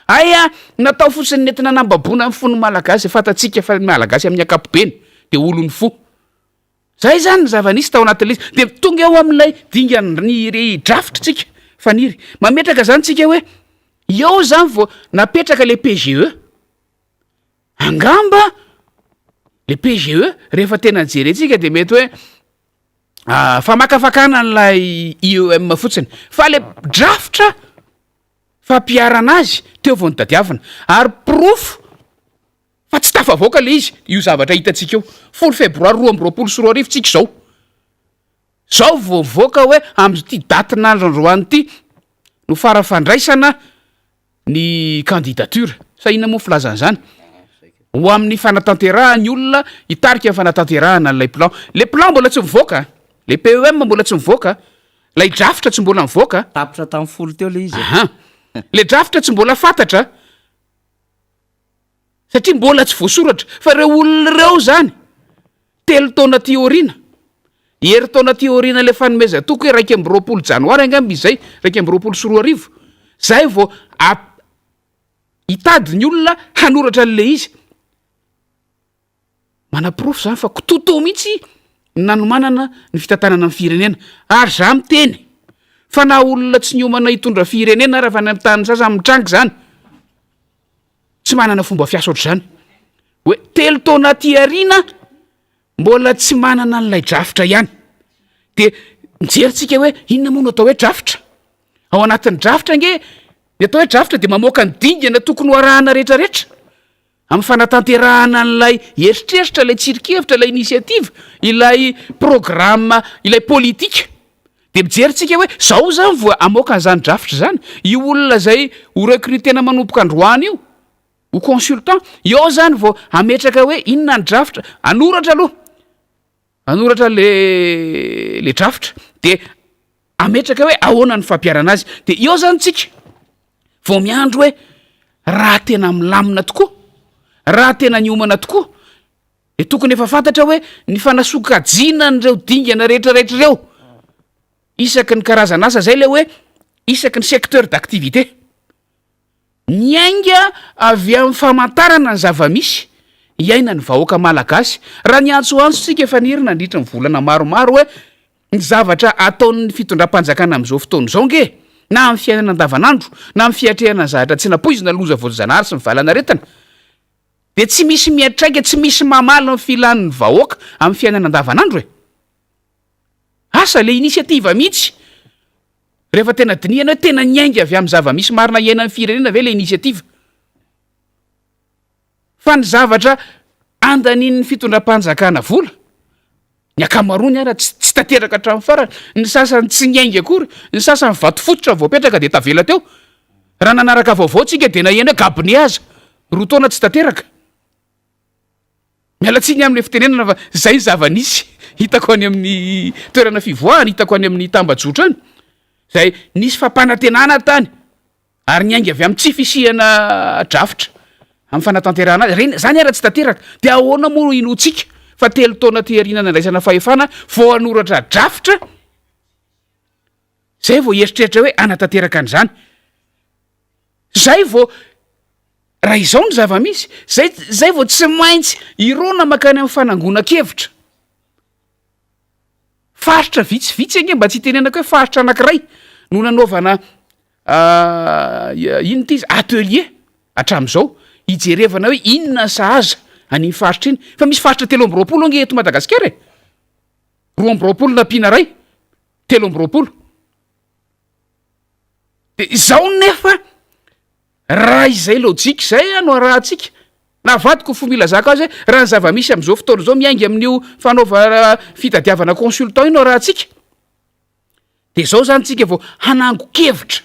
Hay a, natao fotsiny nentina nambaboana ny fon'ny Malagasy, fantatsika fa ny Malagasy amin'ny ankapobeny dia olon'ny fo. Zay izany ny zava-nisy tao anatin'ilay izy. Dia tonga eo amin'ilay dingan'ny drafitra tsika, Faniry. Mametraka izany tsika hoe, eo izany vao napetraka ilay PGE. Angamba le PGE rehefa tena jerentsika dia mety hoe famakafakana an'ilay IEM fotsiny fa le drafitra fampiharana azy teo vao notadiavina ary porofo fa tsy tafavoaka le izy io zavatra hitantsika io 10 febroary 2022 tsika izao zao vao voaka hoe amin'ity datin'andro androany ity no fara-fandraisana ny candidature, sa inona moa filazana izany? Ho amin'ny fanatanterahany olona hitarika ny fanatanterahana an'ilay plan. Le plan mbola tsy mivoaka, le PEM mbola tsy mivoaka, ilay drafitra tsy mbola mivoaka. Tapitra tamin'ny 10 teo ilay izy e. Aha. Le drafitra tsy mbola fantatra satria mbola tsy voasoratra fa ireo olona ireo izany Telo taona aty aoriana, herintaona aty aoriana ilay fanomezan-toky hoe 21 janoary angamba izay, 2021, izay vao hitady ny olona hanoratra an'ilay izy. Manaporofo izany fa kitoatoa mihitsy ny nanomanana ny fitantanana ny firenena. Ary za miteny fa na olona tsy niomana hitondra firenena ara fa any amin'ny tany sasany mitranga izany, tsy manana fomba fiasa ohatr'izany. Hoe telo taona aty aoriana mbola tsy manana an'ilay drafitra ihany. De mijery tsika hoe inona moa no atao hoe drafitra? Ao anatin'ny drafitra ange, ny atao hoe drafitra de mamoaka ny dingana tokony ho arahana rehetrarehetra amin'ny fanatanterahana an'ilay eritreritra, ilay tsirinkevitra, ilay initiative, ilay programme, ilay politika. De mijery tsika hoe zao zany vao hamoaka an'izany drafitra izany, io olona izay ho recruter-na manomboka androany io, ho consultant, eo zany vao hametraka hoe inona ny drafitra, hanoratra aloha, hanoratra le le drafitra, de hametraka hoe ahoana ny fampiharana azy, de eo zany tsika vao miandry hoe raha tena milamina tokoa, raha tena niomana tokoa, de tokony efa fantatra hoe ny fanasokajiana an'ireo dingana rehetrarehetra ireo isaky ny karazan'asa, zay le hoe isaky ny secteur d'activité. Niainga avy amin'ny famantarana ny zava-misy iainan'ny vahoaka malagasy. Raha niantsoantso isika efa niry nandritra ny volana maromaro hoe ny zavatra ataon'ny fitondram-panjakana amin'izao fotoana izao nge na amin'ny fiainana andavanandro na amin'ny fiatrehana ny zavatra tsy nampoizina, loza voajanahary sy ny valanaretina dia tsy misy miantraika, tsy misy mamaly ny filan'ny vahoaka amin'ny fiainana andavanandro e! Asa le initiative mihitsy Rehefa tena dinihana hoe tena niainga avy amin'ny zava-misy marina iainan'ny firenena ve ilay initiative? Fa ny zavatra andanian'ny fitondram-panjakana vola, ny ankamaroany ara tsy tsy tanteraka hatramin'ny farany, ny sasany tsy niainga akory, ny sasany vato fototra voapetraka dia tavela teo. Raha nanaraka vaovao tsika dia naheno hoe gabone aza, 2 taona tsy tanteraka. Miala tsiny amin'ilay fitenenana fa zay ny zava-nisy hitako any amin'ny toerana fivoahana, hitako any amin'ny tambajotra any, zay nisy fampanantenana tany ary niainga avy amin'ny tsy fisiana drafitra amin'ny fanatanterahana azy, reny zany ara tsy tanteraka, de ahoana moa no inoantsika fa 3 taona aty aoriana nandraisana fahefana vao hanoratra drafitra, zay vao hieritreritra hoe hanatanteraka an'izany. Zay vao, raha izao ny zava-misy, zay zay vao tsy maintsy hirona mankany amin'ny fanangonan-kevitra. Faritra vitsivitsy ange mba tsy hitenenako hoe faritra anankiray no nanaovana inona ity izy, atelier hatramin'izao, hijerevana hoe inona ny sahaza an'iny faritra iny. Fa misy faritra 23 ange eto Madagasikara e! 22 nampiana iray, 23. De izao nefa raha izay lojika izay no arahantsika. Navadiko ny fomba ilazako azy hoe raha ny zava-misy amin'izao fotoana izao miainga amin'io fanaovana fitadiavana consultant io no arahantsika dia izao izany tsika vao hanangon-kevitra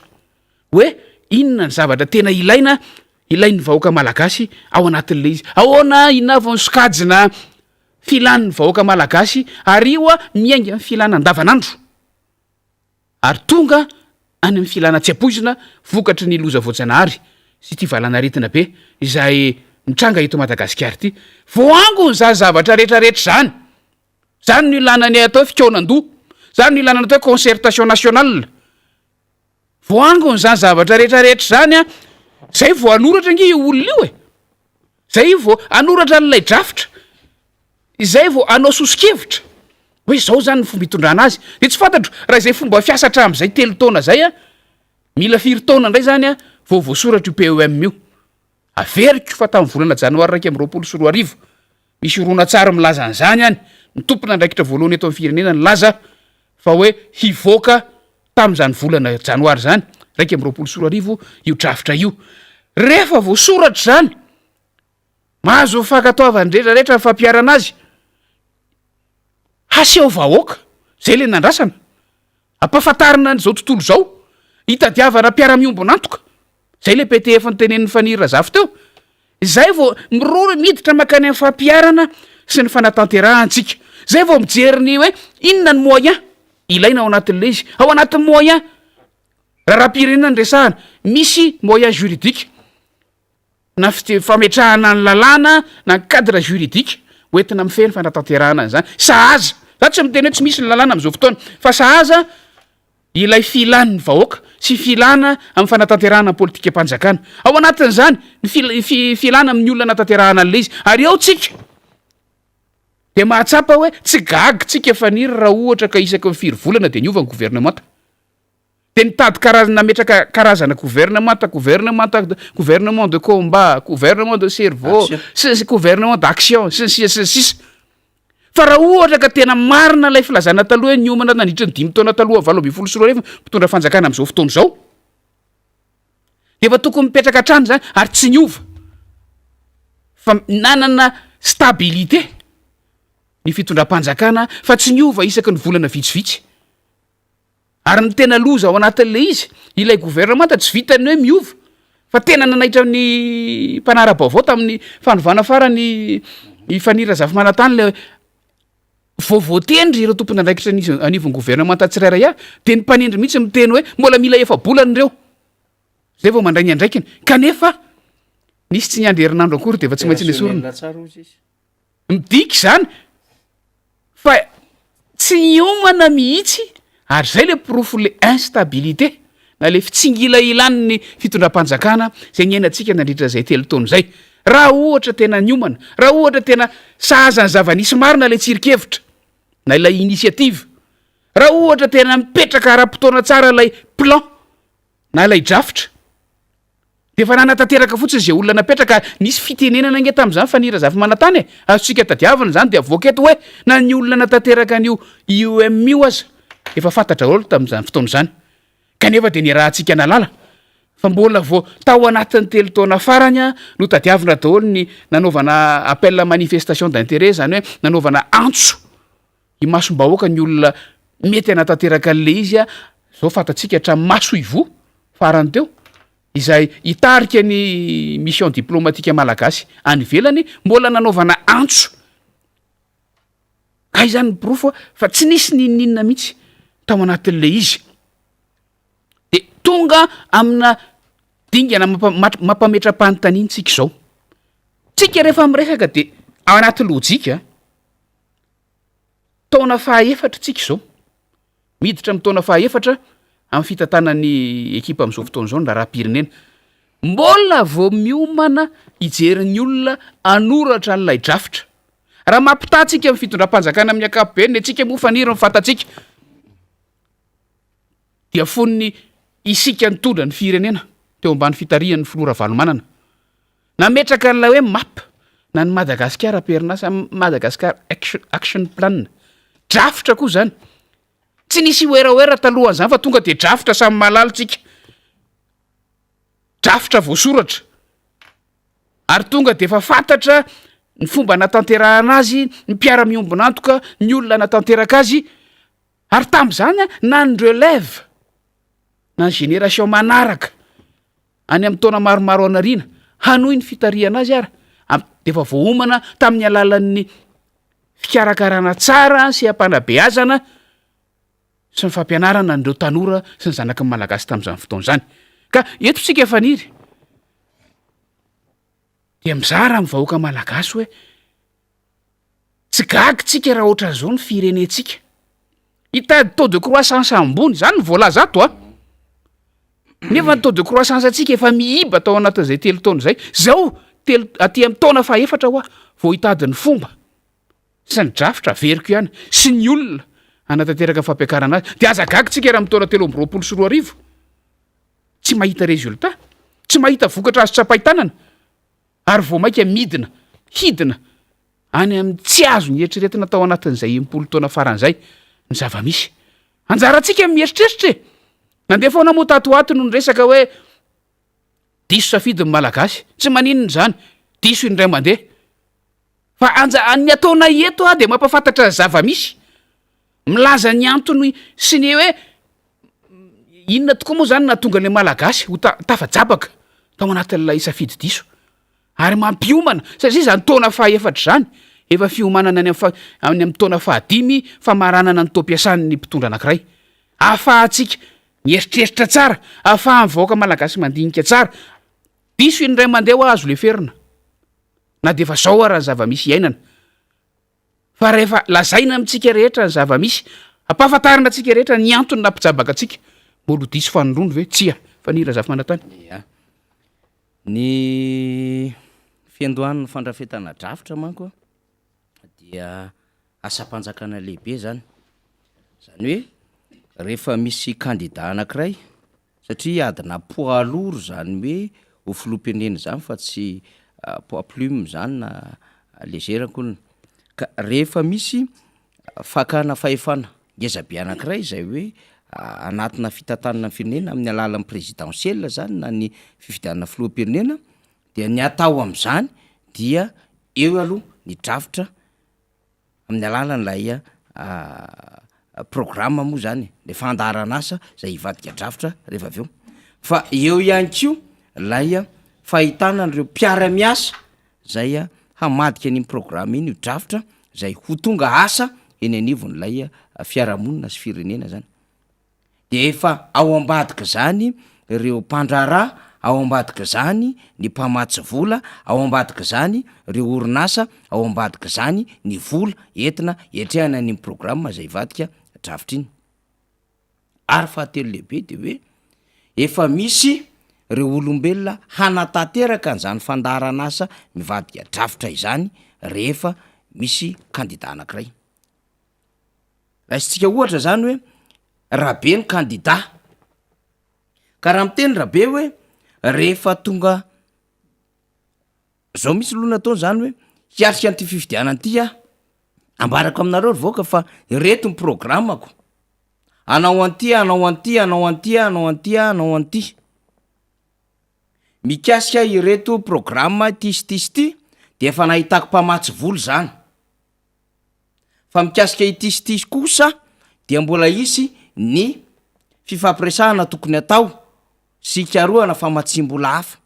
hoe inona ny zavatra tena ilaina ilain'ny vahoaka malagasy ao anatin'ilay izy. Ahoana inona avy ny sokajina filan'ny vahoaka malagasy ary io miainga amin'ny filana andavanandro. Ary tonga any amin'ny filana tsy ampoizina vokatry ny loza voajanahary sy ity valan'aretina be izay mitranga eto Madagasikara ity. Voaangona izany zavatra rehetra rehetra izany. Izany no ilana ny atao hoe fikaonan-doha. Izany no ilana ny atao hoe concertation nationale. Voaangona izany zavatra rehetra rehetra izany an. Izay vao hanoratra ange io olona io e. Izay vao hanoratra an'ilay drafitra. Izay vao hanao soso-kevitra hoe izao izany ny fomba hitondrana azy. Dia tsy fantatro raha izay fomba fiasa hatramin'izay telo taona izay an, mila firy taona indray izany an vao voasoratra io PEM io. Averiko fa tamin'ny volana janoary 2021, misy horonantsary milaza an'izany any, ny tompon'andraikitra voalohany eto amin'ny firenena nilaza fa hoe hivoaka tamin'izany volana janoary izany 2021 io drafitra io. Rehefa voasoratra izany, Mahazo ny fankatoavan'ny rehetra rehetra ny fampiharana azy. Haseho vahoaka, izay ilay nandrasana. Ampahafantarina an'izao tontolo izao. Hitadiavana mpiara-miombon'antoka. Izay ilay PTF notenenin'i Faniry Razafy teo. Izay vao miroro miditra mankany amin'ny fampiharana sy ny fanatanterahantsika. Izay vao mijery ny hoe inona ny moyen ilaina ao anatin'ilay izy. Ao anatin'ny moyen, raharaham-pirenena no resahana, misy moyen juridique. na fametrahana ny lalàna na ny cadre juridique ho entina mifehy ny fanatanterahana an'izany. Sahaza, za tsy miteny hoe tsy misy ny lalàna amin'izao fotoana, fa sahaza ilay filan'ny vahoaka sy filana amin'ny fanatanterahana ny politikam-panjakana. Ao anatin'izany ny fil- filana amin'ny olona anatanterahana an'ilay izy. Ary ao tsika dia mahatsapa hoe tsy gaga tsika Faniry raha ohatra ka isaky ny firy volana dia niova ny governemanta. Dia nitady karazana nametraka karazana gouvernemanta, gouvernemanta, gouvernement de combat, gouvernement de cerveau, sy ny gouvernement d'action, sy ny sisa sy ny sisa. Fa raha ohatra ka tena marina ilay filazana taloha hoe niomana nandritra ny dimy taona taloha 2018 mpitondra fanjakana amin'izao fotoana izao, dia efa tokony mipetraka hatrany izany ary tsy niova fa nanana stabilité ny fitondram-panjakana fa tsy niova isaky ny volana vitsivitsy. Ary ny tena loza ao anatin'ilay izy, ilay governemanta tsy vitan'ny hoe miova, fa tena nanaitra ny mpanara-baovao tamin'ny fanovana farany i Faniry Razafimanantany ilay vao voatendry ireo tompon'andraikitra anivon'ny governemanta tsirairay avy, dia ny mpanendry mihitsy miteny hoe mbola mila efa-bolana ireo zay vao mandray ny andraikiny, kanefa nisy tsy niandry herinandro akory dia efa tsy maintsy nesorina. Midika izany fa tsy niomana mihitsy ary izay le porofon'le instabilité na le fitsingilahilan'ny fitondram-panjakana izay niainantsika nandritra izay telo taona izay. Raha ohatra tena niomana, raha ohatra tena sahaza ny zava-nisy marina ilay tsirinkevitra na ilay initiative, raha ohatra tena mipetraka ara-potoana tsara ilay plan na ilay drafitra, Dia efa nanatanteraka fotsiny izay olona napetraka ary nisy fitenenana ange tamin'izany fa ny Razafimanantany e! Azontsika tadiavina izany dia avoaka eto hoe na ny olona nanatanteraka an'io IEM io aza efa fantatra daholo tamin'izany fotoana izany. Kanefa dia niarahantsika nahalala fa mbola vao tao anatin'ny telo taona farany no tadiavina daholo ny nanaovana appel à manifestation d'intérêt, izany hoe nanaovana antso imasom-bahoaka ny olona mety hanatanteraka an'ilay izy, izao fantatsika hatramin'ny masoivoho farany teo izay hitarika ny mission diplomatique malagasy any ivelany mbola nanaovana antso, kay zany ny porofo fa tsy nisy n'inon'inona mihitsy tao anatin'ilay izy, de tonga amina dingana mampametra-panontaniana tsika izao, tsika rehefa miresaka de ao anaty lojika. Taona fahaefatra tsika izao. Miditra amin'ny taona fahaefatra amin'ny fitantanan'ny ekipa amin'izao fotoana izao ny raharaham-pirenena. Mbola vao miomana hijery ny olona hanoratra an'ilay drafitra. Raha mampitaha antsika amin'ny fitondram-panjakana amin'ny ankapobeny, ny antsika moa faniry ny fantatsika, dia fony isika nitondra ny firenena teo ambany fitarihan'ny filoha Ravalomanana. Nametraka an'ilay hoe map na ny Madagasikara am-perinasa, Madagascar Action Plan. Drafitra koa izany. Tsy nisy werawera talohan'izany fa tonga dia drafitra samy mahalala tsika. Drafitra voasoratra. Ary tonga dia efa fantatra ny fomba anatanterahana azy, ny mpiara-miombon'antoka, ny olona hanatanteraka azy, ary tamin'izany na ny relève na ny génération manaraka any amin'ny taona maromaro any aoriana hanohy ny fitarihana azy ara dia efa voaomana tamin'ny alalan'ny fikarakarana tsara sy ampanabeazana sy ny fampianarana an'ireo tanora sy ny zanaky ny Malagasy tamin'izany fotoana izany. Ka eto isika Faniry dia mizara amin'ny vahoaka Malagasy hoe tsy gaga tsika raha ohatran'izao ny firenentsika. Hitady taux de croissance ambony, izany no voalaza ato a. Nefa ny taux de croissance antsika efa miiba tao anatin'izay telo taona izay. Izao telo aty amin'ny taona fahefatra hoa vao hitady ny fomba. sy ny drafitra, averiko ihany, sy ny olona hanatanteraka ny fampiakarana azy, dia aza gaga tsika raha amin'ny taona 2023 tsy mahita résultat, tsy mahita vokatra azo tsapain-tanana, ary vao mainka midina, hidina any amin'ny tsy azo nieritreretina tao anatin'izay 60 taona farany izay ny zava-misy. Anjarantsika ny mieritreritra e! Nandeha foana moa tato ho ato no niresaka hoe diso safidy ny Malagasy, tsy maninona izany, diso indray mandeha. Fa anja ny ataonay eto aho dia mampafantatra ny zava-misy, milaza ny antony sy ny hoe inona tokoa moa zany nahatonga ilay Malagasy ho tafajabaka tao anatin'ilay safidy diso ary mampiomana satria izany taona fahaefatra izany efa fiomanana any amin'ny any amin'ny taona fahadimy famaranana ny taom-piasan'ny mpitondra anankiray ahafahantsika mieritreritra tsara, ahafahan'ny vahoaka Malagasy mandinika tsara, diso indray mandeha hoa azo leferina. na dia efa zao ara ny zava-misy iainana, fa rehefa lazaina amintsika rehetra ny zava-misy, ampahafantarina antsika rehetra ny antony nampijabaka antsika, mbola ho diso fanindroany ve? Tsia, Faniry Razafimanantany. Ia. Ny fiandohan'ny fandrafetana drafitra manko dia asam-panjakana lehibe zany, zany hoe rehefa misy kandida anankiray Satria adina poids lourd zany hoe ho filoham-pirenena zany fa tsy poids plume zany na légère akory, ka rehefa misy fakana fahefana ngeza be anankiray zay hoe anatina fitantanana ny firenena amin'ny alalan'ny présidentielle zany na ny fifidianana filoham-pirenena dia ny atao am'zany dia eo aloha ny drafitra amin'ny alalan'ilay programa moa zany e, le fandaharan'asa zay hivadika drafitra rehefa avy eo, fa eo ihany koa lay fahitana an'ireo mpiara-miasa zay hamadika an'iny programa iny ho drafitra zay ho tonga asa eny anivon'ilay fiarahamonina sy firenena zany. Dia efa ao ambadik'izany ireo mpandraharaha, ao ambadik'izany ny mpamatsy vola, ao ambadik'izany ireo orinasa, ao ambadik'izany ny vola entina hiatrehana an'iny programa izay hivadika drafitra iny. Ary fahatelo lehibe dia hoe efa misy ireo olombelona hanatanteraka an'izany fandaharan'asa mivadika drafitra izany rehefa misy kandida anankiray. Raisintsika ohatra zany hoe Rabe ny kandida, ka raha miteny Rabe hoe rehefa tonga zao mihitsy aloha nataony zany hoe hiatrika an'ity fifidianana ity aho, ambarako aminareo ry vahoaka fa ireto ny programako, hanao an'ity aho, hanao an'ity, hanao an'ity aho, hanao an'ity aho, hanao an'ity. Mikasika ireto programa ity sy ity sy ity de efa nahitako mpamatsy vola zany. Fa mikasika ity sy ity kosa dia mbola hisy ny fifampiresahana tokony atao sy hikarohana famatsiam-bola hafa.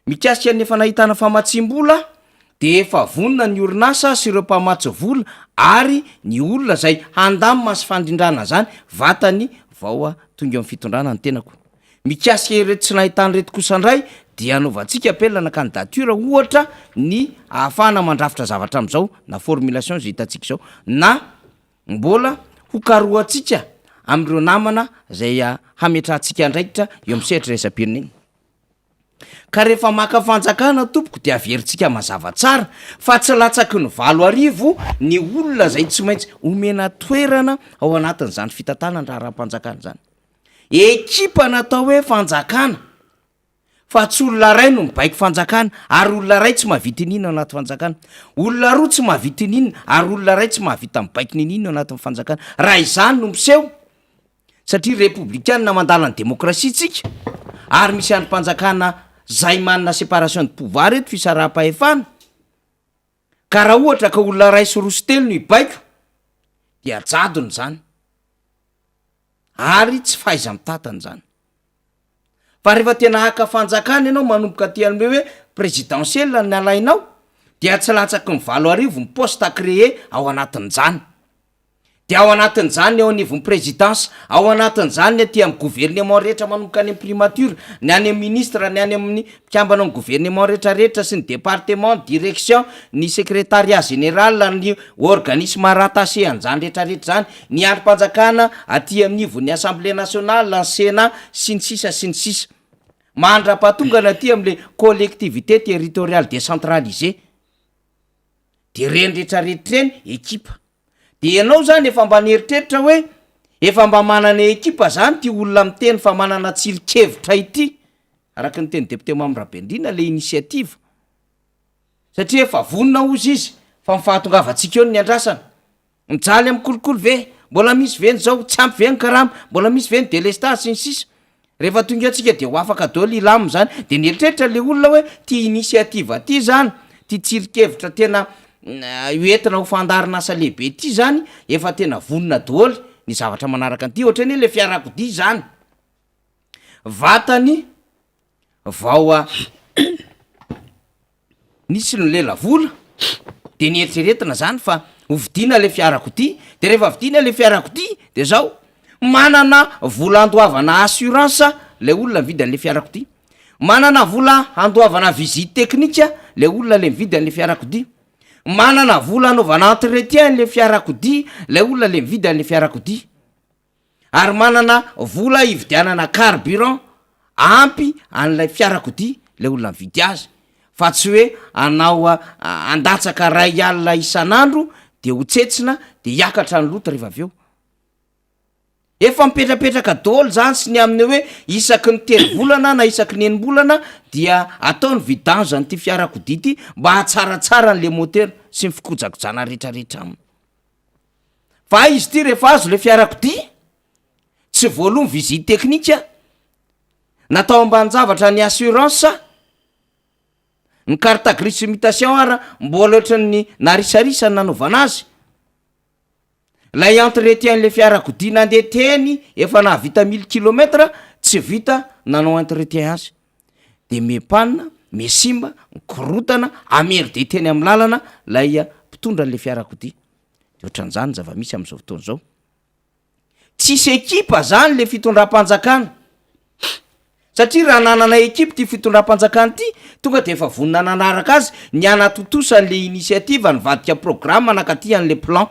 Mikasika ny efa nahitana famatsiam-bola dia efa vonona ny orinasa sy ireo mpamatsy vola ary ny olona izay handamina sy fandrindrana izany vatany vao tonga eo amin'ny fitondrana ny tenako. Mikasika ireto tsy nahitana ireto kosa indray dia anaovantsika appel na candidature ohatra ny ahafahana mandrafitra zavatra amin'izao na formulation izay hitantsika izao na mbola hokarohantsika amin'ireo namana izay hametrahantsika andraikitra eo amin'ny sehatra iraisam-pirenena. Ka rehefa maka fanjakana tompoko dia averintsika mazava tsara fa tsy latsaky ny 8000 ny olona izay tsy maintsy omena toerana ao anatin'izany fitantanan-draharaham-panjakana izany. Ekipa natao hoe fanjakana fa tsy olona ray no mibaiko fanjakana ary olona ray tsy mahavita ininona ao anaty fanjakana, olona roa tsy mahavita ininona ary olona ray tsy mahavita mibaiko n'ininona ao anatin'ny fanjakana. Raha izany no miseho satria repoblikana mandala ny demokrasia tsika ary misy andrim-panjakana. zay manana séparation de pouvoir eto, fisaraham-pahefana, ka raha ohatra ka olona ray sy roa sy telo no hibaiko dia jadona zany ary tsy fahaiza-mitantana zany. Fa rehefa tena haka fanjakana ianao manomboka aty amle hoe présidentiel ny alainao dia tsy latsaky ny 8000 ny poste créé ao anatin'izany. De ao anatin'izany ny eo anivon'ny présidence, ao anatin'izany ny aty amin'ny gouvernement rehetra manomboka any amin'ny primature, ny any amin'ny ministre, ny any amin'ny mpikambana amin'ny gouvernement rehetrarehetra sy ny département, direction, ny secrétariat général, ny organisme rattaché an'izany rehetrarehetra zany, ny andrim-panjakana aty anivon'ny assemblée nationale, ny sénat, sy ny sisa sy ny sisa, mandra-pahatongana aty am'le collectivité territoriale décentralisée. De reny rehetrarehetra reny ekipa. De ianao zany efa mba nieritreritra hoe efa mba manana ekipa zany ty olona miteny fa manana tsilikevitra ity, araky ny teny député Mamy Rabendrina, le initiative, satria efa vonona ozy izy fa mifahatongavantsika eo ny andrasana. Mijaly amy kolikoly ve? Mbola misy ve ny zao? Tsy ampy ve ny karama? Mbola misy ve ny délestage sy ny sisa? Rehefa tonga eo tsika de ho afaka daholo, ilamina zany. De nieritreritra le olona hoe ty initiative ty zany, ty tsilikevitra tena hoentina ho fandaharana asa lehibe ty zany, efa tena vonona daholo ny zavatra manaraka an'ity, ohatrany hoe le fiarakodia zany vatany vao a nisy ny lela vola de nieritreretina zany fa hovidiana le fiarakodia. De rehefa vidiana le fiarakodia de zao manana vola andoavana assurance le olona mividy an'le fiarakodia, manana vola andoavana visite technique le olona le mividy an'le fiarakodia, manana vola anaovana entretien le fiarakodia le olona le mividy an'le fiarakodia, ary manana vola hividianana carburant ampy an'ilay fiarakodia le olona mividy azy, fa tsy hoe anao andatsaka 1000 isan'andro de ho tsetsina de hiakatra ny loto rehefa avy eo. Efa mipetrapetraka daholo zany sy ny amin'ny hoe isaky ny 3 volana na isaky ny 6-bolana dia atao ny vidange an'ity fiarakodia ity mba hahatsaratsara an'le moteur sy ny fikojakojana rehetrarehetra aminy. Fa izy ty rehefa azo le fiarakodia tsy voaloha ny visite technique, natao ambanin-javatra ny assurance, ny carte grise mutation ara mbola ohatran'ny narisarisa ny nanaovana azy, lay entretien le fiarakodia nandeha teny efa nahavita 1000 kilomètres tsy vita nanao entretien azy, de mipanina, misimba, mikorotana, amerde teny amin'ny lalana lay mpitondra an'le fiarakodia. De ohatran'izany zava-misy am'izao fotoana zao, tsisy ekipa zany le fitondram-panjakana, satria raha nanana ekipa ty fitondram-panjakana ty tonga de efa vonona nanaraka azy ny anatotosa an'le initiative nivadika programme nakaty an'le plan,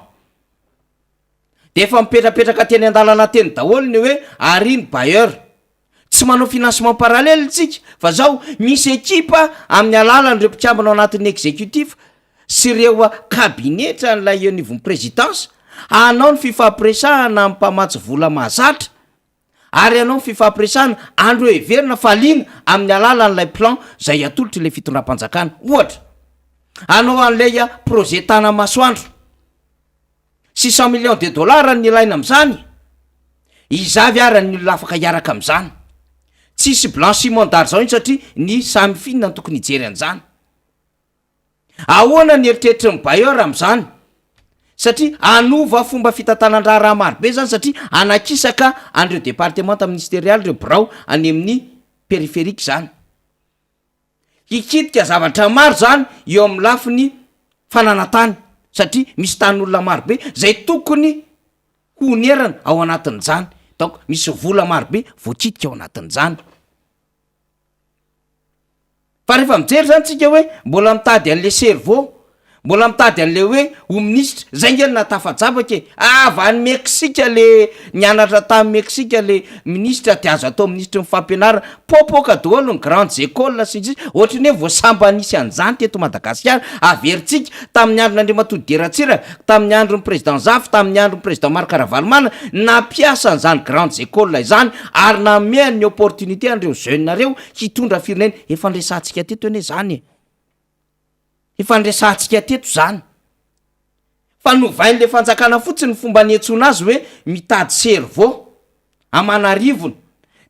de efa mipetrapetraka teny an-dalana teny daholo ny hoe ary ny bailleur. Tsy manao financement parallèle tsika fa zao misy ekipa amin'ny alalan'ireo mpikambana ao anatin'ny exécutif sy reo kabinetra n'lay eo anivon'ny présidence anao ny fifampiresahana amin'ny mpamatsy vola mahazatra, ary anao ny fifampiresahana andreo heverina fa liana amin'ny alalan'ilay plan zay atolotry le fitondram-panjakana. Ohatra, anao an'ilay projet Tana Masoandro, 600 millions de dollars ny ilaina am'izany, izavy ara ny olona afaka hiaraka am'izany? Tsisy blanchiment d'argent iny satria ny SAMIFIN ny tokony hijery an'izany. Ahoana ny eritreritry ny bailleur am'izany? Satria anova fomba fitantanan-draharaha marobe zany, satria anakisaka an'ireo département ministériel, reo birao any amin'ny périphérique zany, hikitika zavatra maro zany eo amin'ny lafiny fananantany, satria misy tan'olona marobe zay tokony honerana ao anatin'izany, donc misy vola marobe voakitika ao anatin'izany. Fa rehefa mijery zany tsika hoe mbola mitady an'le cerveau, mbola mitady an'le hoe ho ministra zay nge natafajabaka e, avy any Meksika le nianatra tany Meksika le ministra de azo atao ministry ny fampianarana, popoka daholo ny grandes écoles sy ny sisa, ohatrany hoe voasamba nisy an'izany teto Madagasikara. Averitsika tamin'ny andron'Andriamatoa Deratsiraka, tamin'ny andron'ny président Zafy, tamin'ny andron'ny président Marc Ravalomanana, nampiasa an'izany grandes écoles izany ary namehany ny opportunité an'ireo jeunes reo hitondra firenena. Efa nresantsika teto anie zany e, efa nresantsika teto zany, fa novain'le fanjakana fotsiny ny fomba niantsoana azy hoe mitady cerveau amanarivony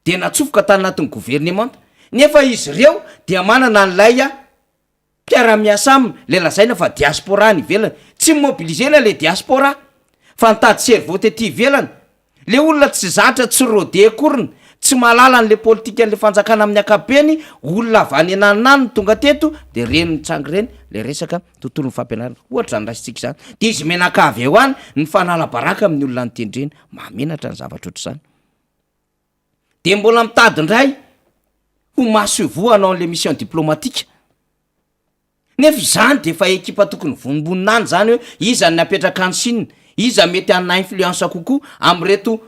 de natsofoka tany anatin'ny gouvernement. Nefa izy ireo dia manana an'ilay mpiara-miasa aminy, ilay lazaina fa diaspora any ivelany. Tsy mi-mobiliser-na ilay diaspora fa nitady cerveau tety ivelany. Le olona tsy zatra tsy rôde akoriny, tsy mahalala an'le politikan'le fanjakana amin'ny ankapobeny, olona avy any ananona any no tonga teto de reny mitsanga ireny le resaka tontolon'ny fampianarana. Ohatra izany raisintsika izany. De izy mianakavy eo any mifanala baraka amin'ny olona notendreny. Mahamenatra ny zavatra ohatr'izany. De mbola mitady indray ho masoivoho hanao an'le mission diplomatique. Nefa izany dia efa ekipa tokony vonombonona any izany hoe iza no napetraka any Chine, iza mety hanana influence kokoa amin'ireto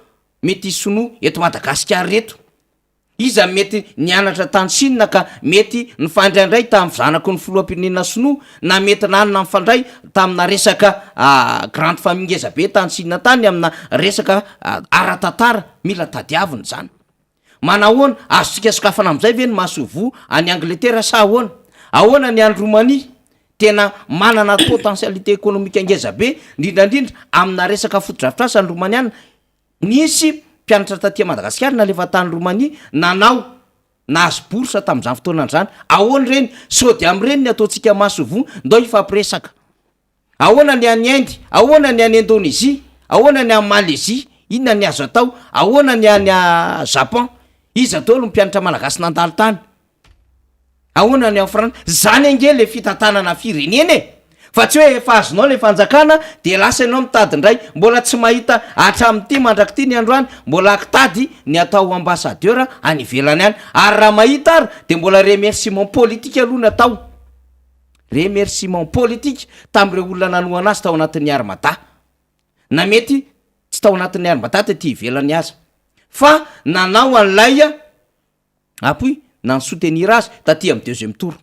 metis sinoa eto Madagasikara ireto, iza mety nianatra tany Chine ka mety nifandraindray tamin'ny zanaky ny filoham-pirenena sinoa na mety nanana nifandray tamina resaka grande famille ngeza be tany Chine tany amina resaka ara-tantara, mila tadiavina izany. Manahoana? Azontsika sokafana amin'izay ve ny masoivoho any Angletera sa ahoana? Ahoana ny any Roumanie? Tena manana potentialité économique ngeza be, indrindra indrindra amina resaka fotodrafitrasa ny Romaniana. Nisy mpianatra taty Madagasikara nalefa tany Roumanie nanao, nahazo bourse tamin'izany fotoana izany. Ahoana ireny? Sao dia amin'ireny ny ataontsika masoivoho, ndao hifampiresaka. Ahoana ny any Inde? Ahoana ny any Indonésie? Ahoana ny any Malaisie? Inona ny azo atao? Ahoana ny any Japon? Iza daholo ny mpianatra malagasy nandalo tany? Ahoana ny any Frantsa? Zany ange le fitantanana firenena e! Fa tsy hoe efa azonao le fanjakana de lasa ianao mitady indray, mbola tsy mahita hatramin'ity mandrak'ity ny androany, mbola kitady ny atao ambassadeur any ivelany any, ary raha mahita ary de mbola remerciement politique aloha ny atao. Remerciement politique tamin'ireo olona nanohana azy tao anatin'ny Armada. Na mety tsy tao anatin'ny Armada tety ivelany aza. Fa nanao an'ilay appui na ni-soutenir azy taty amin'ny deuxième tour.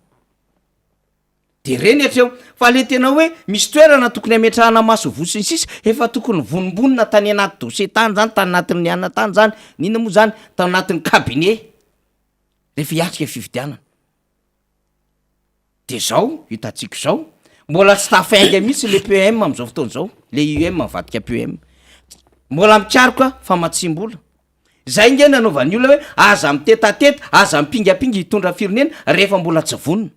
De reny hatreo. Fa le tena hoe misy toerana tokony hametrahana masoivoho sy ny sisa, efa tokony vonombonona tany anaty dossier tany zany, tany anatin'ny anona tany zany, n'inona moa zany, tao anatin'ny cabinet rehefa hiatrika fifidianana. De zao hitantsika zao, mbola tsy tafainga mihitsy le PEM am'zao fotoana zao, le IEM mivadika PEM, mbola mikaroka famatsiam-bola, zay nge nanaovan'ny olona hoe aza mitetateta, aza mipingapinga hitondra firenena rehefa mbola tsy vonona,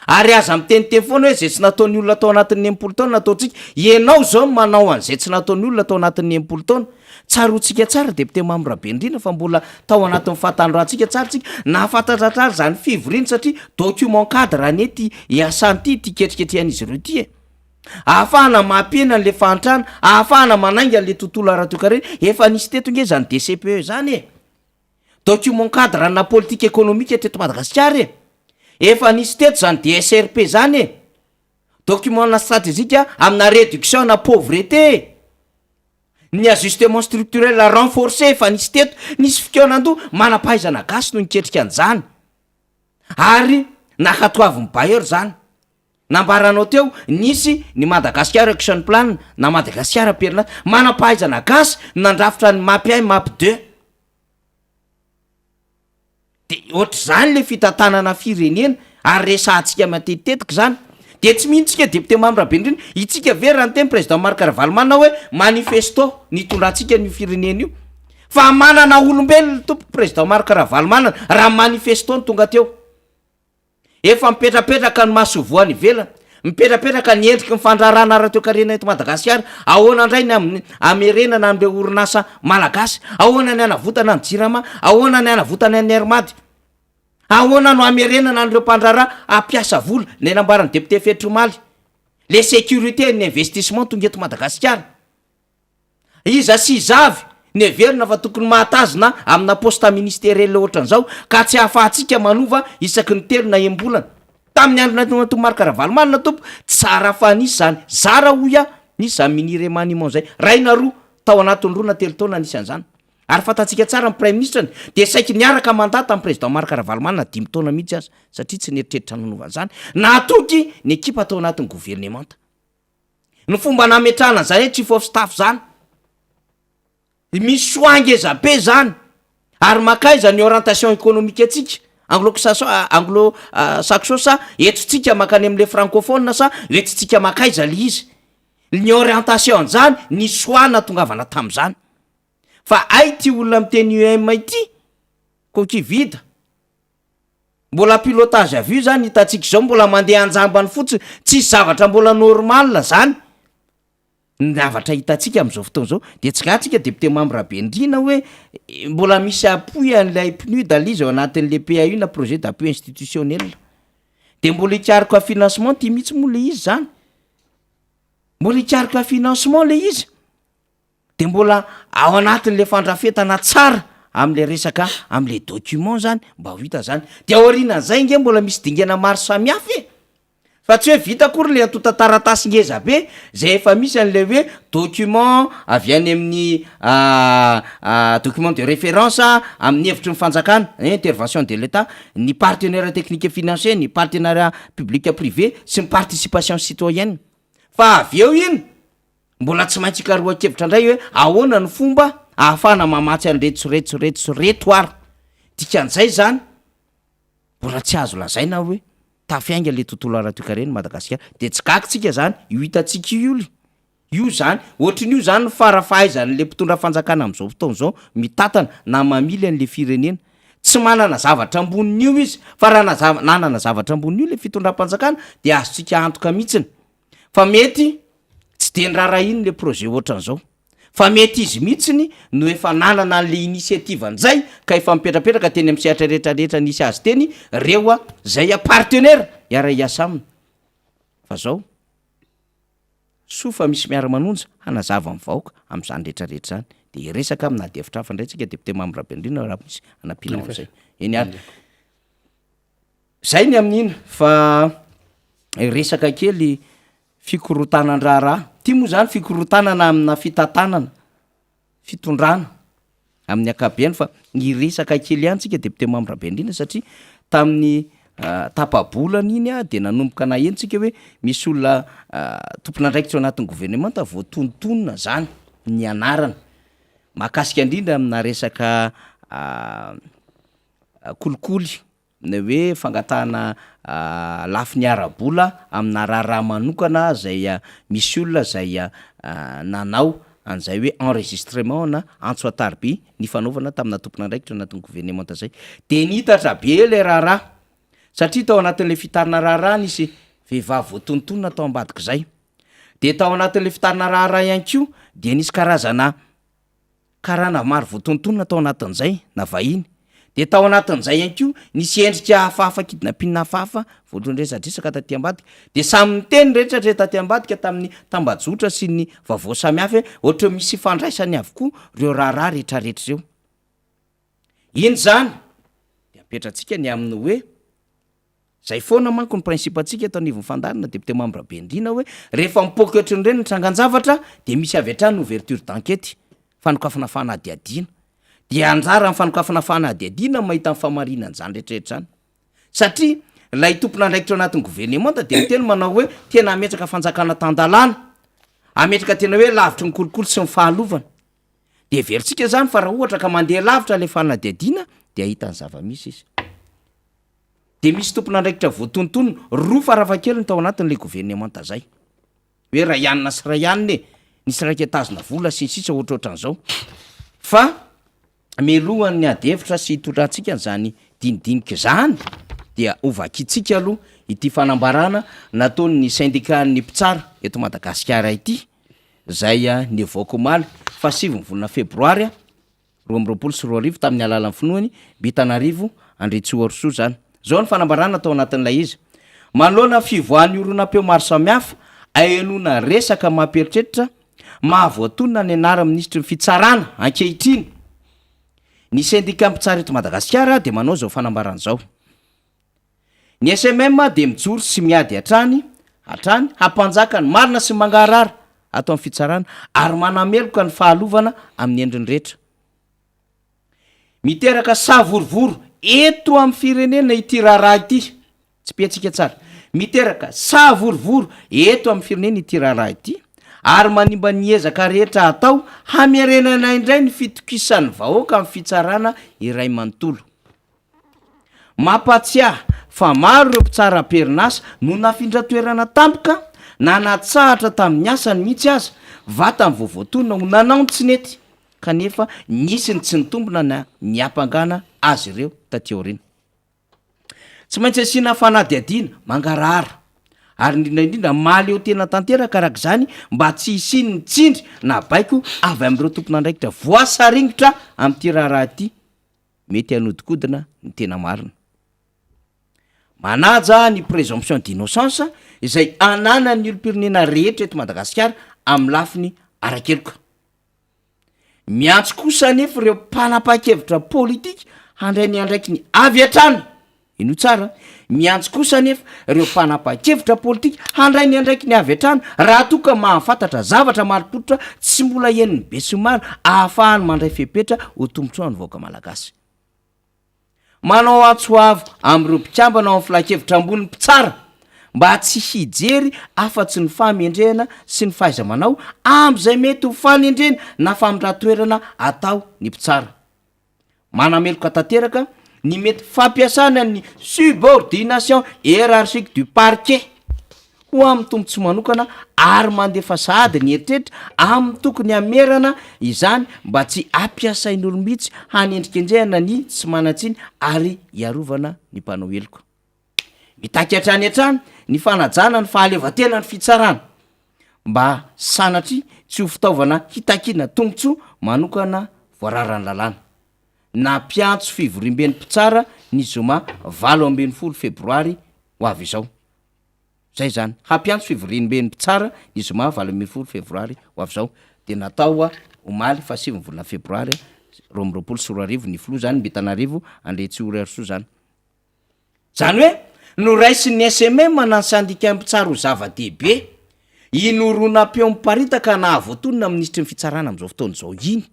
ary aza miteniteny foana hoe zay tsy nataon'ny olona tao anatin'ny 60 taona nataontsika, ianao zao no manao an'izay tsy nataon'ny olona tao anatin'ny 60 taona. Tsaroantsika tsara Député Mamy Rabendrina fa mbola tao anatin'ny fahatanorantsika tsara tsika nahafantatra tsara izany fivoriana satria document cadre anie ity iasany ity ity ketriketrehan'izy ireo ity e! Ahafahana mampihena an'le fahantrana, ahafahana manainga an'le tontolo ara-toekarena, efa nisy teto nge izany DCPE izany e! Document cadre ana politique économique teto Madagasikara e! Efa nisy teto izany DSRP izany e! Document ana stratégique amina réduction ana pauvreté e! Ny ajustement structurel renforcé efa nisy teto, nisy fikaonandoha, manam-pahaizana gasy no niketrika an'izany ary nankatoavin'ny bailleur izany. Nambaranao teo, nisy ny Madagascar Action Plan na Madagasikara am-perinasa, manam-pahaizana gasy no nandrafitra ny Map un, Map deux. De ohatr'izany le fitantanana firenena ary resahantsika matetitetika izany. De tsy mino tsika député Mamy Rabendrina, itsika ve raha niteny président Marc Ravalomanana hoe manifesto nitondrantsika an'io firenena io. Fa manana olombelona tompoko président Marc Ravalomanana raha manifesto no tonga teo. Efa mipetrapetraka ny masoivoho any ivelany, mipetrapetraka ny endriky ny fandraharahana ara-toekarena eto Madagasikara, ahoana indray ny amin'ny hamerenana an'ireo orinasa malagasy, ahoana ny hanavotana ny Jirama, ahoana ny hanavotana ny Air Mad, ahoana no hamerenana an'ireo mpandraharaha hampiasa vola, ilay nambaran'ny député Fetra omaly, les sécurité ny investissement tonga eto Madagasikara. Iza sy iza avy no heverina fa tokony mahatazona amina poste ministeriel ohatran'izao ka tsy ahafahantsika manova isaky ny telo na enim-bolana? Tamin'ny andro nandroan'Atoa Marc Ravalomanana tompo, tsara fa nisy izany, zara hoy aho, nisy izany mini remaniement izay, iray na roa tao anatin'ny roa na telo taona nisy an'izany. Ary fantatsika tsara ny praiminisitra-ny dia saiky niaraka mandat tamin'ny président Marc Ravalomanana dimy taona mihitsy aza satria tsy nieritreritra nanova an'izany, nahatoky ny ekipa tao anatin'ny governemanta. Ny fomba nametrahana an'izany hoe chief of staff zany, misy choix ngeza be zany, ary mankaiza ny orientation économique antsika, anglo saxon anglo saxon sa entintsika mankany am'le francophone sa entintsika mankaiza le izy, ny orientation an'zany, ny choix nahatongavana tam'zany, fa hay ty olona miteny UM ity, coquille vide. Mbola pilotage à vue zany hitantsika izao, mbola mandeha anjambany fotsiny, tsisy zavatra mbola normal zany. Ny zavatra hitantsika amin'izao fotoana izao dia tsy gaga tsika député membre Rabenirina hoe mbola misy appui an'ilay PNUD ilay izy ao anatin'le PAU na projet d'appui institutionnel. De mbola hikaroka financement ty mihitsy moa le izy zany. Mbola hikaroka financement le izy. De mbola ao anatin'le fandrafetana tsara am'le resaka am'le document zany mba ho hita zany. De aorianan'izay nge mbola misy dingana maro samihafa e. Fa tsy hoe vita akory le antontan-taratasy ngeza be zay efa misy an'le hoe document avy any amin'ny document de référence amin'ny hevitry ny fanjakana, intervention de l'Etat, ny partenaire technique et financier, ny partenariat public privé sy ny participation citoyenne. Fa avy eo iny mbola tsy maintsy ikarohan-kevitra indray hoe ahoana ny fomba ahafahana mamatsy an'ireto sy reto sy reto sy reto ary. Dikan'izay zany mbola tsy azo lazaina hoe tafiainga le tontolo ara-toekaren'i Madagasikara. De tsy gaga tsika zany io hitantsika io io io zany ohatrin'io zany ny fara-fahaizan'le mpitondra fanjakana amin'izao fotoana izao mitantana na mamily an'le firenena. Tsy manana zavatra ambonin'io izy fa raha naza- nanana zavatra ambonin'io le fitondram-panjakana de azontsika antoka mihitsiny fa mety tsy de niraharahiany le projet ohatran'izao fa mety izy mihitsiny no efa nanana an'le initiative an'izay ka efa mipetrapetraka teny amin'ny sehatra rehetrarehetra nisy azy teny reo a zay a partenaire hiara-hiasa aminy fa zao soa fa misy miara-manonja hanazava ny vahoaka amin'izany rehetrarehetra zany de hiresaka amina ady hevitra hafa indray tsika député Mamy Rabenirina raha misy anampianao an'izay eny ary zay ny amin'iny fa resaka kely fikorotanan-draharaha ty moa zany fikorotanana amina fitantanana fitondrana amin'ny ankapobeny fa ny resaka kely ihany tsika député Mamy Rabenirina satria tamin'ny tapa-bolana iny a de nanomboka naheno tsika hoe misy olona tompon'andraikitra ao anatin'ny gouvernemanta voatonontonona zany ny anarana mahakasika indrindra amina resaka kolikoly na hoe fangatahana lafiny ara-bola amina raharaha manokana zay misy olona zay nanao an'izay hoe enregistrement na antso an-tariby ny fanaovana tamina tompon'andraikitra ao anatin'ny gouvernemanta zay de nitatra be le raharaha satria tao anatin'le fitarina raharaha nisy vehivavy voatonontonona tao ambadik'izay de tao anatin'le fitarina raharaha ihany koa de nisy karazana karana maro voatonontonona tao anatin'izay na vahiny de tao anatin'izay ihany koa nisy endrika hafahafa kidnapping hafahafa voalohany resadresaka taty ambadika de samy miteny rehetra re taty ambadika tamin'ny tambajotra sy ny vaovao samihafa hoe ohatra hoe misy ifandraisany avokoa reo raharaha rehetrarehetra reo iny zany de apetratsika ny amin'ny hoe zay foana manko ny principe antsika eto anivon'ny fandaharana député Mamy Rabenirina hoe rehefa mipoaka ohatrin'ireny ny trangan-javatra de misy avy hatrany ouverture d'enquête fanokafana fanadihadiana de anjara ny fanokafana fanadihadiana mahita ny fahamarinan'izany rehetrarehetra zany satria lay tompon'andraikitra ao anatin'ny gouvernemanta de miteny manao hoe tena ametraka fanjakana tan-dalàna ametraka tena hoe lavitry ny kolikoly sy ny fahalovana de heverintsika zany fa raha ohatra ka mandeha lavitra le fanadihadiana de ahita ny zava-misy izy de misy tompon'andraikitra voatonontonona roa farafahakeliny tao anatin'le gouvernemanta zay hoe ray anina sy ray anina e nisy raika tazona vola sy ny sisa ohatrohatran'izao fa mialohan'ny ady hevitra sy hitondrantsika n'zany dinidinika zany dia hovakitsika aloha ity fanambarana nataon'ny syndicat-n'ny mpitsara eto Madagasikara ity zay a nivoaka omaly fa 9 ny volana febroary a 2022 tamin'ny alalan'ny filohany Mitanarivo Andriantsoarosoa zany zao ny fanambarana tao anatin'ilay izy manoloana fivoahan'ny horonam-peo maro samihafa ahenoana resaka mampieritreritra mahavoatonona ny anara minisitry ny fitsarana ankehitriny ny syndicat mpitsara eto Madagasikara de manao zao fanambarana zao ny SMM de mijoro sy miady hatrany hatrany hampanjaka ny marina sy mangarahara atao amin'ny fitsarana ary manameloka ny fahalovana amin'ny endriny rehetra miteraka savorovoro eto amin'ny firenena ity raharaha ity tsy piantsika tsara miteraka savorovoro eto amin'ny firenena ity raharaha ity ary manimba ny ezaka rehetra atao hamerenana indray ny fitokisan'ny vahoaka amin'ny fitsarana iray manontolo mampatsiahy fa maro ireo mpitsara am-perinasa no nafindra toerana tampoka na natsahatra tamin'ny asany mihitsy aza vantany vao voatonona ho nanao ny tsy nety kanefa nisy ny tsy nitombona na niampangana azy ireo taty aoriana. Tsy maintsy asiana fanadihadiana mangarahara ary indrindra indrindra mahaleo tena tanteraka araka izany mba tsy hisian'ny tsindry na baiko avy amin'ireo tompon'andraikitra voasaringotra amin'ity raharaha ity mety hanodinkodina ny tena marina. Manaja ny présomption d'innocence izay ananan'ny olom-pirenena rehetra eto Madagasikara amin'ny lafiny ara-keloka. Miantso kosa anefa ireo mpanapa-kevitra politika handray ny andraikiny avy hatrany. Henoy tsara, miantso kosa anefa ireo mpanapa-kevitra politika handray ny andraikiny avy hatrany raha toa ka mahafantatra zavatra marim-pototra tsy mbola henon'ny besinimaro ahafahany mandray fepetra ho tombontsoan'ny vahoaka malagasy. Manao antso avo amin'ireo mpikambana ao amin'ny Filankevitra Ambonin'ny Mpitsara mba tsy hijery afa-tsy ny fahamendrehana sy ny fahaiza-manao amin'izay mety ho fanendrena na famindran-toerana atao ny mpitsara. Manameloka tanteraka ny mety fampiasana ny subordination hiérarchique du parquet ho amin'ny tombontsoa manokana ary mandefa sahady ny eritreritra amin'ny tokony hamerana izany mba tsy hampiasain'olom-bitsy hanendrikendrehana ny tsy manan-tsiny ary hiarovana ny mpanao heloka. Mitaky hatrany hatrany ny fanajana ny fahaleovantenan'ny fitsarana mba sanatria tsy ho fitaovana hitakiana tombontsoa manokana voararan'ny lalàna. Nampiantso fivoriamben'ny mpitsara ny zoma 18 febroary ho avy izao. Zay izany. Hampiantso fivoriamben'ny mpitsara ny zoma 18 febroary ho avy izao. Dia natao omaly faha sivy ny volana febroary 2022 ny filoha izany Mbitanarivo Andriantsihoriarisoa izany. Izany hoe noraisin'ny SMM na ny sendikà mpitsara ho zava-dehibe iny horonam-peo miparitaka nahavoatonona minisitry ny fitsarana amin'izao fotoana izao iny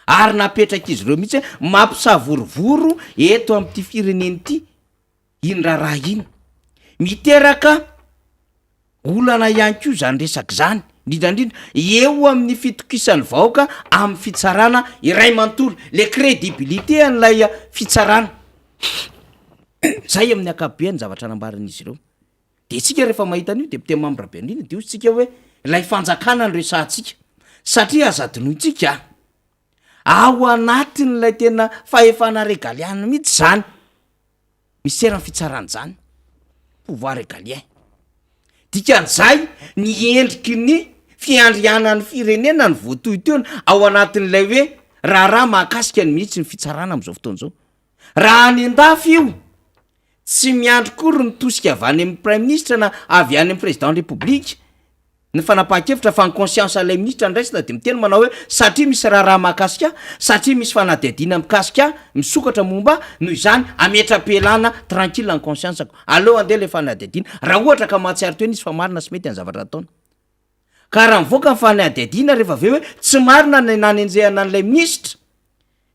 ary napetrak'izy ireo mihitsy hoe mampisavorovoro eto amin'ity firenena ity iny raharaha iny. Miteraka Olana ihany koa izany resaka izany, indrindra indrindra eo amin'ny fitokisan'ny vahoaka amin'ny fitsarana iray manontolo, le crédibilité an'ilay fitsarana. Zay amin'ny ankapobeny ny zavatra nambaran'izy ireo. De isika rehefa mahita an'io député membre be indrindra de hoy isika hoe ilay fanjakana no resahantsika satria aza adinointsika ao anatin'ilay tena fahefana régalienne mihitsy zany. Minisiteran'ny fitsarana izany, pouvoir régalien. Dikan'izay, ny endriky ny fiandrianan'ny firenena no voatohitohina ao anatin'ilay hoe raharaha mahakasika ny minisitry ny fitsarana amin'izao fotoana izao. Raha any an-dafy io, tsy miandry kory ny tosika avy any amin'ny praiminisitra na avy any amin'ny président ny république, Ny fanapahan-kevitra fa ny conscience an'ilay minisitra no raisina dia miteny manao hoe satria misy raharaha mahakasika ahy, satria misy fanadihadiana mikasika ahy, misokatra momba ahy, noho izany ametra-pialana tranquille ny conscience-ko. Aleo handeha ilay fanadihadiana. Raha ohatra ka mahatsiaro tena izy fa marina sy mety ny zavatra ataony. Ka raha mivoaka ny fanadihadiana rehefa avy eo hoe tsy marina ny nanenjehana an'ilay minisitra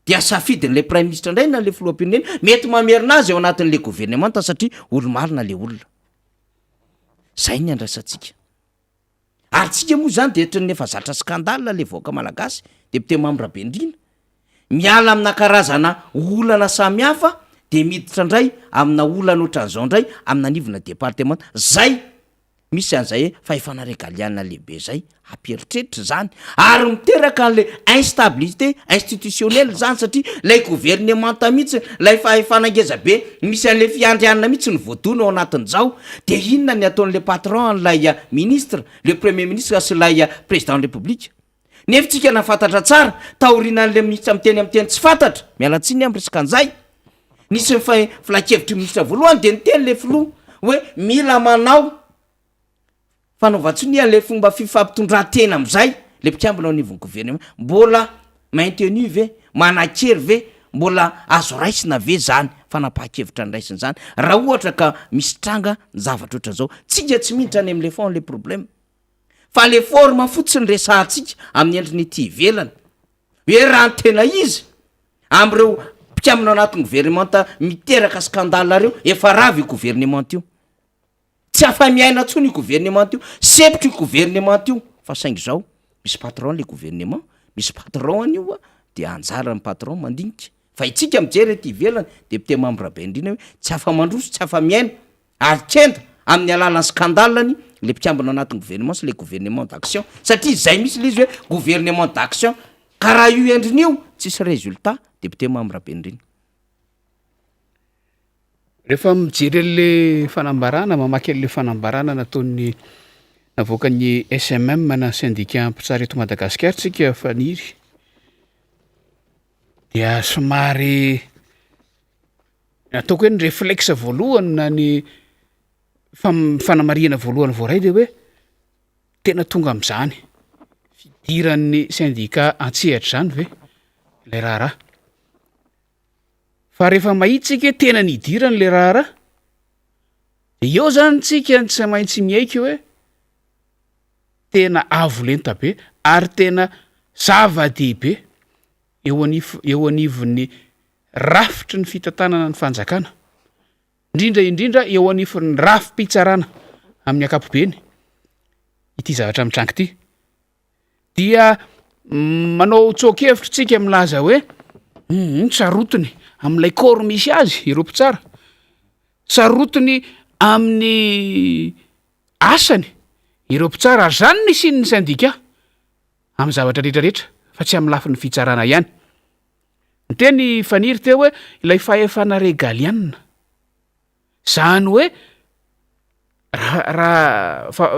dia safidin'ilay praiminisitra indray na ilay filoham-pirenena mety mamerina azy ao anatin'ilay governemanta satria olo-marina ilay olona. Zay ny andrasantsika. Ary tsika moa zany de ohatran'ny efa zatra scandale le vahoaka malagasy, député Mamy Rabendrina, miala amina karazana olana samihafa de miditra indray amina olana ohatran'izao indray amina anivona departemanta, zay misy an'izay hoe fahefana régalienne lehibe zay. Hampieritreritra izany ary miteraka an'ilay instabilité institutionnelle izany satria ilay governemanta mihitsy, ilay fahefana ngeza be misy an'ilay fiandrianana mihitsy no voadona ao anatin'izao. Dia inona ny ataon'ilay patron an'ilay ministre, le premier ministre sy ilay président ny république? Nefa tsika nahafantatra tsara taorianan'ilay ministre miteny amin'ny teny tsy fantatra, miala tsiny aho miresaka an'izay, nisy ny filankevitry ny ministre voalohany dia niteny ilay filoha hoe mila manao Fanaovan-tsonia ilay fomba fifampitondran-tena amin'izay ilay mpikambana ao anivon'ny governemanta. Mbola maintenu ve? Manan-kery ve? Mbola azo raisina ve izany fanapahan-kevitra noraisina izany raha ohatra ka misy tranga ny zavatra ohatran'izao? Tsika tsy miditra any amin'ilay fond ilay problème fa ilay forme fotsiny resahantsika amin'ny endriny ety ivelany hoe raha ny tena izy amin'ireo mpikambana ao anatin'ny governemanta miteraka scandale ireo efa rava io governemanta io. Tsy afa-miaina intsony io gouvernement io, sempotra io gouvernement io, fa saingy izao misy patron le gouvernement, misy patron an'io a, de anjaran'ny patron mandinika, fa itsika mijery aty ivelany, député membre be indrindra hoe tsy afa-mandroso, tsy afa-miaina, ary kenda amin'ny alalan'ny scandale-ny le mpikambana anatin'ny gouvernement sy le gouvernement d'action, satria zay mihitsy le izy hoe gouvernement d'action, ka raha io endriny io tsisy résultat, député membre be indrindra. Rehefa mijery an'le fanambarana, mamaky an'le fanambarana nataon'ny navoakan'ny SMM na sendika mpitsara eto Madagasikara tsika Faniry dia somary ataoko hoe ny réflexe voalohany na ny fam- fanamarihana voalohany voaray de hoe tena tonga am'zany fidiran'ny sendika an-tsehatra zany ve ilay raharaha? Fa rehefa mahita tsika hoe tena nidirany le raharaha de eo zany tsika no tsy maintsy miaiky hoe tena avo lenta be ary tena zava-dehibe eo anif- eo anivon'ny rafitry ny fitantanana ny fanjakana, indrindra indrindra eo anivon'ny rafi-pitsarana amin'ny ankapobeny ity zavatra mitranga ity. Dia manao tsoa-kevitra tsika milaza hoe hum sarotiny amin'ilay corps misy azy ireo mpitsara, sarotiny amin'ny asany ireo mpitsara ary zany no hisian'ny sendika amin'ny zavatra rehetrarehetra fa tsy amin'ny lafiny fitsarana ihany. Niteny i Faniry teo hoe ilay fahefana regaliana, zany hoe raha raha fa-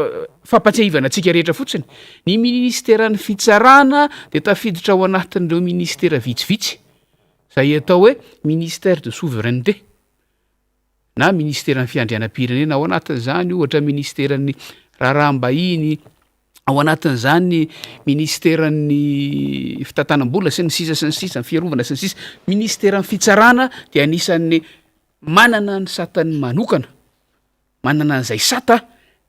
fampatsiahivana antsika rehetra fotsiny, ny ministeran'ny fitsarana de tafiditra ao anatin'ireo ministera vitsivitsy zay atao hoe ministère de souveraineté na ministeran'ny fiandrianam-pirenena, ao anatin'izany ohatra ministeran'ny raharaham-bahiny, ao anatin'izany ny ministeran'ny fitantanam-bola sy ny sisa sy ny sisa, ny fiarovana sy ny sisa, ministeran'ny fitsarana de anisan'ny manana ny satany manokana, manana an'izay sata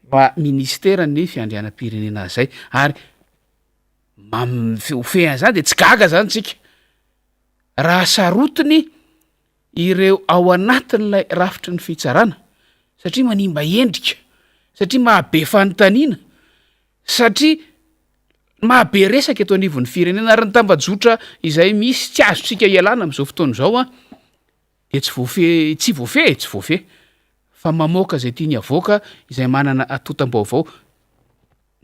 mba ministeran'ny fiandrianam-pirenena zay ary mam- ho fehan'zany de tsy gaga zany tsika raha sarotiny ireo ao anatin'ilay rafitry ny fitsarana satria manimba endrika, satria mahabe fanontaniana, satria mahabe resaka eto anivon'ny firenena ary ny tambajotra izay misy tsy azontsika ialana amin'izao fotoana izao an, de tsy voafehy, tsy voafehy e, tsy voafehy fa mamoaka izay tiany havoaka izay manana antontam-baovao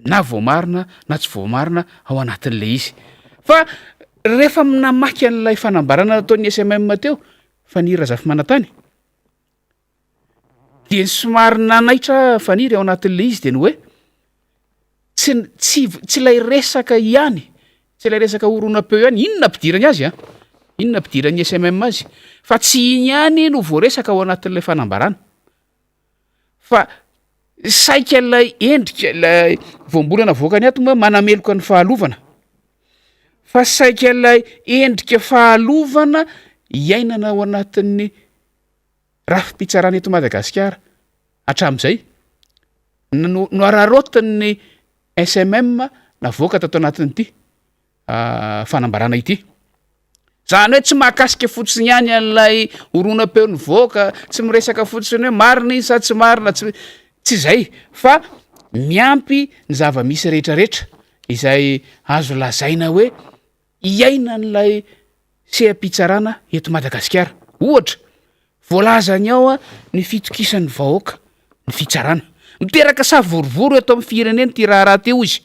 na voamarina na tsy voamarina ao anatin'ilay izy. Fa rehefa namaky an'ilay fanambarana nataon'ny SMM teo, Faniry Razafimanantany, dia ny somary nanaitra Faniry ao anatin'ilay izy dia ny hoe tsy tsy tsy ilay resaka ihany, tsy ilay resaka horonam-peo ihany, inona ampidirany azy an? Inona ampidiran'ny SMM azy? Fa tsy iny ihany no voaresaka ao anatin'ilay fanambarana. Fa saika ilay endrika, ilay voambolana avoakany ato moa manameloka ny fahalovana, fa saika ilay endrika fahalovana iainana ao anatin'ny rafi-pitsarana eto Madagasikara hatramin'izay no noararaotin'ny SMM navoaka tato anatin'ity. fanambarana ity. Zany hoe tsy mahakasika fotsiny ihany an'ilay horonam-peo nivoaka, tsy miresaka fotsiny hoe marina iny sa tsy marina, tsy tsy zay fa miampy ny zava-misy rehetrarehetra izay azo lazaina hoe iainan'ilay seha-pitsarana eto Madagasikara. Ohatra, voalazany ao ny fitokisan'ny vahoaka ny fitsarana. Miteraka savorovoro eto amin'ny firenena ity raharaha ity, hoy izy,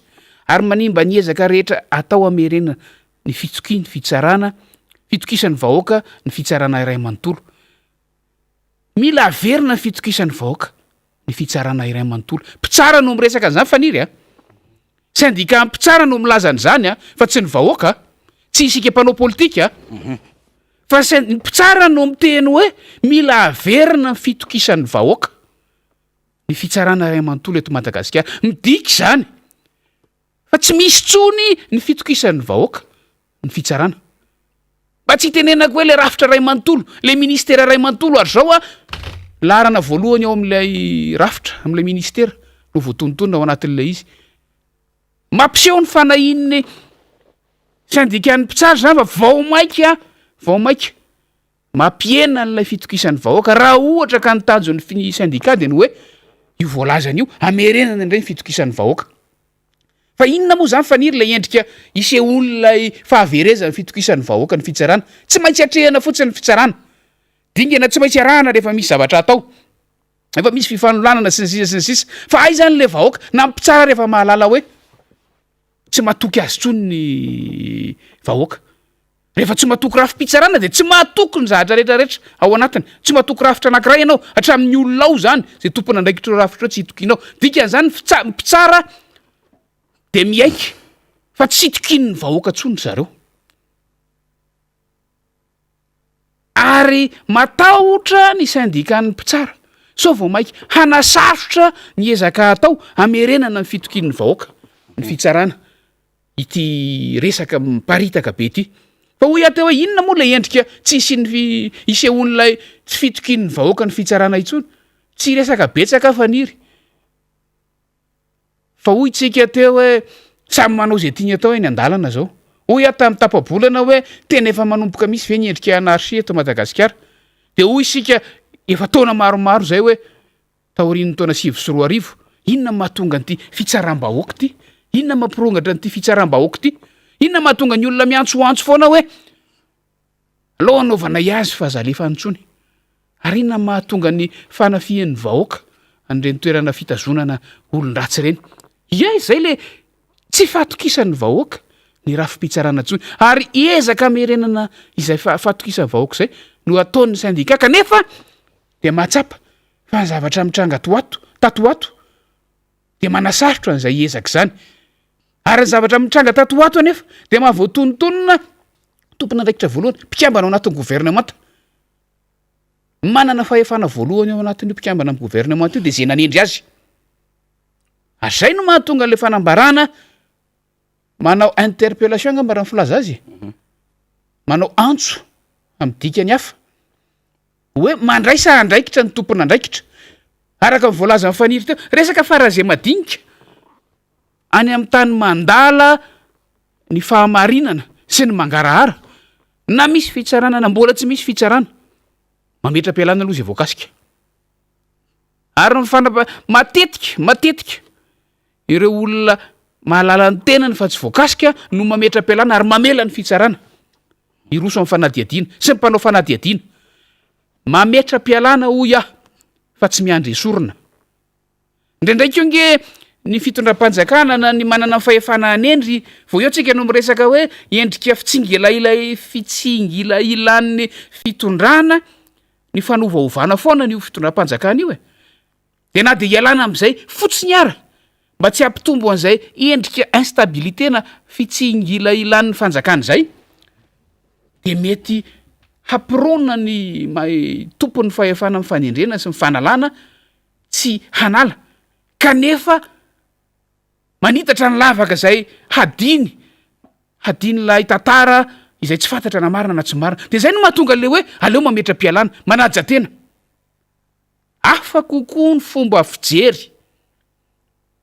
ary manimba ny ezaka rehetra atao hamerenana ny fitokian'ny fitsarana, fitokisan'ny vahoaka ny fitsarana iray manontolo. Mila averina ny fitokisan'ny vahoaka ny fitsarana iray manontolo. Mpitsara no miresaka an'izany Faniry a! Syndicat mpitsara no milaza an'izany a, fa tsy ny vahoaka, tsy isika mpanao politika fa syn- ny mpitsara no miteny hoe mila averina ny fitokisan'ny vahoaka ny fitsarana iray manontolo eto Madagasikara. Midika izany fa tsy misy intsony ny fitokisan'ny vahoaka ny fitsarana. Mba tsy hitenenako hoe le rafitra iray manontolo, le ministera iray manontolo ary zao a, laharana voalohany ao amin'ilay rafitra, amin'ilay ministera no voatonontonona ao anatin'ilay izy. Mampiseho ny fanahian'ny syndicat-n'ny mpitsara izany fa vao mainka, vao mainka mampihena an'ilay fitokisan'ny vahoaka raha ohatra ka ny tanjon'ny syndicat dia ny hoe io voalazany io, hamerenana indray ny fitokisan'ny vahoaka. Fa inona moa izany Faniry ilay endrika isehoan'ilay fahaverezan'ny fitokisan'ny vahoaka ny fitsarana? Tsy maintsy atrehina fotsiny ny fitsarana. Dingana tsy maintsy arahana rehefa misy zavatra atao. Efa misy fifanolanana sy ny sisa sy ny sisa. Fa aiza any ilay vahoaka? Na ny mpitsara rehefa mahalala hoe tsy matoky azy intsony ny vahoaka. Rehefa tsy matoky rafi-pitsarana dia tsy matoky ny zavatra rehetra rehetra ao anatiny. Tsy matoky rafitra anankiray ianao, hatramin'ny olona ao izany, izay tompon'andraikitr'ireo rafitra ireo tsy itokianao. Dikan'izany ny fitsa- mpitsara dia miaiky fa tsy itokian'ny vahoaka intsony ry zareo. Ary matahotra ny syndicat-n'ny mpitsara sao vao mainka hanasarotra ny ezaka atao hamerenana ny fitokian'ny vahoaka ny fitsarana ity resaka miparitaka be ity. Fa hoy aho teo hoe inona moa ilay endrika tsy hisian'ny hisehoan'ilay tsy fitokian'ny vahoaka ny fitsarana intsony? Tsy resaka betsaka aho Faniry. Fa hoy tsika teo hoe samy manao izay tiany atao eny an-dalana zao. Hoy aho tamin'ny tapa-bolana hoe tena efa manomboka misy ve ny endrika anarchie eto Madagasikara? Dia hoy isika efa taona maromaro izay hoe taorian'ny taona 2009, inona no mahatonga an'ity fitsaram-bahoaka ity? Inona no mampirongatra an'ity fitsaram-bahoaka ity? Inona no mahatonga ny olona miantsoantso foana hoe Alao hanaovanay azy fa aza alefa any intsony. Ary inona no mahatonga ny fanafihan'ny vahoaka an'ireny toerana fitazonana olon-dratsy ireny? Ie, izay le tsy fahatokisan'ny vahoaka ny rafi-pitsarana intsony. Ary ezaka hamerenana izay fahatokisan'ny vahoaka izay no ataon'ny sendika kanefa dia mahatsapa fa ny zavatra mitranga ato ho ato, tato ho ato, dia manasarotra an'izay ezaka izany. Ary ny zavatra mitranga tato ho ato anefa dia mahavoatonontonona tompon'andraikitra voalohany, mpikambana ao anatin'ny governemanta. Manana fahefana voalohany ao anatin'io mpikambana amin'ny governemanta io dia izay nanendry azy. Ary izay no mahatonga an'ilay fanambarana manao interpellation angamba raha ny filaza azy e. Manao antso amin'ny dikany hafa. Hoe mandraisa andraikitra ny tompon'andraikitra. Araka ny voalazan'i Faniry teo, resaka faran'izay madinika any amin'ny tany mandala ny fahamarinana sy ny mangarahara, na misy fitsarana na mbola tsy misy fitsarana, mametra-pialana aloha izay voakasika. Ary ny fanapa-, matetika, matetika ireo olona mahalala ny tenany fa tsy voakasika no mametra-pialana ary mamela ny fitsarana. Hiroso amin'ny fanadihadiana sy ny mpanao fanadihadiana. Mametra-pialana hoy aho fa tsy miandry esorina. Indraindray koa nge ny fitondram-panjakana na ny manana ny fahefana hanendry vao eo tsika no miresaka hoe endrika fitsingilahilay fitsingilahilan'ny fitondrana ny fanovaovana foana an'io fitondram-panjakana io e. Dia na dia hialana amin'izay fotsiny ara, mba tsy hampitombo an'izay endrika instabilité na fitsingilahilan'ny fanjakana izay, dia mety hampirona ny tompon'ny fahefana amin'ny fanendrena sy ny fanalana tsy hanala, kanefa manitatra ny lavaka izay hadiny, hadin'ilay tantara izay tsy fantatra na marina na tsy marina. Dia izay no mahatonga an'ilay hoe aleo mametra-pialana, manaja tena. Hafa kokoa ny fomba fijery,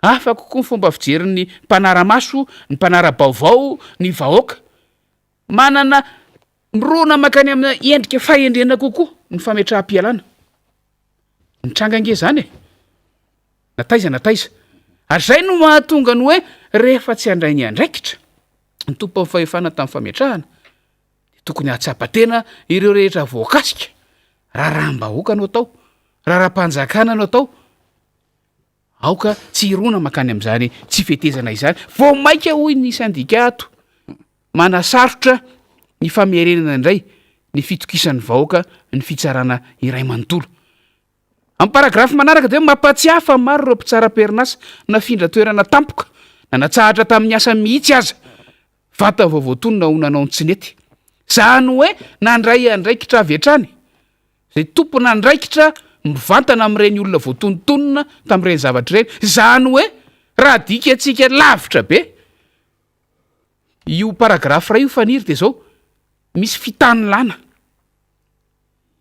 hafa kokoa ny fomba fijerin'ny mpanara-maso, ny mpanara-baovao, ny vahoaka. Manana mirona mankany amina endrika fahendrena kokoa ny fametraham-pialana. Nitranga ange izany e! Na taiza na taiza. Ary izay no mahatonga ny hoe rehefa tsy handray ny andraikitra ny tompon'ny fahefana tamin'ny fametrahana, dia tokony hahatsapa tena ireo rehetra voakasika, raharaham-bahoaka no atao, raharaham-panjakana no atao, aoka tsy hirona mankany amin'izany tsy fetezana izany, vao mainka hoy ny sendika ato, manasarotra ny famerenana indray ny fitokisan'ny vahoaka ny fitsarana iray manontolo. Amin'ny paragrafy manaraka dia mampahatsiahy fa maro ireo mpitsara am-perinasa nafindra toerana tampoka na natsahatra tamin'ny asany mihitsy aza vantany vao voatonona ho nanao ny tsy nety. Izany hoe nandray andraikitra avy hatrany izay tompon'andraikitra mivantana amin'ireny olona voatonontonona tamin'ireny zavatra ireny. Izany hoe raha adikantsika lavitra be io paragrafy iray io Faniry dia izao, misy fitanilana.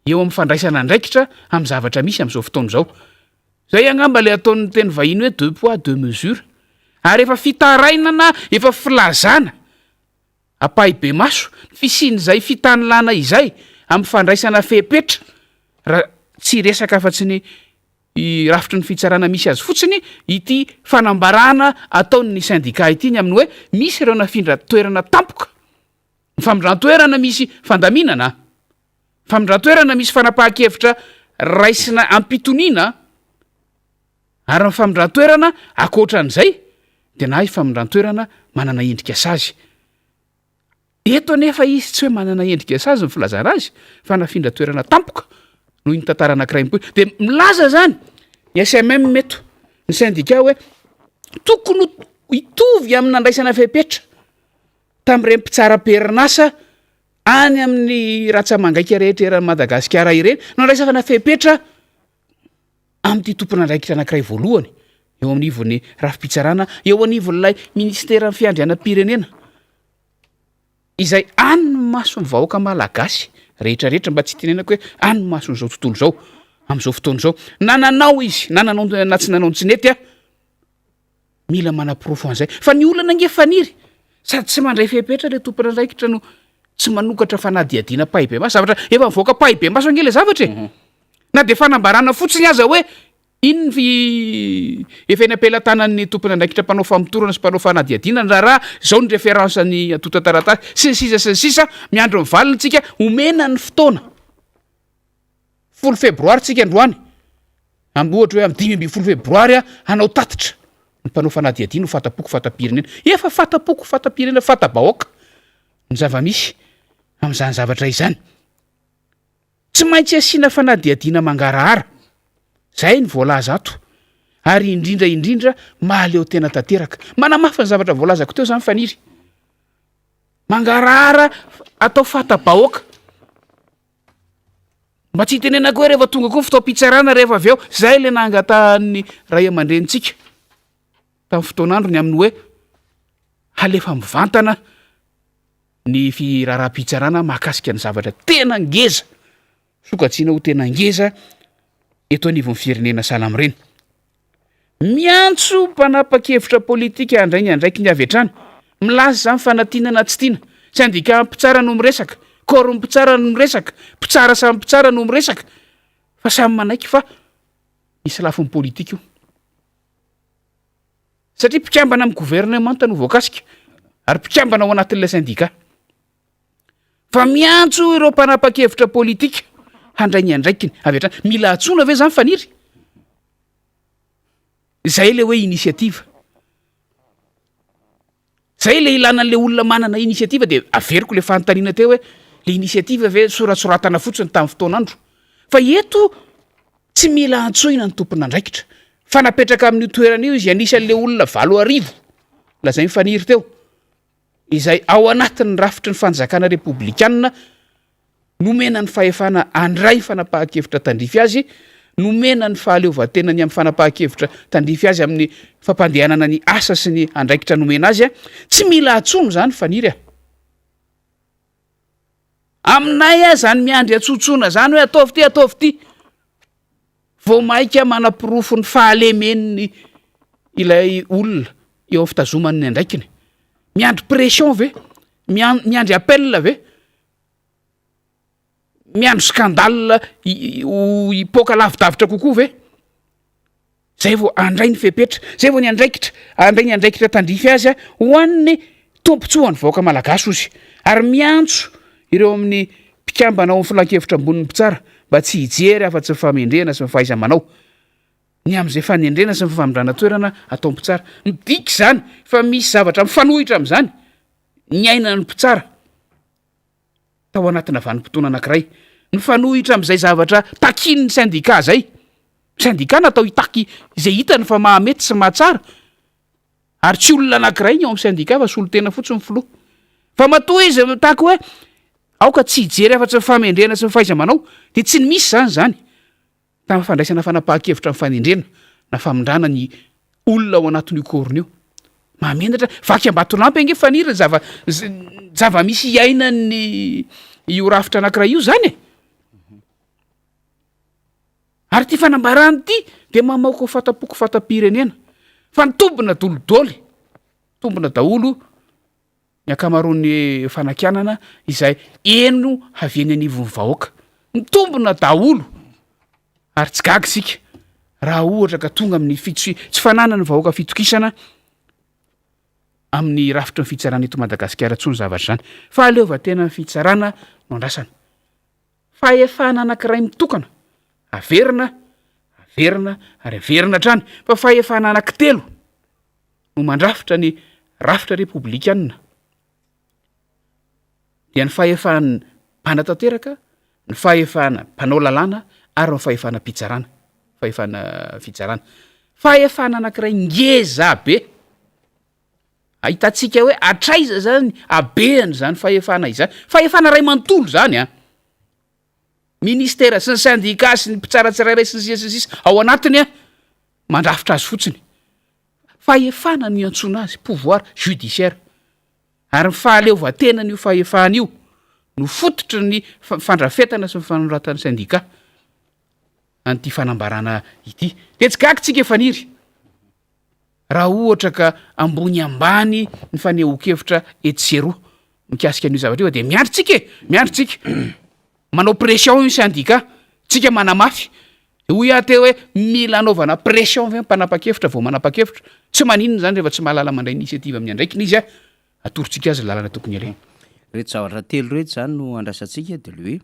eo amin'ny fandraisana andraikitra amin'ny zavatra misy amin'izao fotoana izao. Izay angamba ilay ataon'ny teny vahiny hoe deux poids deux mesures. Ary efa fitarainana, efa filazana ampahibemaso ny fisian'izay fitanilana izay amin'ny fandraisana fepetra raha tsy hiresaka afa-tsy ny rafitry ny fitsarana misy azy fotsiny ity fanambarana ataon'ny sendika ity ny amin'ny hoe misy ireo nafindra toerana tampoka. Ny famindran-toerana misy fandaminana, famindran-toerana misy fanapahan-kevitra raisina am-pitoniana, ary ny famindran-toerana ankoatra an'izay dia na famindran-toerana manana endrika sazy. Eto anefa izy tsy hoe manana endrika sazy ny filazana azy fa nafindra toerana tampoka noho iny tantara anankiray mipoitra. Dia milaza zany ny SMM eto, ny syndicat hoe tokony hitovy amin'ny nandraisana fepetra tamin'ireny mpitsara am-perinasa any amin'ny ratsa-mangaika rehetra eran'i Madagasikara ireny no nandraisana fepetra amin'ity tompon'andraikitra anankiray voalohany eo anivon'ny rafi-pitsarana, eo anivon'ilay minisiteran'ny fiandrianam-pirenena izay any ny mason'ny vahoaka malagasy rehetra rehetra, mba tsy hitenenako hoe any ny mason'izao tontolo izao amin'izao fotoana izao, na nanao izy na nanao na tsy nanao ny tsy nety aho, mila manaporofo an'izay. Fa ny olana ange faniry, sady tsy mandray fepetra ilay tompon'andraikitra no tsy manokatra fanadihadiana ampahibemaso, zavatra efa mivoaka ampahibemaso ange ilay zavatra e. Na dia fanambarana fotsiny aza hoe iny ny fi efa eny am-pelatanan'ny tompon'andraikitra mpanao famotorana sy mpanao fanadihadiana ny raharaha, izao ny référence ny antontan-taratasy, sy ny sisa sy ny sisa, miandry ny valiny tsika, omena ny fotoana. Folo febroary tsika androany, amin'ny ohatra hoe amin'ny 15 febroary hanao tatitra ny mpanao fanadihadiana ho fata-poko fata-pirenena. Efa fata-poko fata-pirenena fata-bahoaka ny zava-misy amin'izany zavatra izany. Tsy maintsy asiana fanadihadiana mangarahara, izay ny voalaza ato, ary indrindra indrindra mahaleo tena tanteraka. Manamafy ny zavatra voalazako teo izany Faniry. Mangarahara atao fata-bahoaka. Mba tsy hitenenako hoe rehefa tonga koa ny fotoam-pitsarana rehefa avy eo, izay ilay nangatahan'ny ray aman-drenintsika tamin'ny fotoan'andro ny amin'ny hoe halefa mivantana ny firaharaham-pitsarana mahakasika ny zavatra tena ngeza, sokajiana ho tena ngeza eto anivon'ny firenena sahala amin'ireny. Miantso mpanapa-kevitra politika handray ny andraikiny avy hatrany. Milaza izany fa na tiana na tsy tiana, sendikà mpitsara no miresaka, corps mpitsara no miresaka, mpitsara samy mpitsara no miresaka, fa samy manaiky fa misy lafiny politika io. Satria mpikambana amin'ny governemanta no voakasika ary mpikambana ao anatin'ilay sendikà. Fa miantso ireo mpanapa-kevitra politika handray ny andraikiny avy hatrany. Mila antsoina ve izany Faniry? Izay ilay hoe initiative. Zay le ilana an'le olona manana initiative de averiko le fanontaniana teo hoe le initiative ve soratsoratana fotsiny tamin'ny fotoan'andro? Fa eto tsy mila antsoina ny tompon'andraikitra fa napetraka amin'io toerana io izy anisan'le olona 8000 lazain'i Faniry teo izay ao anatin'ny rafitry ny fanjakana repoblikanina Nomena ny fahefana handray fanapahan-kevitra tandrify azy, nomena ny fahaleovantenany amin'ny fanapahan-kevitra tandrify azy amin'ny fampandehanana ny asa sy ny andraikitra nomena azy. Tsy mila antsoina izany Faniry a! Aminay aza ny miandry antsontsona izany hoe ataovy ity, ataovy ity. Vao mainka manaporofo ny fahalemen'ny ilay olona eo amin'ny fitazomany ny andraikiny. Miandry pression ve? Miandry appel ve? Miandry scandale ho hipoaka lavidavitra kokoa ve? Zay vao handray ny fepetra, zay vao ny andraikitra, handray ny andraikitra tandrify azy ho an'ny tombontsoan'ny vahoaka malagasy ozy. Ary miantso ireo amin'ny mpikambana ao amin'ny filankevitra ambonin'ny mpitsara mba tsy hijery afa-tsy ny fahamendrehana sy ny fahaiza-manao ny amin'izay fanendrena sy ny famindrana toerana atao mpitsara. Midika izany fa misy zavatra mifanohitra amin'izany niainan'ny mpitsara. tao anatina vanim-potoana anankiray. Mifanohitra amin'izay zavatra takian'ny sendikà izay. Sendikà natao hitaky izay hitany fa mahamety sy mahatsara, ary tsy olona anankiray ny ao amin'ny sendikà fa solontena fotsiny ny filoha. Fa matoa izy mitaky hoe aoka tsy hijery afa-tsy ny fahamendrehana sy ny fahaiza-manao dia tsy ny misy izany izany. Tamin'ny fandraisana fanapahan-kevitra amin'ny fanendrena na famindrana ny olona ao anatin'io corona io. Mahamenatra, vaky ambatolampy ange faniry ny zava zava-misy iainan'ny io rafitra anankiray io zany e. Ary ity fanambarana ity dia mamaoka ho fata-poko fata-pirenena fa ny tombona dolidoly, tombona daholo ny ankamaroan'ny fanakianana izay heno avy eny anivon'ny vahoaka. Mitombina daholo ary tsy gaga isika raha ohatra ka tonga amin'ny fitsi- tsy fananan'ny vahoaka fitokisana amin'ny rafitry ny fitsarana eto Madagasikara intsony zavatra izany. Fahaleovantenan'ny fitsarana no andrasana. Fahefana anankiray mitokana, averina, averina ary averina hatrany fa fahefana anankitelo no mandrafitra ny rafitra repoblikanina. Dia ny fahefan'ny mpanatanteraka, ny fahefana mpanao lalàna ary ny fahefana mpitsarana, fahefana fitsarana. Fahefana anankiray ngeza be. Ahitantsika hoe hatraiza zany habean'izany fahefana izany. Fahefana iray manontolo izany an! Ministera sy ny syndicat sy ny mpitsara tsirairay sy ny sisa sy ny sisa ao anatiny an, mandrafitra azy fotsiny. Fahefana no iantsoana azy, pouvoir judiciaire. Ary ny fahaleovantenan'io fahefana io no fototry ny fandrafetana sy ny fanoratan'ny syndicat an'ity fanambarana ity. Dia tsy gaga tsika Faniry raha ohatra ka ambony ambany ny fanehoan-kevitra etsy sy eroa mikasika an'io zavatra io fa dia miandry tsika e, miandry tsika. Manao pression io syndicat, tsika manamafy. Dia hoy aho teo hoe mila anaovana pression ve ny mpanapa-kevitra vao manapa-kevitra? Tsy maninona izany rehefa tsy mahalala mandray initiative amin'ny andraikiny izy a, atorontsika azy ny lalana tokony aleha. Ireto zavatra telo ireto izany no andrasantsika dia le hoe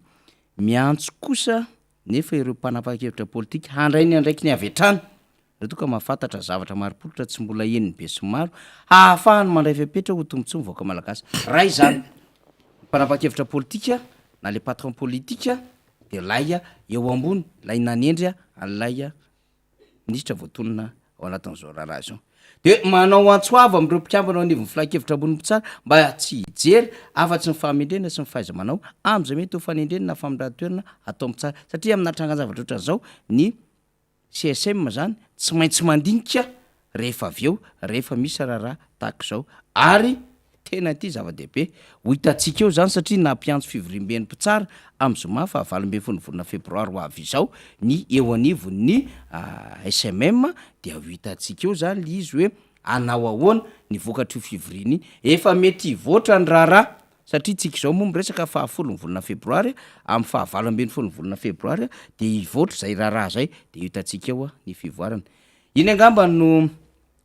miantso kosa nefa ireo mpanapa-kevitra politika handray ny andraikiny avy hatrany raha toa ka mahafantatra zavatra marim-pototra tsy mbola henon'ny besinimaro hahafahany mandray fepetra ho tombontsoa ny vahoaka malagasy. Raha izany, ny mpanapa-kevitra politika na le patron politika dia ilay eo ambony, ilay nanendry an'ilay minisitra voatonona ao anatin'izao raharaha izao. Dia manao antso avo amin'ireo mpikambana ao anivon'ny filankevitra ambonin'ny mpitsara mba tsy hijery afa-tsy ny fahamendrehana sy ny fahaiza-manao amin'izay mety ho fanendrena na famindran-toerana atao amin'ny mpitsara satria amina trangan-javatra ohatran'izao ny CSM izany tsy maintsy mandinika rehefa avy eo rehefa misy raharaha tahaka izao ary Tena ity zava-dehibe. Ho hitantsika eo izany satria nampiantso fivoriamben'ny mpitsara amin'ny zoma faha 18 volana febroary ho avy izao ny eo anivon'ny SMM dia ho hitantsika eo izany le izy hoe hanao ahoana ny vokatr'io fivoriana iny. Efa mety hivoatra ny raharaha satria tsika izao moa miresaka faha folon'ny volana febroary amin'ny faha 18 ny volana febroary dia hivoatra izay raharaha izay dia ho hitantsika eo ny fivoarany. Iny angamba no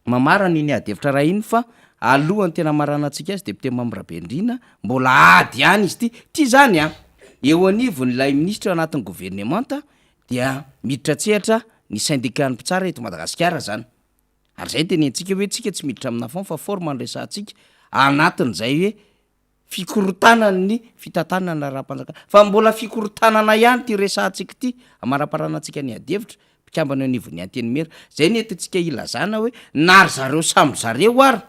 Mamarana iny ady hevitra iray iny fa alohan'ny tena hamaranantsika azy Député Mamy Rabendrina, mbola ady ihany izy ity. Ity izany an, eo anivon'ilay minisitra ao anatin'ny governemanta dia miditra an-tsehatra ny syndicat-n'ny mpitsara eto Madagasikara izany. Ary izay no tenentsika hoe tsika tsy miditra amina fond fa forme no resahantsika anatin'izay hoe fikorontanan'ny fitantanana ny raharaham-panjakana. Fa mbola fikorontanana ihany ity resahantsika ity, amaraparanantsika ny adihevitra, mpikambana eo anivon'ny Antenimiera. Izay no entintsika ilazana hoe na ry zareo samy zareo ary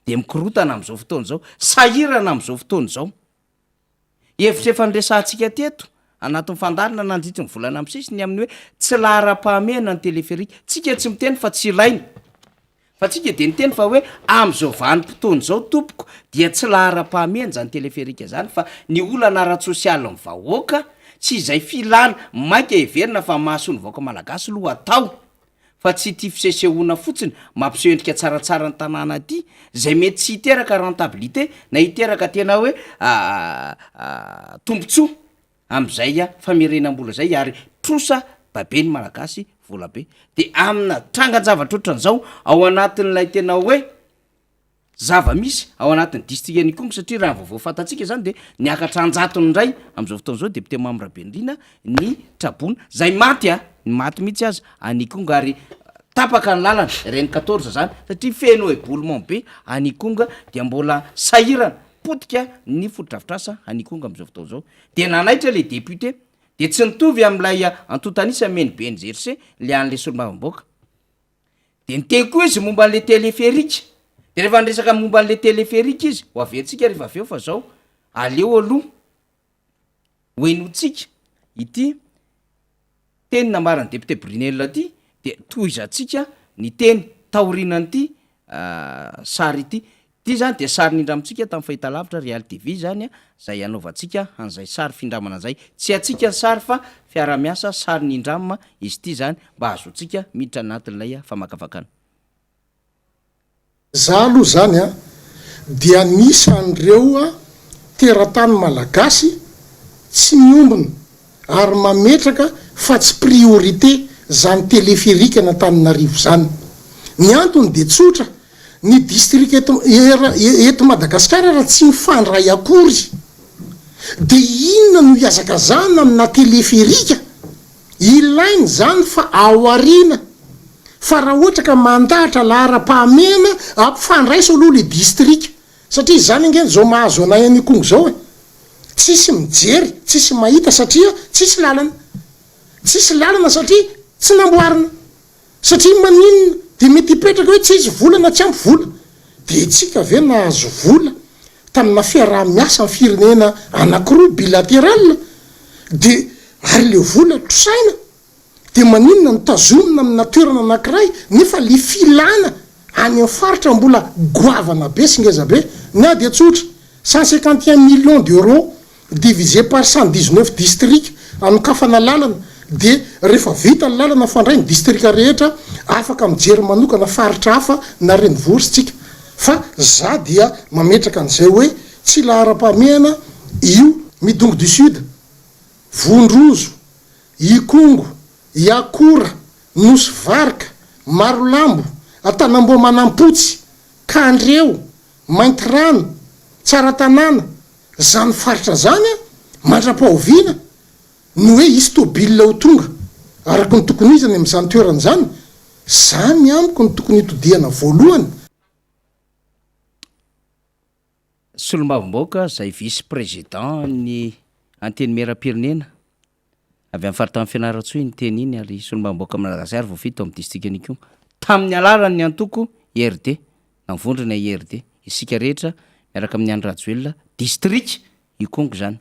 dia mikorontana amin'izao fotoana izao, sahirana amin'izao fotoana izao. Hevitra efa niresahantsika teto anatin'ny fandaharana nandritry ny volana misesy ny amin'ny hoe tsy laharam-pahamehana ny téléphérique. Tsika tsy miteny fa tsy ilaina. Fa tsika dia niteny fa hoe amin'izao vanim-potoana izao tompoko dia tsy laharam-pahamehana izany téléphérique izany fa ny olana ara-tsosialin'ny vahoaka sy izay filana maika heverina fa mahasoa ny vahoaka malagasy aloha atao fa tsy ity fisesehoana fotsiny mampiseho endrika tsaratsara ny tanàna ity izay mety tsy hiteraka rentabilité na hiteraka tena hoe tombontsoa amin'izay famerenam-bola izay ary trosa babe ny Malagasy vola be de amina trangan-javatra ohatran'izao ao anatin'ilay tena hoe zava-misy ao anatin'ny distrikan'Ikongo satria raha ny vaovao fantatsika zany de niakatra an-jatony indray amin'izao fotoana izao député Mamy Rabenirina ny traboina zay maty a, ny maty mihitsy aza any Ikongo ary tapaka ny lalana RN 14 zany satria feno éboulement be any Ikongo dia mbola sahirana potika ny fotodrafitrasa any Ikongo amin'izao fotoana izao de nanaitra le député de tsy nitovy amin'ilay antontan'isa meny be ny jersey le an'le solombavambahoaka De niteny koa izy momba an'le téléphérique, de rehefa niresaka momba an'le téléphérique izy, ho averintsika rehefa avy eo fa zao aleo aloha ho henointsika ity teny nambaran'ny député Brunelle ity de tohizantsika ny teny taorianan'ity sary ity. Ity zany dia sary nindramintsika tamin'ny fahitalavitra Real TV zany zay anaovantsika an'izay sary findramana zay. Tsy antsika ny sary fa fiaraha-miasa sary nindram izy ity zany mba hahazoantsika miditra anatin'ilay famakafakana. Za aloha zany an dia anisan'ireo teratany malagasy tsy miombona ary mametraka fa tsy priorité zany téléphérique an'Antananarivo zany. Ny antony dia tsotra, ny district eto eto Madagasikara raha tsy mifandray akory dia inona no hihazakazahana amina téléphérique? Ilaina izany fa aoriana fa raha ohatra ka mandahatra laharam-pahamehana ampifandraiso aloha le district satria izany ange zao mahazo anay any Ikongo zao e! Tsisy mijery, tsisy mahita satria tsisy lalana. Tsisy lalana satria tsy namboarina. Satria maninona? Dia mety hipetraka hoe tsisy vola na tsy ampy vola. Dia itsika ve nahazo vola tamina fiaraha-miasa amin'ny firenena anakiroa bilateral? Dia ary le vola trosaina? Dia maninona no tazomina amina toerana anakiray nefa le filana any amin'ny faritra mbola goavana be sy ngeza be? Ny ahy dia tsotra, 151 millions d'euros divisé par 119 districts anokafana lalana dia rehefa vita ny lalana fandray ny distrika rehetra afaka mijery manokana faritra hafa na renivohitra tsika fa za dia mametraka an'izay hoe tsy laharam-pahamehana io Midongy du Sud, Vondrozo, Ikongo, Iakora, Nosy Varika, Marolambo, Antanamboa Manampotsy, Kandreho, Maintirano, Tsaratanàna, Zany faritra zany an, mandra-pahoviana no hoe hisy tôbila ho tonga araka ny tokony ho izy any amin'izany toerana izany? Zany amiko no tokony hitodihana voalohany. Solombavambahoaka izay vice président ny Antenimierampirenena avy amin'ny faritanin'i Fianarantsoa iny teny iny ary solombavambahoaka Madagasikara voafidy tao amin'ny distrikan'Ikongo tamin'ny alalan'ny antoko IRD na vondrona IRD isika rehetra miaraka amin'i Andry Rajoelina distrika Ikongo izany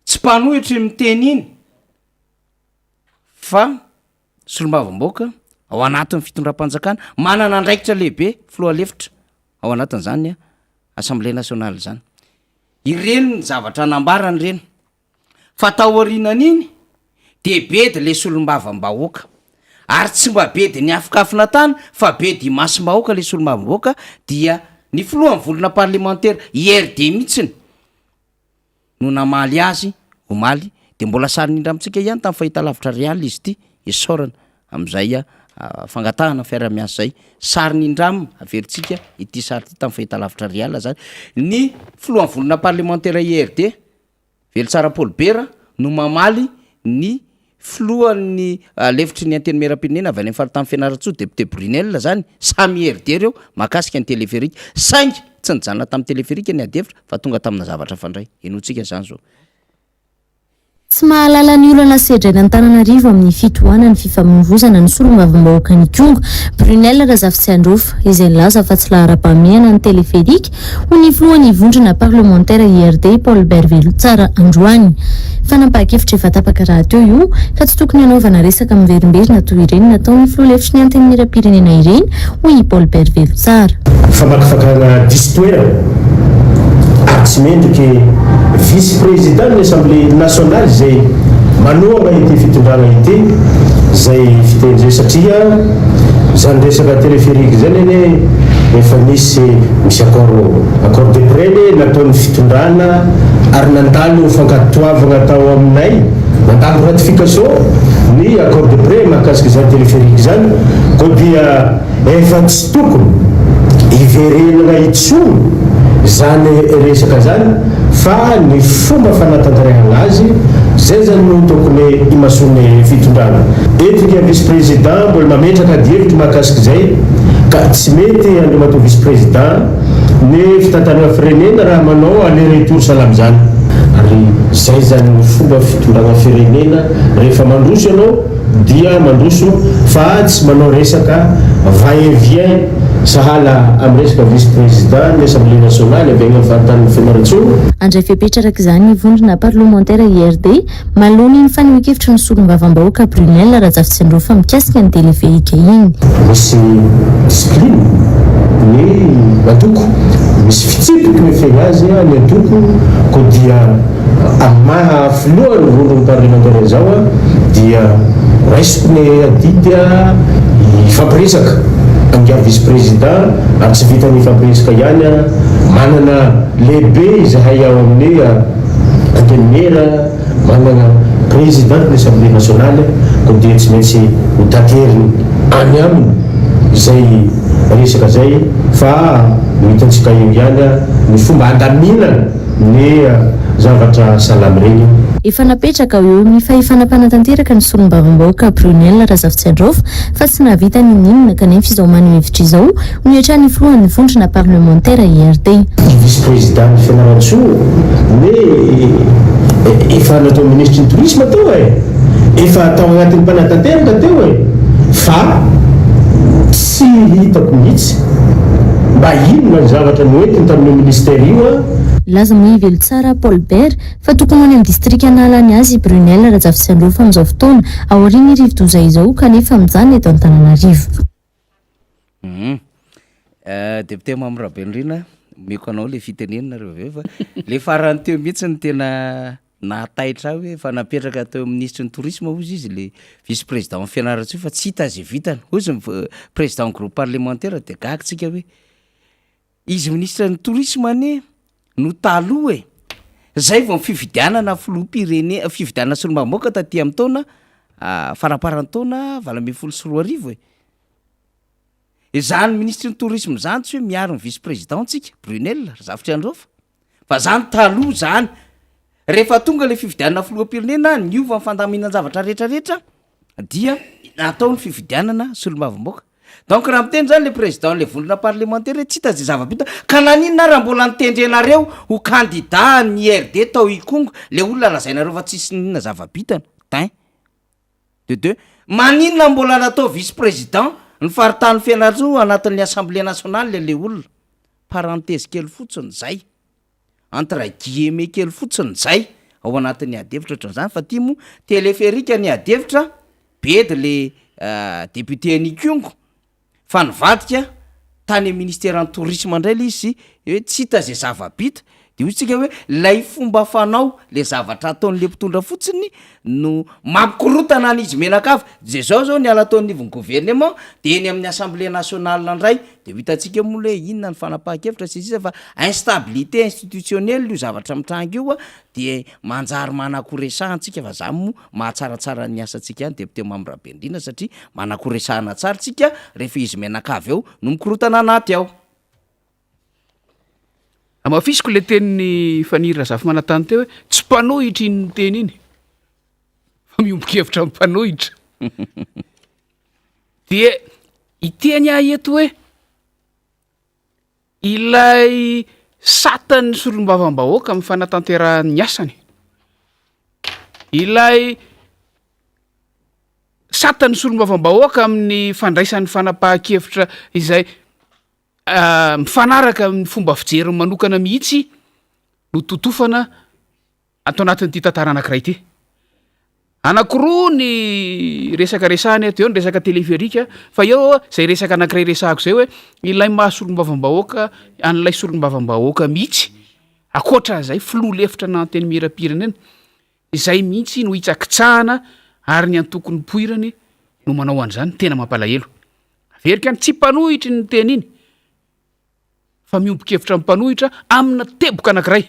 tsy mpanohitra iny miteny iny fa solombavambahoaka ao anatin'ny fitondram-panjakana manana andraikitra lehibe filoha lefitra ao anatin'izany assemblée nationale izany ireny ny zavatra nambarany ireny Fa taorianan'iny dia bedy le solombavambahoaka. Ary tsy mba bedy niafokafona tany fa bedy imasom-bahoaka le solombavambahoaka dia ny filohan'ny vondrona parlemantera IRD mihitsiny no namaly azy omaly dia mbola sary nindramintsika ihany tamin'ny fahitalavitra Real izy ity, isaorana amin'izay fangatahana fiaraha-miasa izay. Sary nindram averintsika ity sary ity tamin'ny fahitalavitra Real zany. Ny filohan'ny vondrona parlemantera IRD Velontsara Paul Bera no mamaly ny filohan'ny lefitry ny Antenimierampirenena avy any amin'ny faritany Fianarantsoa, député Brunelle izany, samy IRD ireo mahakasika ny téléphérique. Saingy tsy nijanona tamin'ny téléphérique ny adihevitra fa tonga tamina zavatra hafa indray. Henointsika izany izao. Tsy mahalala ny olana sedrain'Antananarivo amin'ny fitohanan'ny fifamoivozana ny solombavambahoakan'Ikongo, Brunelle Razafitsiandraofa, izay nilaza fa tsy laharam-pahamehana ny téléphérique hoy ny filohan'ny vondrona parlemantera IRD, Paul Bert Velontsara androany. Fanapahan-kevitra efa tapaka rahateo io ka tsy tokony hanaovana resaka miverimberina toy ireny nataon'ny filoha lefitry ny Antenimierampirenena ireny, hoy i Paul Bert Velontsara. Famakafakana diso toerana ary tsy mendriky vice président ny assemblée nationale izay manohagna ity fitondrana ity zay fiteny zay satria zany resaka téléphérique zany anie efa nisy Misy accord accord de prêt anie nataon'ny fitondrana ary nandalo fankatoavagna tao aminay, nandalo ratification ny accord de prêt mahakasika izany téléphérique izany, koa dia efa tsy tokony hiverenana intsony izany resaka izany fa ny fomba fanatanterahana azy izay izany no tokony himasoan'ny fitondrana. Eto ingahy vice président mbola mametraka adihevitra mahakasika izay ka tsy mety Andriamatoa Vice Président ny fitantanana firenena raha manao aller retour sahala amin'izany. Ary izay izany no fomba fitondrana firenena, rehefa mandroso ianao dia mandroso fa tsy manao resaka va et vient sahala amin'ny resaka Vice Président ny Assemblée Nationale avy any amin'ny faritanin'i Fianarantsoa. Handray fepetra araka izany ny vondrona parlemantera IRD Manoloana iny fanehoan-kevitry ny solombavambahoaka Brunelle Rajafitsiandraofa mikasika ny teleferika iny. Misy discipline ny antoko, misy fitsipiky mifehy azy ny antoko, koa dia amin'ny maha filohan'ny vondron'ny parlemantera izao aho dia raisiko ny adidy hifampiresaka amin'ingahy vice président ary tsy vitan'ny hifampiresaka ihany, manana lehibe izahay ao amin'ny Antenimiera manana Président ny Assemblée nationale koa dia tsy maintsy ho tateriny any aminy izay resaka izay fa ho hitantsika eo ihany ny fomba handaminana ny zavatra sahala amin'ireny. Efa napetraka ho eo amin'ny fahefana mpanatanteraka ny solombavambahoaka Brunelle Razafitsiandraofa fa tsy nahavita n'inon'inona kanefa izao maneho hevitra izao, hoy hatrany ny filohan'ny vondrona parlemantera IRD. Ny vice président ny Fianarantsoa ne efa natao minisitry ny tourisme teo e! Efa tao agnatin'ny mpanatanteraka teo e! Fa tsy hitako mihitsy mba inona ny zavatra noentiny tamin'io ministère io an! Nilaza moa i Velontsara Paul Bert fa tokony ho any amin'ny distrika nahalany azy i Brunelle Rajafitsiandraofa amin'izao fotoana, aorian'ny rivodoza izao, kanefa mijanona eto Antananarivo. Hum. Député Mamy Rabenirina, omeko anao le fitenenana rehefa avy eo fa le farany teo mihitsy no tena nahataitra ahy hoe efa napetraka teo amin'ny minisitry ny tourisme hozy izy le vice président ny Fianarantsoa fa tsy hita izay vitany. Hozy ny président groupe parlementaire dia gaga tsika hoe izy minisitry ny tourisme anie no taloha e! Zay vao ny fifidianana filoham-pirene- fifidianana solombavambahoaka taty amin'ny taona faramparan'ny taona 2018 e! Izany minisitry ny tourisme izany tsy hoe miaro ny vice président tsika, Brunelle Razafitriandraofa, fa zany taloha zany, rehefa tonga le fifidianana filoham-pirenena, niova ny fandaminan-javatra rehetra rehetra dia natao ny fifidianana solombavambahoaka. Donc raha miteny zany le président le vondrona parlementaire hoe tsy hita ze zava-bita, ka naninona ary raha mbola notendrenareo ho candidat ny IRD tao Ikongo le olona lazainareo fa tsisy n'inona zava-bitany, tin. De deux, maninona mbola natao vice président ny faritany Fianarantsoa anatin'ny assemblée nationale le olona? Parenthèse kely fotsiny zay, entre guillemets kely fotsiny zay ao anatin'ny ady hevitra ohatran'izany fa ty moa téléphérique ny ady hevitra, bedy le député an'Ikongo Fa nivadika tany amin'ny ministeran'ny tourisme indray ilay izy sy hoe tsy hita izay zava-bita, dia hoy isika hoe ilay fomba fanao, ilay zavatra ataon'ilay mpitondra fotsiny no mampikorontana an'izy mianakavy, dia zao zao niala tao anivon'ny gouvernement dia eny amin'ny assemblée nationale indray, dia ho hitantsika eo moa hoe inona ny fanapahan-kevitra sy ny sisa fa instabilité institutionnelle io zavatra mitranga io an, dia manjary manan-koresahantsika fa zany moa mahatsaratsara ny asantsika ihany député Mamy Rabenirina satria manan-koresahana tsara tsika rehefa izy mianakavy ao no mikorotana anaty ao. Hamafisiko le tenin'i Faniry Razafimanantany teo hoe tsy mpanohitra iny niteny iny fa miombon-kevitra amin'ny mpanohitra. Dia hiteny aho eto hoe Ilay satan'ny solombavambahoaka amin'ny fanatanterahany ny asany, ilay satan'ny solombavambahoaka amin'ny fandraisany fanapahan-kevitra izay mifanaraka amin'ny fomba fijeriny manokana mihitsy no totofana ato anatin'ity tantara anankiray ity. Anankiroa ny resaka resahana eto, eo ny resaka téléphérique fa eo zay resaka anankiray resahako zay hoe ilay maha solombavambahoaka an'ilay solombavambahoaka mihitsy, ankoatran'izay filoha lefitra na antenimierampirenena, izay mihitsy no hitsakitsahana ary ny antoko nipoirany no manao an'izany, tena mampalahelo. Averiko ihany, tsy mpanohitry ny teny iny. fa miombon-kevitra amin'ny mpanohitra amina teboka anankiray.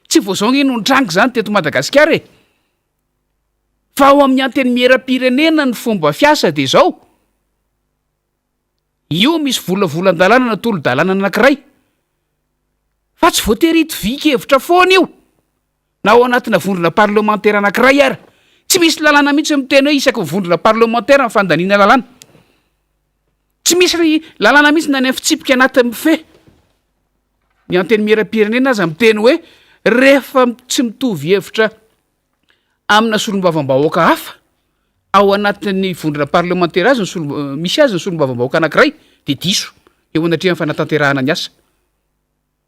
Tsy vao izao ange no nitranga izany teto Madagasikara e! Fa ao amin'ny Antenimierampirenena ny fomba fiasa dia izao, io misy volavolan-dalàna na tolo-dalàna anankiray, fa tsy voatery hitovian-kevitra foana io, na ao anatina vondrona parlemantera anankiray ara. Tsy misy lalàna mihitsy miteny hoe isaky ny vondrona parlemantera ny fandaniana lalàna. Tsy misy lalàna mihitsy na ny amin'ny fitsipika anaty mifehy ny antenimierampirenena aza miteny hoe rehefa tsy mitovy hevitra amina solombavambahoaka hafa ao anatin'ny vondrona parlemantera azy ny solo- misy azy ny solombavambahoaka anankiray dia diso eo anatrehan'ny fanatanterahana ny asa.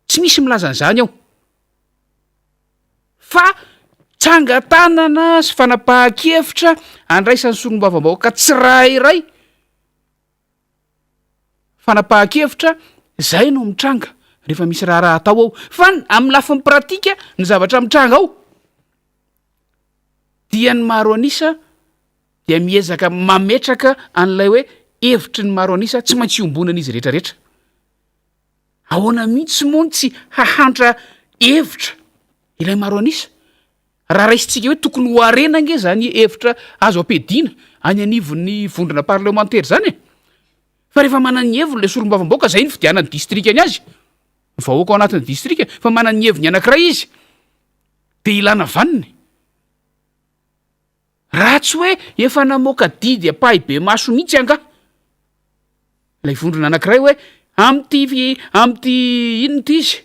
Tsy misy milaza an'izany ao. Fa tsangan-tanana sy fanapahan-kevitra andraisan'ny solombavambahoaka tsirairay fanapahan-kevitra izay no mitranga rehefa misy raharaha atao ao. Fa amin'ny lafiny pratika ny zavatra mitranga ao dia ny maro an'isa dia miezaka mametraka an'ilay hoe hevitry ny maro an'isa tsy maintsy iombonan'izy rehetrarehetra. Ahoana mihitsy moa no tsy hahantra hevitra ilay maro an'isa? Raha raisintsika hoe tokony ho harena ange izany hevitra azo ampiadiana any anivon'ny vondrona parlemantera izany e! Fa rehefa manana ny heviny ilay solombavambahoaka, izay nifidianan'ny distrikany azy, ny vahoaka ao anatin'ny distrika, fa manana ny heviny anankiray izy, dia ilana vaniny. Raha tsy hoe efa namoaka didy ampahibemaso mihitsy angaha ilay vondrona anankiray hoe amin'ity amin'ity inona ity izy,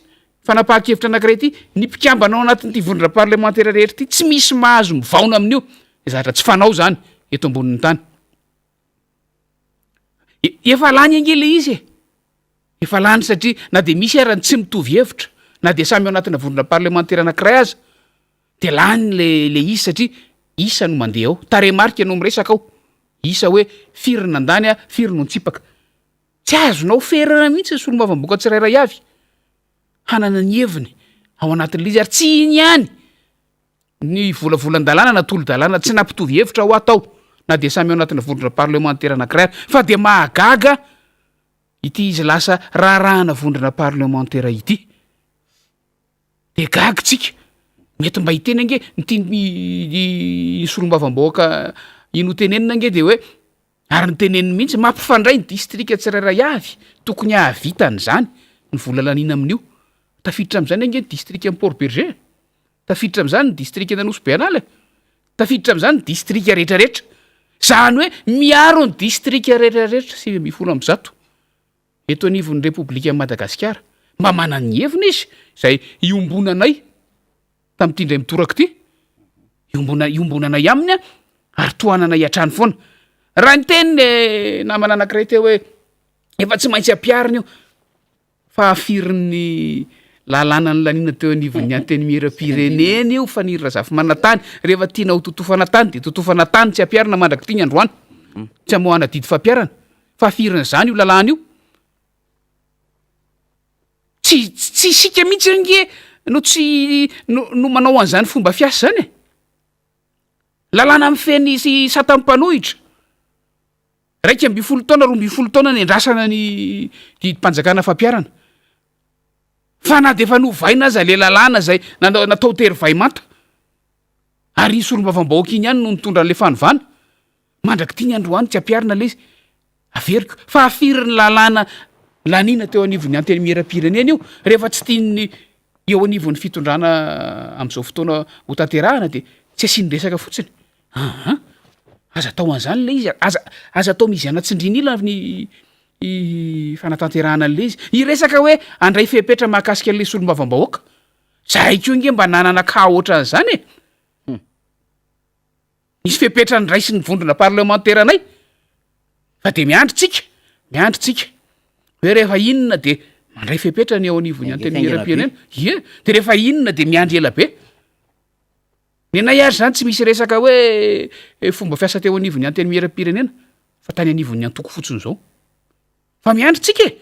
fanapahan-kevitra anankiray ity, ny mpikambana ao anatin'ity vondrona parlemantera rehetra ity tsy misy mahazo mivaona amin'io, dia zavatra tsy fanao izany eto ambonin'ny tany. Efa lany ange ilay izy e! Efa lany satria na dia misy ara ny tsy mitovy hevitra, na dia samy ao anatina vondrona parlemantera anankiray aza, dia lany le le izy satria isa no mandeha ao, tarehimarika no miresaka ao, isa hoe firy ny nandany a, firy no nitsipaka. Tsy azonao ferana mihitsy ny solombavambahoaka tsirairay avy hanana ny heviny ao anatin'ilay izy ary tsy iny ihany ny volavolan-dalàna na tolo-dalàna tsy nampitovy hevitra hoa tao na dia samy ao anatina vondrona parlemantera anankiray ary fa dia mahagaga ity izy lasa raharahana vondrona parlemantera ity. Dia gaga tsika, mety mba hiteny ange ny tian'ny solombavambahoaka iny ho tenenina ange de hoe ary ny teneniny mihitsy mampifandray ny distrika tsirairay avy tokony hahavita an'izany ny vola laniana amin'io, tafiditra amin'izany ange ny distrikan'i Port Bergé e, tafiditra amin'izany ny distrikan'Anosy Be An'ala e, tafiditra amin'izany ny distrika rehetrarehetra, izany hoe miaro ny distrika rehetrarehetra 119. Eto anivon'ny Repoblikan'i Madagasikara. Mba manana ny heviny izy, izay iombonanay tamin'ity indray mitoraka ity. Iombona, iombonanay aminy ary tohananay hatrany foana. Raha niteny ny namana anankiray teo hoe efa tsy maintsy ampiharina io, fahafirin'ny lalàna nolaniana teo anivon'ny Antenimierampirenena io, Faniry Razafimanantany, rehefa tiana ho totofana tany dia totofana tany, tsy ampiharina mandrak'ity ny androany, tsy amoahana didy fampiharana. Fahafirin'izany io lalàna io? Tsy tsy isika mihitsy ange no tsy no no manao an'izany fomba fiasa izany e. Lalàna mifehy ny sy satan'ny mpanohitra. 11 taona, 12 taona niandrasana ny didim-panjakana fampiharana. Fa na dia efa novaina aza ilay lalàna izay nanao natao tery vay manta, ary iny solombavambahoaka iny ihany no nitondra an'ilay fanovana, Mandrak'ity ny androany tsy ampiharina ilay izy. Averiko, fa firy ny lalàna laniana teo anivon'ny Antenimierampirenena io, rehefa tsy tian'ny eo anivon'ny fitondrana amin'izao fotoana ho tanterahana dia tsy asiany resaka fotsiny. Aa! Aza atao an'izany ilay izy, aza aza atao miziana tsindrin'ila ny fanatanterahana an'ilay izy. Hiresaka hoe handray fepetra mahakasika an'ilay solombavambahoaka. Zahay koa ange mba nanana cas ohatran'izany e! Nisy fepetra noraisin'ny vondrona parlemanteranay fa dia miandry tsika, miandry tsika hoe rehefa inona dia mandray fepetra ny eo anivon'ny antenimierampirenena. Ie, dia rehefa inona dia miandry ela be. Ny anay ary zany tsy misy resaka hoe eh, fomba fiasa teo anivon'ny antenimierampirenena fa tany anivon'ny antoko fotsiny izao. Fa miandry tsika e,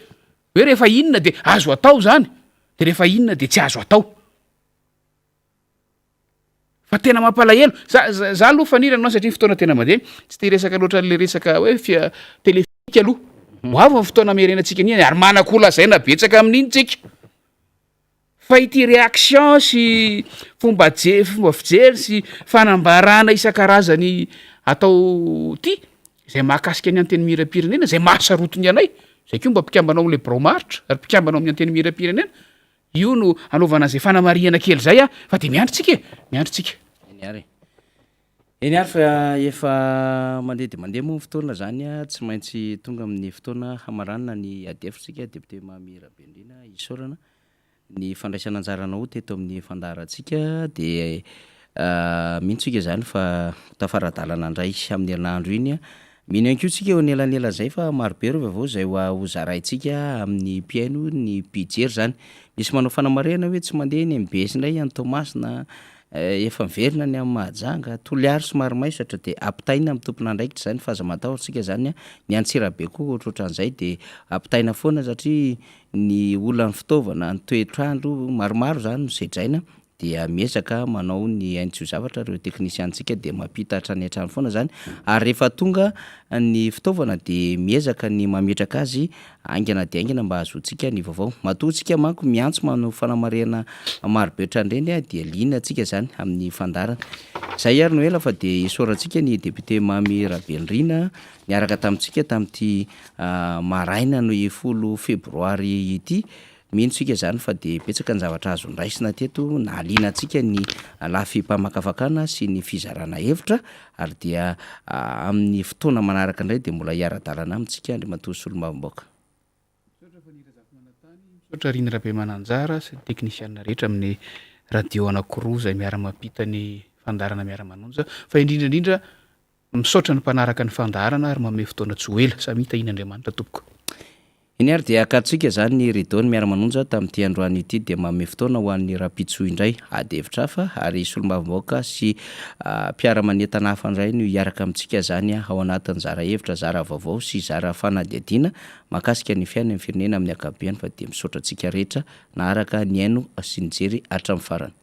hoe rehefa inona dia azo atao zany, dia rehefa inona dia tsy azo atao. Fa tena mampalahelo, za za za aloha Faniry anao satria fotoana tena mandeha, tsy te hiresaka loatra an'le resaka hoe fia- téléphérique aloha, ho avy ny fotoana hamerenantsika an'iny ary manan-ko lazaina betsaka amin'iny tsika, fa ity réaction sy fomba je- fomba fijery sy fanambarana isan-karazany atao ty, izay mahakasika ny antenimierampirenena, izay mahasarotiny anay, zay koa mba mpikambana ao am'le birao maharitra ary mpikambana ao amin'ny antenimierampirenena, Io no anaovana an'izay fanamarihana kely izay a, fa dia miandry tsika e, miandry tsika. Eny ary e. Eny ary fa efa mandeha dia mandeha moa ny fotoana izany a, tsy maintsy tonga amin'ny fotoana hamaranana ny ady hevitra isika Député Mamy Rabenirina, isaorana ny fandraisana anjaranao teto amin'ny fandaharantsika dia mino tsika izany fa ho tafara-dalana indray amin'ny herinandro iny Mino ihany koa tsika eo anelanelan'izay fa marobe ireo vaovao izay ho ho zaraintsika amin'ny mpihaino ny mpijery izany. Misy manao fanamarihana hoe tsy mandeha ny mbs indray any Toamasina, efa miverina ny any Mahajanga, Toliary somary maisatra dia ampitaina amin'ny tompon'andraikitra izany fa aza matahotra tsika izany an, ny Antsirabe koa ohatrohatran'izay dia ampitaina foana satria ny olan'ny fitaovana, ny toetr'andro, maromaro izany no sedraina dia miezaka manao ny hainy tsy ho zavatra ireo teknisianintsika dia mampita hatrany hatrany foana izany ary rehefa tonga ny fitaovana dia miezaka ny mametraka azy haingana dia haingana mba hahazoantsika ny vaovao. Matoa tsika manko miantso manao fanamarihana marobe ohatran'ireny dia liana tsika izany amin'ny fandaharana. Izay ary no ela fa dia isaorantsika ny député Mamy Rabenirina niaraka tamintsika tamin'ity maraina ny folo febroary ity. Mino tsika izany fa dia betsaka ny zavatra azo noraisina teto, nahaliana antsika ny lafim-pamakafakana sy ny fizarana hevitra ary dia amin'ny fotoana manaraka indray dia mbola hiara-dalana amintsika Andriamatoa Solombavambahoaka. Misaotra Faniriana Razafimanantany, misaotra Rina Rabemananjara sy ny teknisianina rehetra amin'ny radio anankiroa izay miara-mampita ny fandaharana miara-manonja fa indrindra indrindra Misaotra ny mpanaraka ny fandaharana ary manome fotoana tsy ho ela. Samia tahian'Andriamanitra tompoko. Eny ary dia akatontsika izany ny rideau ny miara-manonja tamin'ity androany ity dia manome fotoana ho an'ny rahampitso indray ady hevitra hafa ary solombavambahoaka sy mpiara-manentana hafa indray no hiaraka amintsika izany ao anatin'ny zara hevitra zara vaovao sy zara fanadihadiana mahakasika ny fiainan'ny firenena amin'ny ankapobeny fa dia misaotra antsika rehetra naharaka nihaino sy nijery hatramin'ny farany.